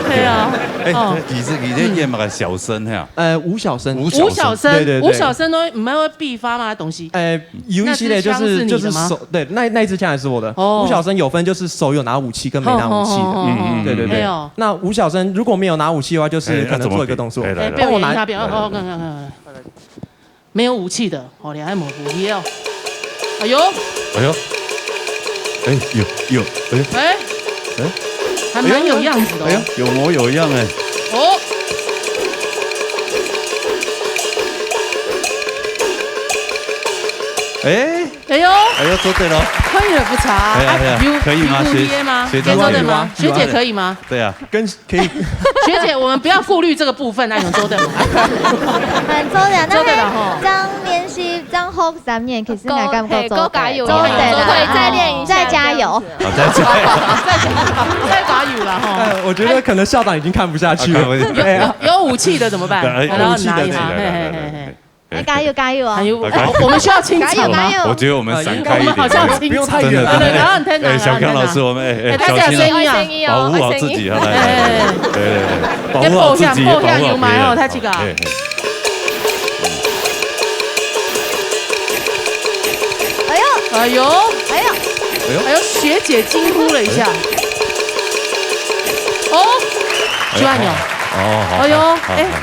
對啊，哎，哦。其實，其實演那個小生哈。呃，吳小生。吳小生。吳小生，對，對，對。吳小生都毋係會比劃嗎？東西？呃，有一些的就是，那支槍是你的嗎？就是手，對，那，那一支槍還是我的。哦。吳小生有分，就是手有拿武器跟沒拿武器的。吼，吼，吼，吼。嗯，嗯，嗯。對，對，對。哎喲。那吳小生如果沒有拿武器的話，就是可能做一個動作。哎，要不要？哎，來，來。幫我拿。表演一下，表演，哦，看看，看看。沒有武器的，哦，你還沒武器哦。哎喲。哎喲。哎，有，有，哎喲。哎。哎。還蠻有樣子的哦。哎喲，有模有樣哎。哦。哎，哎呦，哎呦，做對了。可以了，不差啊。哎呀，哎呀，啊，有，可以嗎？有鼓勵的嗎？學，學姐可以嗎？有啊，有啊。學姐可以嗎？對啊。跟，可以。学姐，我们不要顾虑这个部分，那有做对吗？很做得，那做得了吼。还这样练习，这样后三年，其实应该够，够，嘿，够加油，够得啦。够加油，再练一下，再加油。这样子。好，再加油。再加，再加油了吼。哎，我觉得可能校长已经看不下去了。啊，看不下去。哎呀。有，有武器的怎么办？哎，然后拿一下，武器的，来，来，来，来，嘿，嘿，嘿，嘿。来。 哎，加油，加油哦！加油，加油。我们需要清场吗？加油，加油。我觉得我们闪开一点。我们好像要清场。不用太远了。真的，真的。对，然后你太难了，哎，小刚老师，太难了。我们，哎，哎，哎，大家小心哦。小心一下，保护好自己，哎，好不好？哎，哎，哎，保护好自己，保护好别人。哎，哎，哎。这够像，够像，有没有？他这个啊。哎，哎。哎呦，哎呦，哎呦，哎呦。哎呦，学姐惊呼了一下。哦，哎呦，就按鈕。哦，好，哎呦，好，好，哎，好。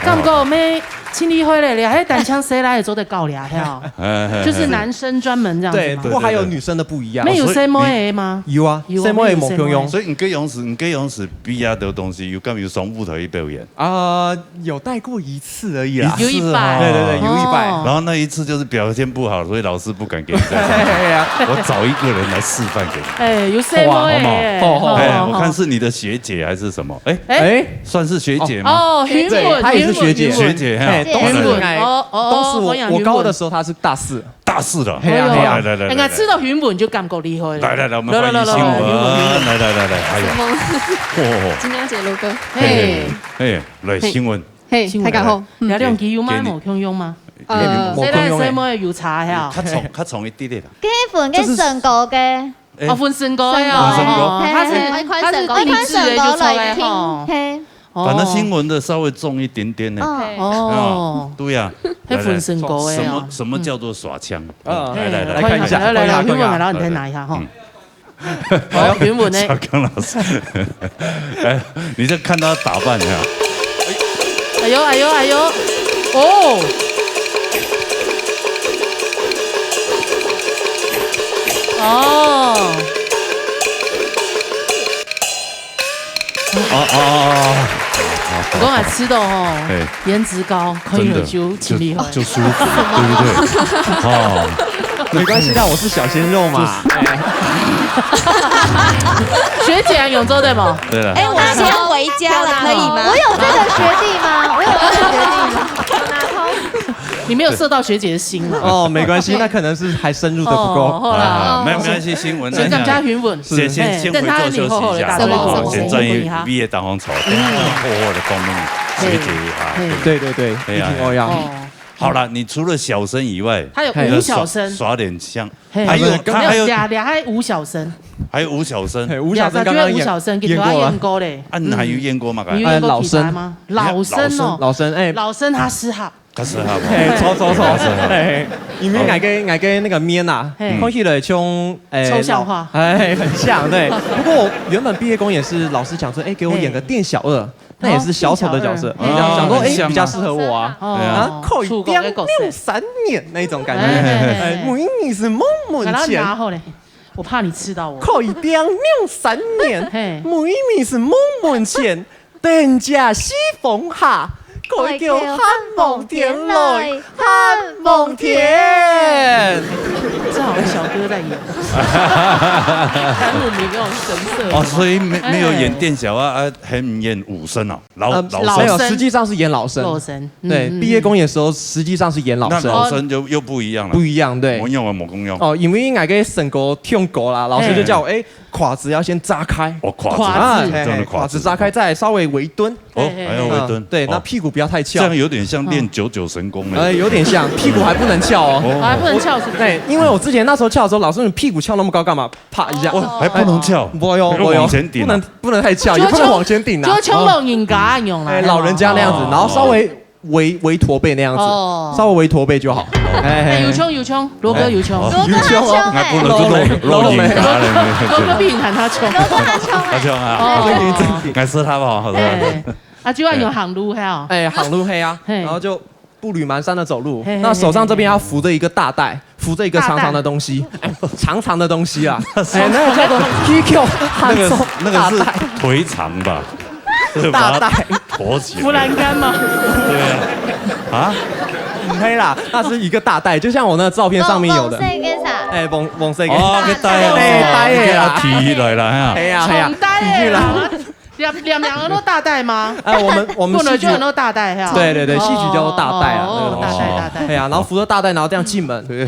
感觉没 真厉害咧，你还单枪谁来也做得搞了，嘿哦。哎，哎，就是男生专门这样子吗？对，不过还有女生的不一样。没有細妹的吗？有啊，有啊，細妹的没有細妹。無共樣。所以你个样子，你个样子比較多东西，有敢有上舞台去表演？啊，有带过一次而已啦。有一擺。一次哦。对，对，对，有一擺。哦。然后那一次就是表现不好，所以老师不敢给你再上。哎呀。我找一个人来示范给你。哎，有細妹的耶。好，好，好。哎，我看是你的学姐还是什么？哎，哎。 算是学姐吗？哦，云文，对，她也是学姐。云文，云文。学姐，哈，哎，当时云文。哎，哦，哦，当时我，我高二的时候，她是大四。大四了。哎呦，哎呀，哎呀。来，来，来，来，来。哎，看到云文就感觉厉害了。来，来，来，我们欢迎新文。来，来，来，来，来，来，哎呀。什么？哦，哦，哦。金良姐，罗哥。嘿。哎，哎，来，嘿。新文。嘿，新文，大家好。来。嗯。聊两句有吗？给你。无共样吗？呃。无共样的。谁来谁没有差呀？较长，较长一点点啦。这是，这是，哦，分身高个。 哎。哦，分身高个哦，分身高。哦，他是，哎，他是定制的，就出来吼。嘿。哦。反正新文的稍微重一点点呢。嗯。哦。啊，对呀。还分身高个哦。来，来，什么，什么叫做耍枪？嗯。来，来，来，来看一下，来，来，来，看一下，云文，看一下。然后你再拿一下哈。嗯。好，云文呢？小刚老师。哎，你在看他打扮呀？哎呦，哎呦，哎呦，哦。 哦。哦，哦，哦，哦，哦。我刚才吃到哦，哎。颜值高，可以喝酒，真的，请你喝。就，就舒服，对不对？哦。没关系啦，我是小鲜肉嘛。就是。哎。学姐有做对吗？对了。哎，我先回家了，可以吗？我有这个学弟吗？我有这个学弟吗？ 你没有射到学姐的心了。哦，没关系，那可能是还深入得不够。哦，好啦。啊，没有，没关系，新文，先感谢云文。先，先，哎，先回座休息一下，等他以后好好地打扮一下。好不好？先转去毕业当中坐，等一下好好地讲学姐一下。嘿。对，对，对，哎呀，一定要。哎呀。哦。好了，你除了小生以外，还有吴小生。耍，耍点像，嘿。还有，没有，他还有，俩，俩还有吴小生。还有吴小生。嘿，吴小生刚刚演，俩，就吴小生，演过了。给他演过嘞。啊，你还有演过吗？嗯。你有演过其他吗？哎，老生。老生哦。老生，老生，哎。老生他适合。 可是哈，嘿，错，错，错。可是哈。嘿，因为我个，我个那个面啊，嘿。看起来像，诶，抽象化。老，哎，很像，对。不过我原本毕业公演是老师讲说，哎，给我演个店小二，对。那也是小丑的角色，哦，店小二。想说，哎，很像吗？比较适合我啊。哦。对啊。啊，可以当两三年那种感觉，哎，哎，哎，哎。每日是梦梦然后拿好嘞，我怕你刺到我。可以当两三年，嘿。每日是梦梦见， 等这西风下，可以叫汉梦天来，汉梦天。这好像小哥在演。韩武明那种神色。哦，所以没，没有演店小二，啊，还演武生啊，老，呃，老生。没有，实际上是演老生。老生，嗯，对，嗯，毕业公演的时候，实际上是演老生。那老生就又不一样了。不一样，对。没有啊，没共样。哦，因为我个身高忒高啦，老师就叫我，哎， 胯子要先扎开。哦，胯子，啊，嘿，嘿，这样的胯子。胯子扎开，再稍微微蹲。哦，嘿，嘿，还要微蹲。嗯，对，哦。那屁股不要太翘。这样有点像练九九神功呢。哎，有点像，屁股还不能翘哦。哦。还不能翘是不是？对，因为我之前那时候翘的时候，老师说你屁股翘那么高干嘛？啪一下。哦，还不能翘。哎，不用，不用，往前顶啊。不能，不能太翘，也不能往前顶啊。就，就像老人家一样啦。哎，老人家那样子，哦。然后稍微 围，围驼背那样子，哦。稍微围驼背就好。哎，哎，哎。有冲，有冲，罗哥有冲。哦。罗哥有冲哦。哎，不能，这都，老人家了。罗哥比你还他冲。罗哥他冲哎。他冲啊。哦。正经，正经。还是他吧，好的。哎，啊，就要有行路，嘿哦。哎，行路，嘿啊，嘿。然后就步履蹒跚地走路，嘿，嘿，那手上这边要扶着一个大袋，扶着一个长长的东西，大袋。哎，长长的东西啊。哎，那个叫做 P Q 那个是，大袋。那个是腿长吧？ 是把它大袋。驮起来。扶栏杆吗？对啊。啊？毋係啦，那是一個大袋，就像我那照片上面有的。黃，黃色个啥？哎，黃，黃色个。哦，該袋哦，哎，袋个啦。該提起來了哈。哎呀，哎呀，重袋个啦。提起來。兩，兩，兩个都大袋嗎？哎，我們，我們戲劇，本來就很多大袋哈。對，對，對，戲劇叫做大袋啊，哦，那個東西。大袋，大袋。哎呀，然後扶著大袋，然後這樣進門。對。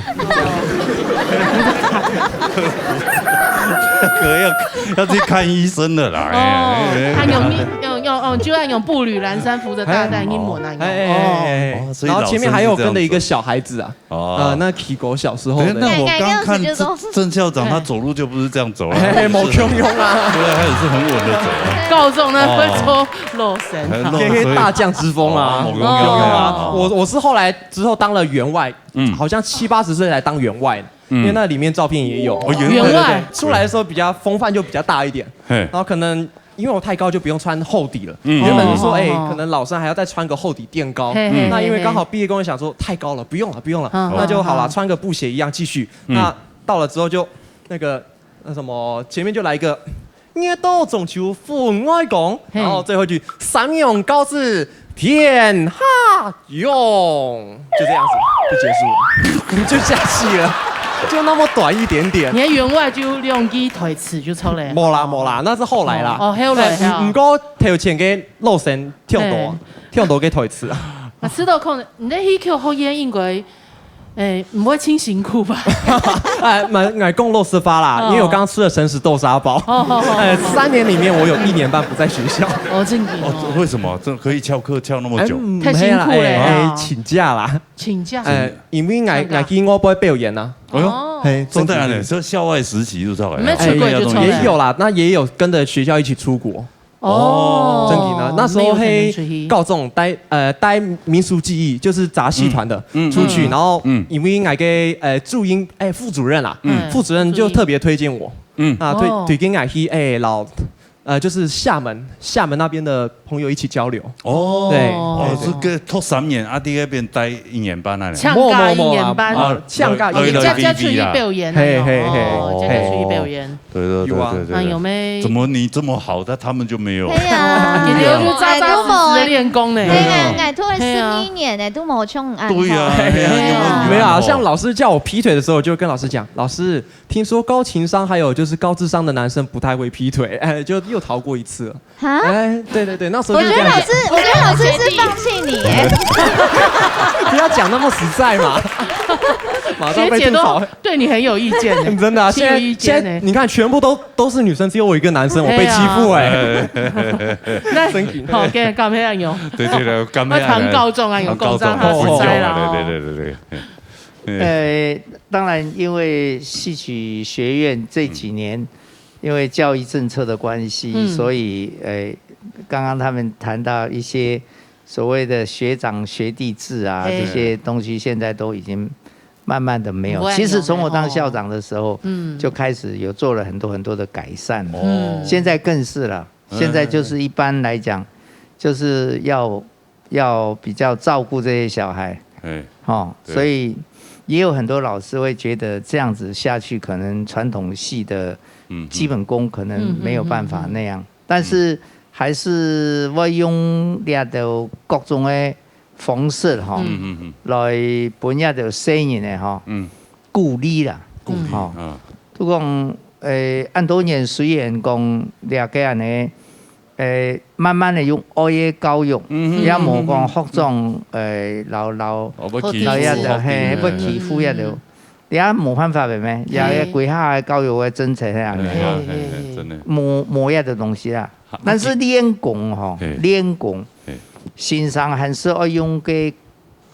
可能要，要去看醫生了啦，哎，哦，哎，哎。他用，用，用，用，就要用步履蹣跚扶著大袋，哎，你摸那个。哎，哎，哎，哎，哦。哦，所以然後前面還有跟著一個小孩子啊。老師是這樣走。 哦。呃，那Kiko小時候的。哎，那我剛看鄭，鄭校長他走路就不是這樣走啊，哎，哎，他也是很，無共樣啊。對啊，他也是很穩地走啊。高中呢，哦。會做老生啊。哎，老，這些大將之風啊。所以，哦，無共樣啊。哦。我，我是後來之後當了員外，嗯。好像七八十歲才當員外的，嗯。因為那裡面照片也有。哦，員外。對，對，對，出來的時候比較風範就比較大一點，嘿。然後可能 因為我太高就不用穿厚底了。嗯。原本是說，哦。哎，可能老生還要再穿個厚底墊高。嘿，嘿，那因為剛好畢業公園想說太高了，不用了，不用了，嗯，那就好了，嗯。穿個布鞋一樣繼續。嗯。那到了之後就那個，那什麼，前面就來一個，「月到中秋分外光」，嘿。然後最後一句，「三陽交趾 天下榮」，就這樣子，就結束了，就下戲了，就那麼短一點點。你看員外就兩句台詞就出來。無啦，無啦，那是後來啦。哦，哦，後來啊。哎，毋，毋過頭前个老生聽到，嘿。聽到个台詞啊。啊，知道可能你在戲曲學院應該，哎，毋會盡辛苦吧？哎，蠻，𠊎講老實話啦，哦。因為我剛剛吃了生食豆沙包。哦，哦，哦。哎，三年裡面我有一年半不在學校。哦，正經哦。哦，為什麼？這可以翹課翹那麼久？哎，嗯，太辛苦了呀。哎，哎，請假啦。請假。哎，因為𠊎，請假。𠊎去外背表演啊。哎喲，哦。嘿，真的啊，真的。這校外實習就出來了。沒出國就出來了。哎，也有啦，那也有跟著學校一起出國。哦。正經啊，那時候，沒有可能出去。嘿，高中帶，呃，帶民俗技藝，就是雜戲團的，嗯，嗯，出去，嗯，然後，嗯。因為𠊎个，呃，主任，哎，副主任啦，嗯。副主任就特別推薦我，嗯。啊，推，哦。推薦𠊎去，哎，老 呃，就是廈門，廈門那邊的朋友一起交流。哦。對，哦，對，對。係該讀三年，啊，在該邊待一年半啊。請假一年半。無，無，無啊，啊，請假一年半。來，來，來，接，接出去表演啊，嘿，嘿，嘿，哦，嘿。接出去表演。對，對，對，有啊。對，對，對。哎喲，妹。怎麼你這麼好，但他們就沒有？對啊，你就扎扎實實的練功呢。對啊，哎，都無。對啊，哎，都係十二年呢，都無像恁好。對啊，哎呀，有沒有，有沒有啊？像老師叫我劈腿的時候，我就跟老師講，老師， 聽說高情商還有就是高智商的男生不太會劈腿，哎，就又逃過一次了。哈？哎，對，對，對，那時候就這樣講。我覺得老師，我覺得老師是放棄你耶。不要講那麼實在嘛，馬上被吐槽。學姐都對你很有意見耶。真的啊，現在，心有餘悸呢。現在你看，全部都，都是女生，只有我一個男生，我被欺負哎。對啊。那，真的。好，給，感謝啊，有。對，對，對，感謝啊。那談高中啊，有高中啊，高中啊，實在啦。對，對，對，對，對。 呃，當然，因為戲曲學院這幾年，嗯。因為教育政策的關係，嗯。所以，呃，剛剛他們談到一些所謂的學長學弟制啊，嘿。這些東西現在都已經慢慢地沒有。不會有了，其實從我當校長的時候，哦。嗯。就開始有做了很多很多的改善。哦。嗯。現在更是了，嗯。現在就是一般來講，就是要 要比較照顧這些小孩。哎，哦，對。所以也有很多老師會覺得這樣子下去，可能傳統戲的，嗯，嗯。基本功可能沒有辦法那樣。嗯，嗯，嗯，嗯。但是還是會用這兜各種的方式，吼，嗯，嗯，嗯。來分這兜細人的，吼，嗯。鼓勵啦，鼓勵，吼。嗯。就講，呃，恁多年雖然講這个恁呢， 誒，慢慢地用愛个教育，嗯哼。也無講學長，誒，老，老，哦，要欺負老一輩，學弟，嘿，嗯。要欺負一下，嗯。也無辦法个咩，也，嘿。也歸下个教育个政策係恁呢。哎呀，嘿，嘿，嘿，嘿。真的。無，無一个東西啦。好，但是練功吼，嘿。練功，嘿。先生還是愛用个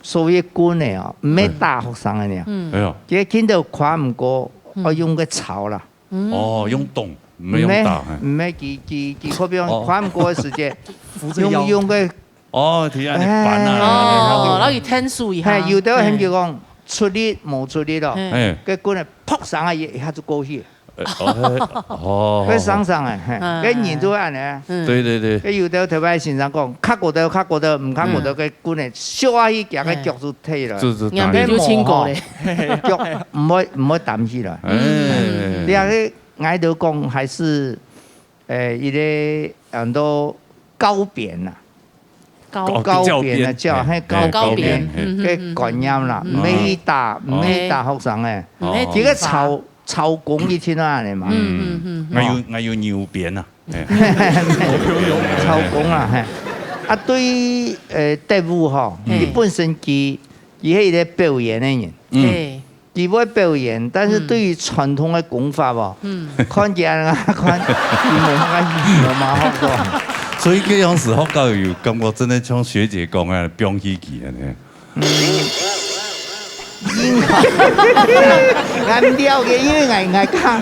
所謂棍个哦，毋係打學生个呢。嗯。哎喲。其實聽到看毋過，嗯。愛用个操啦。 嗯。哦，用動，毋係用打，嘿。毋係，毋係，佢，佢，佢可比講，哦。看毋過个時節，扶著腰。用，用个，哦，佢恁呢扳啊，哎。哦，然後佢tensu一下。嘿，有兜人就講，嘿。出力，無出力咯。嘿。嘿。該棍仔，噗聲啊，一，一下就過去。呃，哦，嘿，哦，該生生个，嘿，嗯。該人就會恁呢。嗯。對，對，對。該有兜頭擺先生講，較過頭，較過頭，毋較過頭，嗯。該棍仔，咻啊，去，行个腳就退了。嗯。就，就打。人就清過咧。嘿，嘿，腳毋會，毋會彈起來。嗯。你啊，該 𠊎兜講還是，誒，一個很多教鞭啊。教教鞭啊，教鞭，教，嘿，教教鞭，鞭，嘿。个觀念啦，嗯，嗯，毋係去打，嗯。毋係去打學生个。哦。毋係體罰。佢个操，操功一定愛恁樣嘛。嗯，嗯，嗯，嗯。還有，還有扭鞭啊，嘿。操功啦，嘿。啊，對於，呃，德武吼，嘿。佢本身佢，佢係一個表演个人。嗯。嘿。 佢會表演，但是對於傳統个功法哦，嗯。看佢恁樣看，佢無麼个，無麼个好講。所以這樣時學校有感覺真的像學姐講个，放棄佢个呢？嗯，應該。𠊎毋了解，因為𠊎，𠊎講，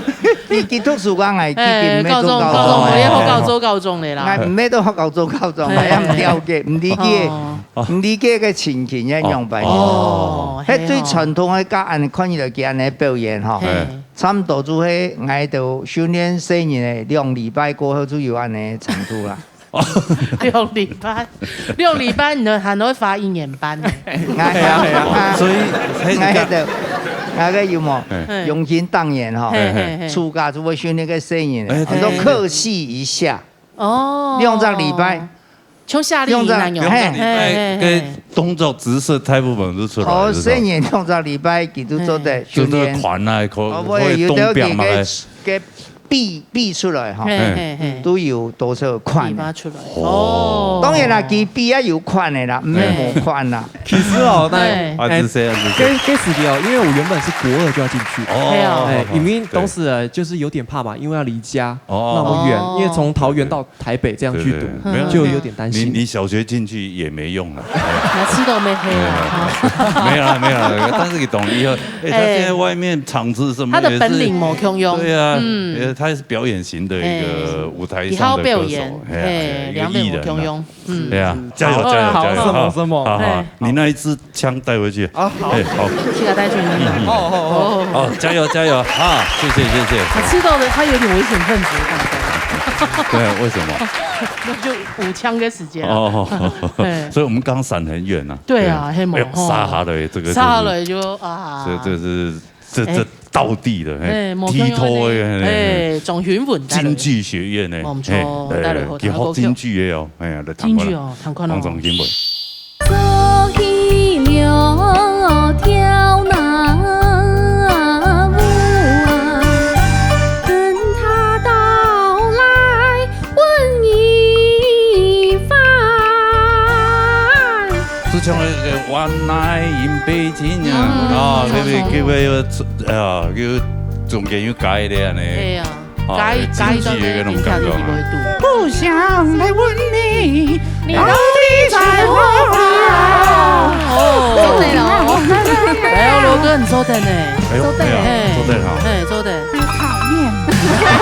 佢，佢讀書講，𠊎，佢，哎，佢毋係做高中，高中，哦。𠊎也好高做高中个啦。𠊎毋係做高中，哎。𠊎也毋了解，毋理解。哦。 毋理解个情形係仰般。哦。哦，該對傳統个教恁樣看起來，佢恁樣表演吼，嘿。差毋多就係𠊎兜訓練細人个兩禮拜過後就有恁樣程度啦。兩禮拜，兩禮拜你都還會罰一年班呢。哎呀，哎呀，所以，哎，𠊎个，𠊎个有無？嘿。用心當然吼，嘿，嘿，嘿。暑假就會訓練个細人，哎，很多客氣一下。 哦。兩隻禮拜。像夏令營那樣。兩隻禮拜，嘿，嘿，嘿，嘿。个動作姿勢大部分都出來，哦，係吧？細人兩隻禮拜，佢都做得訓練。嘿。就係款啊，可，哦，可以動表嘛，會，有兜佢个，个比，比出來吼，嘿，嘿，嘿。都有多少款。比法出來。哦。哦。當然啦，佢比也有款个啦，毋係無款啦。嘿。其實哦，那，嘿。啊，這些，這些。哎，該，該時期哦，因為我原本是國二就要進去。哦。對啊。哎，好，好，因為當時，對。呃，就是有點怕嘛，因為要離家。 哦。那麼遠，哦。因為從桃園到台北這樣去讀，對，對，對，沒有，就有點擔心。你，你小學進去也沒用了。哎。牙齒都沒黑了，哎，哈。沒有啦，沒有啦，但是你懂以後，哎，他現在外面場子什麼也是，哎。他的本領無共樣。對啊，嗯。呃，他是表演型的一個舞台上的歌手，哎。以後表演，哎，哎，一個藝人啊。兩邊無共樣。 嗯。對啊，加油，好，加油，好，加油，什麼，好，什麼？好，好，哎。你那一支槍帶回去。啊，好。哎，好。去給他帶去那裡。嗯，嗯。哦，哦，哦。哦，加油，加油，啊，謝謝，謝謝。他吃到的，他有點危險分子的感覺。對，為什麼？那就五槍的時間啊。哦，哦，哦，哦。對。所以我們剛閃很遠啊。對啊，對。嘿嘛，哎呦，吼。殺下來，這個就是，殺下來就，啊。這，這是 這，哎。這道地的，嘿，哎，無共樣的呢。剃頭的，嘿，嘿。哎，張雲文帶來。京劇學院的，無錯，嘿，帶來好聽的歌曲。哎，佢學京劇的哦，哎呀，來聽看啦。京劇哦，聽看哦。王張雲文。 就像那個《灣仔引白蛇》啊，嗯，啊，沒錯。該位，該位又出，啊，又中間又改了呢。對啊，啊，改，改到京劇的那種感覺啊。不想再問你，你到底在何方？哦，做得了哦。哎呦，劉哥，你做得呢。哎呦，做得呢。哎呀，做得哈。哎，做得。 討厭。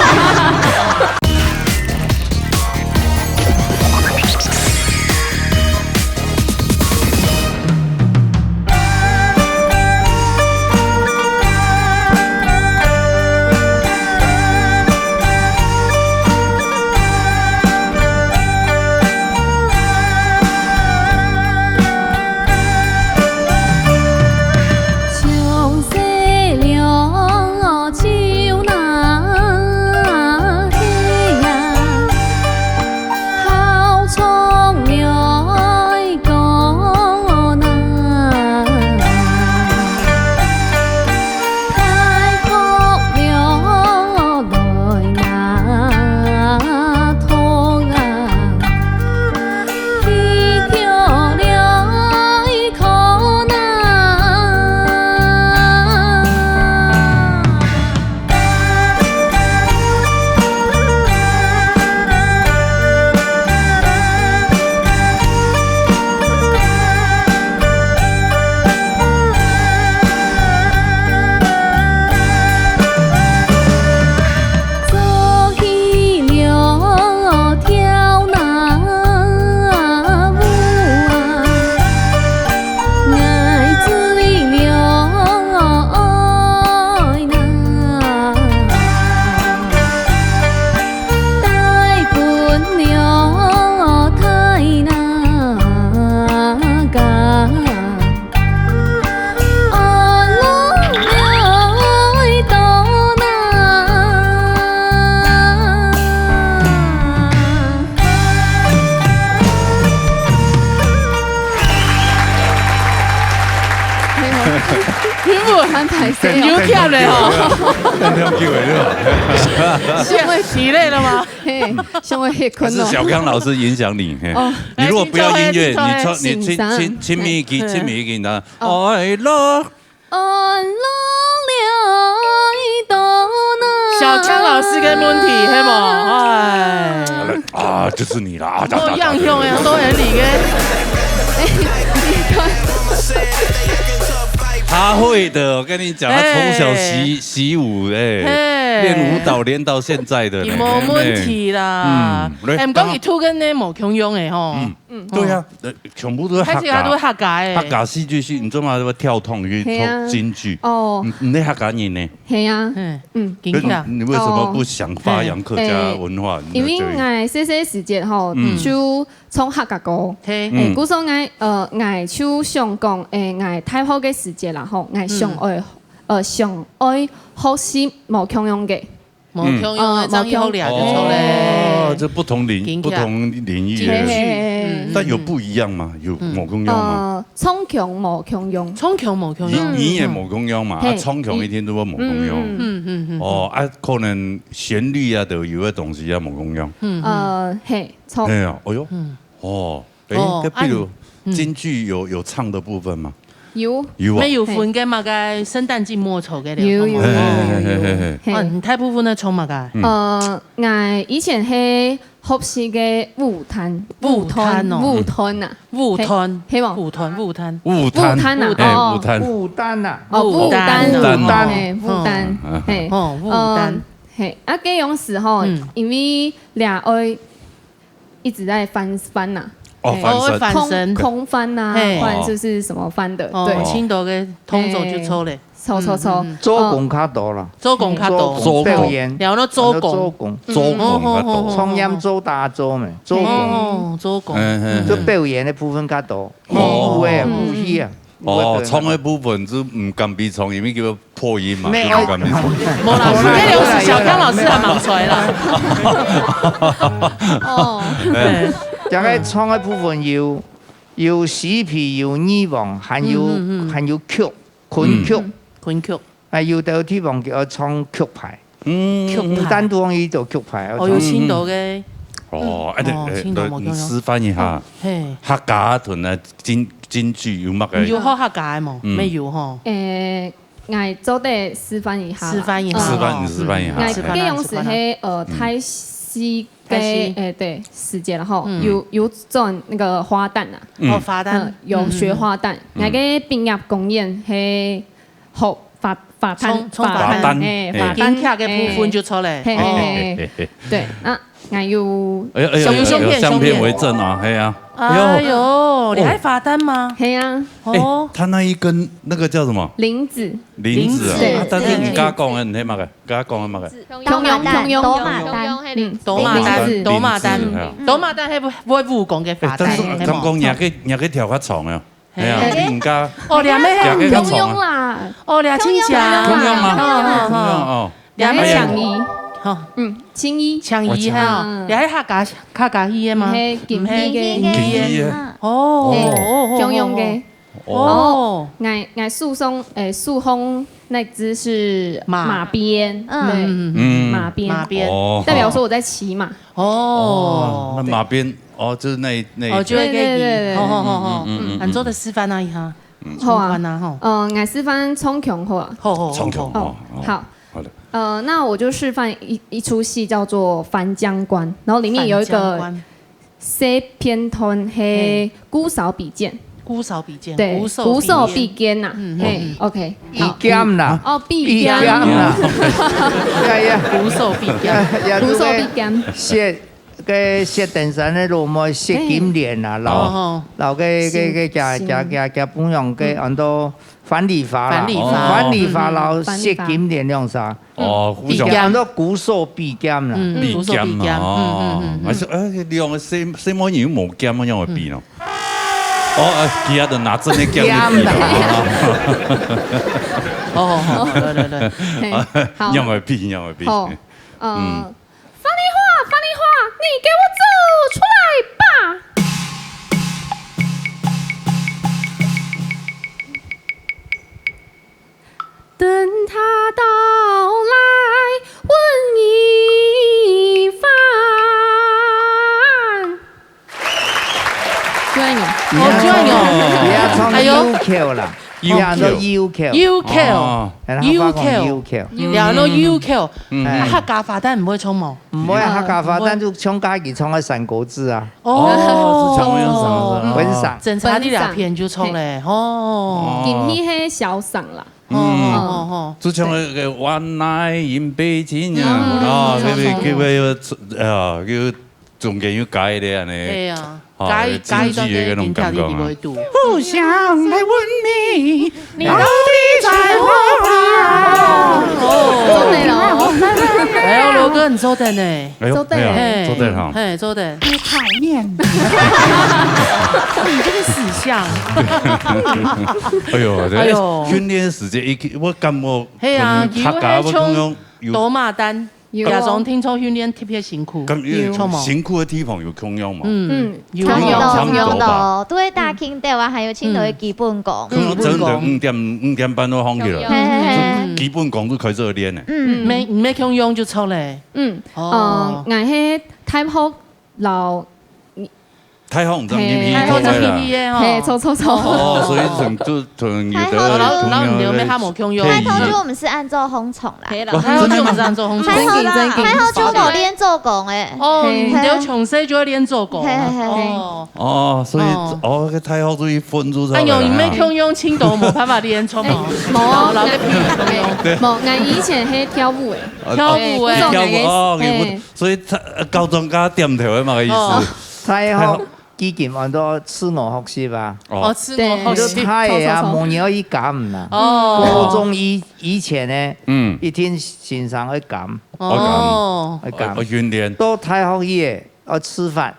安排誰哦？有跳了哦。跳跳久了，對吧？上會疲累了嗎？嘿，上會歇睏哦。還是小剛老師影響你？嘿。哦。你如果不要音樂，來，請坐，你坐，你請，請坐。請，請咪一句，嘿。請咪一句，你知道？哦。愛樂，愛樂了到哪？小剛老師个問題，係無？哎。好了，啊，就是你了，啊，打，打，打，我樣樣呀，都很理个。他會的，我跟你講，他從小習，哎。習武，哎，嘿。練舞蹈練到現在的呢，佢無問題啦。嗯，來，哎，毋過佢拄著呢，無共樣的吼。嗯，嗯。對啊，呃，全部都是客家，開始啊，都是客家的。客家戲劇系，你做麼个要跳脫去係啊。做京劇？哦。你，你係客家人呢？係啊。嗯，嗯。京劇啊。你，你為什麼不想發揚客家文化？哦。你的這一，因為𠊎細細時節吼，嗯。就 唱客家歌。嘿。欸，嗯。故所𠊎，呃，𠊎就想講，欸，𠊎大學个時節啦吼，𠊎想愛，嗯。呃，想愛學習無共樣个。無共樣个，嗯。正去學了就著咧。哦，這不同領，京劇。不同領域的。嘿，嘿，嘿，嘿。嗯。但有不一樣嗎？有無共樣嗎？呃，唱腔無共樣。唱腔無共樣。語，語言無共樣嘛，啊，嘿，唱腔一定都會無共樣。嗯，嗯，嗯。嗯，嗯，嗯。哦，啊，可能旋律啊，都有个東西也無共樣。嗯，嗯。呃，嘿，著。哎呀，哎喲。嗯。 哦，欸，哦，該比如，啊，你，嗯。京劇有，有唱的部分嗎？有。有啊。乜有分个麼个生旦淨末丑个了？有，有，哦，有，有，有。嘿，嘿，嘿，嘿。嘿。啊，你大部分都唱麼个？嗯。呃，𠊎以前係學習个武旦，武旦哦。武旦啊。武旦。嘿，係無？武旦，武旦。武旦。武旦啊，欸，哦。武旦。武旦啊。哦，武旦，武旦哦。武旦。嘿，武旦，嗯。嘿。哦，武旦。呃，嘿，啊，該樣時候，嗯。因為倈仔愛 一直在翻，翻吶。哦，嘿。翻身。哦，會翻身。空，空翻吶，嘿。或者就是什麼翻的，哦，對。盡多个動作就著咧。嘿，著，著，著。嗯，嗯，嗯。做工較多啦。做工較多。做工，表演。了，那做工。做工。做工較多。嗯，嗯，嗯，嗯。唱演做打做咩，做工。哦，做工。嗯，嗯，嗯。就表演的部分較多。哦。有的，有戲啊。 哦，唱个部分就毋敢比唱，因為佢會破音嘛，沒有。就毋敢比唱。無啦，這个是小剛老師還吂出來啦。哦。欸。這个唱个部分有，有西皮，有二王，還有，嗯，嗯，嗯。還有曲，崑曲。嗯。崑曲。 啊，有兜地方佢愛唱曲牌。嗯。曲牌。毋單獨講佢做曲牌，愛唱。哦，有盡多个。哦，嗯。欸，對，哦，欸，盡多無共樣。對，你示範一下。嘿。客家同那京，京劇有麼个？你有學客家个無？嗯。沒有吼。欸，𠊎做得示範一下啦。示範一下。嗯。示範，你示範一下。嗯。𠊎，示範啊，該樣時係，示範啊。呃，嗯。大四个，大四。欸，對，時節了吼，嗯。有，有轉那個花旦啊。嗯。哦，花旦。嗯，有學花旦。嗯。嗯。𠊎个畢業公演係學 花，花旦，唱，唱花旦。花旦，嘿，嘿。花旦，京劇个部分就著咧。嘿，嘿，嘿，嘿。嘿，嘿，嘿。對，啊，還有，哎喲，哎喲，有相片，有相片為證啊，嘿啊。哎喲，你還花旦嗎？嘿啊。哦。欸，他那一根，那個叫什麼？鈴子。鈴子啊，鈴子。啊，但是你剛剛講的，你那個，剛剛講的那個？共樣，共樣，共樣，共樣，共樣，嘿，嗯。多馬旦，多馬旦，多馬旦，嘿啊。多馬旦，嘿，不，不會武功个花旦，欸，但是，嘿無？剛剛你還可以，你還可以跳較長啊。 係啊，嘿。人家哦，這樣係，這樣係共樣啦。哦，這樣親像。共樣嗎？哦，哦，哦。共樣哦。這樣係青衣。好。嗯，青衣。青衣哈，哦，這係客家，嗯。這係客家，客家戲个嗎？毋係，京戲个。毋係。京戲个。嗯。哦，嘿，哦，哦，共樣个。哦。哦。哦，𠊎，𠊎手上，欸，手項那隻是馬。馬鞭，馬。嗯。對，嗯，嗯，嗯。馬鞭。馬鞭。哦。代表說我在騎馬。哦。哦，那馬鞭，哦，就是那一，那一個。哦，就係該個。對，對，對，對。好，好，好，好。嗯，嗯，嗯，嗯。啊，你做得示範啊一下。 嗯。好啊。唱看啊，吼。呃，𠊎示範唱腔好啊。好，好，好，唱腔，好。哦，哦，好。好的。呃，那我就示範一，一齣戲叫做《翻江關》，然後裡面有一個翻江關。小片段係嘿。姑嫂比劍。姑嫂比劍，對，姑嫂比劍。姑嫂比劍吶，嗯，嘿，嗯。OK，好。比劍啦。哦，比劍。比劍啦。呀，呀。姑嫂比劍。呀，呀，姑嫂比劍。這個 該薛丁山个老妹薛金蓮啊，嘿。摎，哦。摎該，該，該，厥，厥，厥，厥餔娘个安到樊梨花啦。樊梨花。樊梨花摎薛金蓮兩儕。哦，互相。比劍。安到姑嫂比劍啦。嗯，比劍啊，姑嫂比劍，哦。嗯，嗯，嗯，嗯。還係，欸，兩個細，細妹人又無劍，仰會比呢？嗯。哦，欸，佢兜拿真个劍去比啦。劍啦。哦，好，好，來，來，來。嘿，好。仰會比，仰會比。好，呃，嗯。 樊梨花，樊梨花，你給我走出來吧！口啦，有口。也安到有口。有口，哦。然後客話講有口。有口。然後有口，嗯。啊，客家話，但毋會唱無？毋會啊，嗯。客家話，嗯，毋會。但就像家己唱个三國志啊。哦，哦，是像那樣子啊。本省。真差你兩片就唱嘞，嘿。哦。哦。緊去係小省啦。嗯。哦，哦，哦。就像那個原來in北京啊，嗯，啊，嗯，這個，嗯，這個，呃，這個 中間又改咧安尼。對啊，哦，改，改到經濟的那種感覺啊。互相來問你，你到底在何方？哦。做得了哦。哎喲，羅哥，你做得呢。哎喲，做得。哎呀，做得哈。嘿，做得。你討厭。你這個死相。哎喲，哎喲。訓練時間一，我感覺，嘿啊，嗯，客家話可能有多嘛單。 有哦。假裝聽說訓練特別辛苦，有。有，辛苦的地方有共樣嘛？嗯，嗯，有。差不多，差不多吧。差不多，都會打聽到啊，還有盡多个基本功。嗯。可能真的五點，五點半都䟘起來，嘿，嘿，嘿。就基本功就開始練了。嗯。沒，沒共樣就錯嘞。嗯，哦。呃，𠊎係大學摎 大學毋知入去，嘿，大學毋知入去个吼。嘿，著，著，著。哦，所以成，就成有的，然後，然後你就沒啥無共樣。大學就毋係按照風俗啦。嘿啦，哦，大學就毋係按照風俗。真的，真的。大學就無練做功誒。哦，嘿。你就從細就愛練做功啊。嘿，嘿，嘿。哦。哦，所以，哦。哦，該大學就一分就出來了。哎喲，你沒共樣，青島無辦法練做功。哎，無，然後，然後，嘿，無，𠊎以前係跳舞誒。啊，跳舞誒。哦，跳舞，哦，嘿。 所以他，呃，教專家點頭的嘛，个意思。哦。大學基金安到自我學習啊。哦。哦，自我學習。對。你就大學啊，著，著，著。無人愛去監啦。哦。高中以，以前呢，嗯。一定先生愛監。哦。愛監。愛監。哦，訓練。到大學去，愛自發。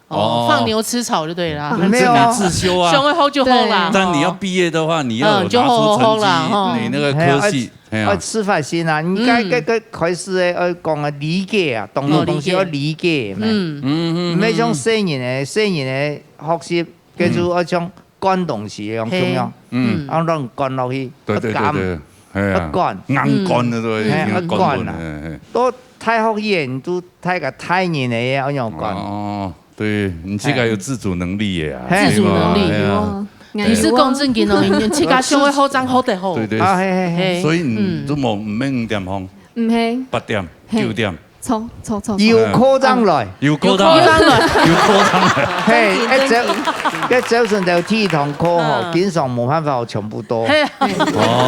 哦，哦。放牛吃草就對了。沒有。自己自修啊。想愛好就好啦。對。但你要畢業的話，你要有拿出成績，嗯，就好好好啦，吼。你那個科系， 嘿啊。愛自發性啊，你該，嗯。該，該開始誒，愛講啊理解啊，當多東西愛理解嘛。哦，理解。嗯。嗯，嗯，嗯。毋係像細人誒，細人誒學習，該就愛像灌東西一樣，嘿。共樣，嗯。嗯。然後讓灌落去，對，對，對，愛灌，對，嘿啊。愛灌。硬灌的，對，嗯。嘿，一定要灌過的，愛灌啊。嘿，嘿。到大學以前，都大家大人誒，愛樣灌。哦。 對，你自家有自主能力个啊，嘿。自主能力。對吧？嘿啊。哦，你係講正經哦，你自家想愛好正好得好。對，對。啊，嘿，嘿，嘿。所以你都無，嗯。毋免五點䟘，毋係。八點、嘿。九點。著，著，著，著。有課正來。有課正來。有課正來。有課正來。嘿，正經，一早，正經。一早晨就第一堂課吼，嘿。經常無辦法全部到。嘿。哦。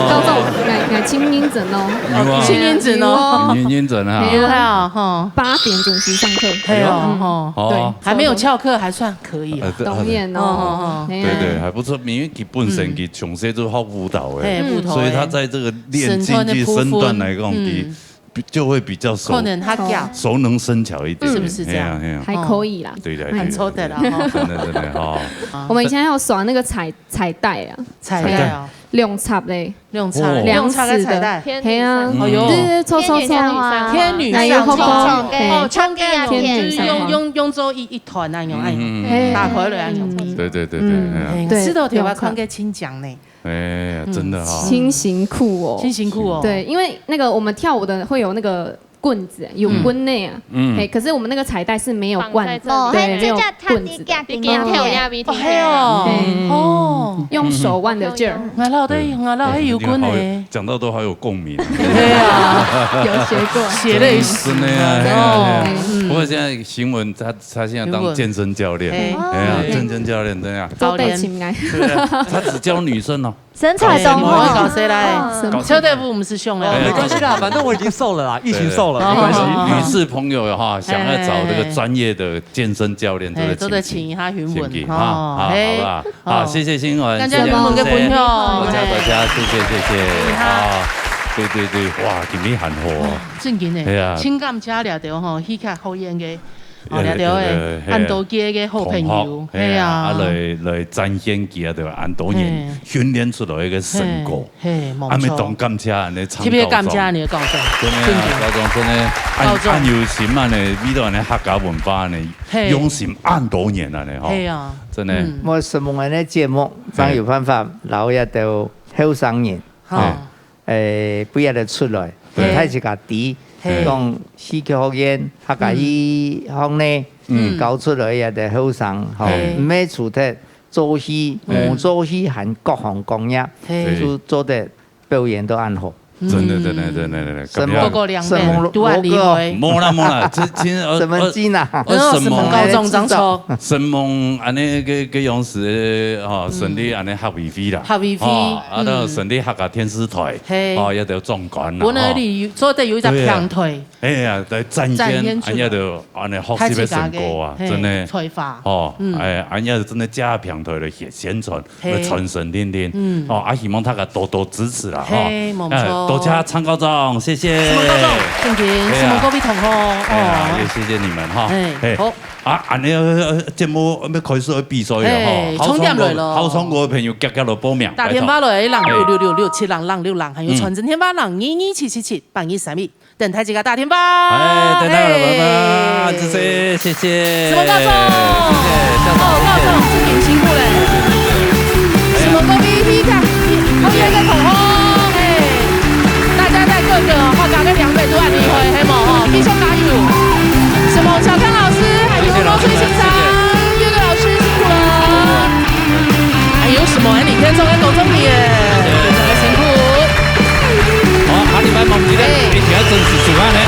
教授，𠊎，𠊎盡認真哦。有啊。盡認真哦。有哦。認，認真啊。有啊，吼。八點準時上課。嘿哦，嗯。吼。哦。對。 還沒有翹課，還算可以啊。呃，對，當然哦。哦，哦，哦。嘿啊。對，對，還不錯，因為佢本身，嗯。佢從細就學舞蹈个，嘿，舞蹈个。所以他在這個練競技身段來講，身段的部分，佢比，嗯。就會比較熟，可能他較熟能生巧一點。是不是這樣？嘿啊，嘿啊。還可以啦。對，對，對，很抽得啦，對，對。哈。真的，真的，哈。我們以前還有耍那個彩，彩帶啊。彩帶哦。兩尺嘞。 兩尺，哦。兩尺个彩帶。兩尺的。嘿啊。哎喲。對，對，著，著，著。天女散花。天女散花。哎喲，好棒。哦，唱歌啊，天女散花。就是用，用，用做一，一團那種，哎，嗯，嗯，嗯。打開來啊，嗯。對，對，對，對，嗯。哎呀。哎，對，石頭頭啊，兩尺。看个清講呢。哎呀，真的哈。嗯。真辛苦哦。真辛苦哦。對，因為那個我們跳舞的會有那個 棍仔，有棍仔啊。嗯。嗯。嘿，可是我們那個彩帶是沒有棍仔，綁在這裡。對，沒有棍仔的。無，嘿，這隻踢你腳筋啊。哦，嘿哦。嘿。哦。用手腕的勁兒。嗯。𠊎老弟，𠊎老弟有棍仔。對，你好有，講到都好有共鳴。對啊。有學過。血淚史。真的啊，哦。嘿，嘿，嘿。嗯。不過現在新聞他，他現在當健身教練。新聞。哎。哎呀，哦。健身教練，對啊。做得請來。對不對？他只教女生哦。 身材當好。哎，你們搞誰來？哦。搞誰來？秋豆腐我們是兄弟。哦，沒關係啦，反正我已經瘦了啦，疫情瘦了，對，對，對。沒關係。女士朋友哈，想要找這個專業的健身教練，哎，哎，都得請，都得請一下雲文，請，哈，哦，好，哎，好吧。好，哦。謝謝新聞，感謝雲文的分享，謝謝，大家，大家，謝謝，謝謝。你好。啊，對，對，對，哇，今天很火。哦，正經的，哎呀。情感加了的吼，戲劇好演的。 哦，對，了解，對，對，嘿。恁多屆个好朋友，同學，嘿啊，嘿啊。啊，來，來展現佢啊，對吧？恁多年，嘿。訓練出來一個成果。嘿，嘿，無錯。啊，𠊎當感謝恁呢，特別感謝你的教授，真的啊，正經。教授真的，恁，教授。恁有心恁呢，為了恁呢客家文化呢，嘿。用心恁多年了呢，吼。嘿啊。真的。嗯。𠊎承蒙恁呢節目，正有辦法，嘿。摎這兜後生人，好。嘿。 誒，分佢兜出來，對。大自家知，嘿。講戲劇學院，客家戲學院，嗯。教出來个後生，吼，嘿。毋係除忒做戲，嗯。無做戲，還各行各業，嘿。就做得表演到恁好。真的，真的，真的，真的，什麼，感謝。各个兩面，什麼都很厲害。無啦，無啦，這，這，呃，什麼技能？呃，呃，什麼高中張超。承蒙恁呢个，个樣式，哦，嗯。承蒙恁呢客委會啦。客委會，哦，啊，嗯。到承蒙客家電視台，嘿。哦，也得壯觀啦，本來吼。你做得有一隻對啊。平台。 哎呀，來展現，展現出來。恁樣就恁樣學習个成果啊，大自家个，嘿，真的。才華。哦，嗯。哎，恁樣真的加平台个宣傳，嘿。來傳承恁樣。嗯。哦，啊，希望大家多多支持啦，嘿，吼。無錯。哎，多謝參考長，謝謝。承蒙高中，正經，對啊。承蒙各位同學，哎呀，哦。也謝謝你們哈。哎，嘿。好。啊，恁樣，呃，節目要開始要比賽了哈。嘿，好唱歌，重點來了。好唱歌个朋友，遽遽來報名，打電話來，拜託。零六六六七零零六零，還有傳真電話零二二七七七八二三一。 等待自家打電話。哎，等待了，嘿。拜拜，謝謝，謝謝。承蒙教授。謝謝，校長，哦，謝謝。教授，真的辛苦了。承蒙各位，後面个同學，嘿，大家在各个客家个兩面都很厲害，嘿無吼，繼續加油。承蒙小康老師，還有謝謝老師，莫翠先生，謝謝。月月老師辛苦了。還有什麼？哎，李天忠跟董仲礼耶，謝謝。非常的辛苦。好，下禮拜望記得，哎。一起來準時收看呢。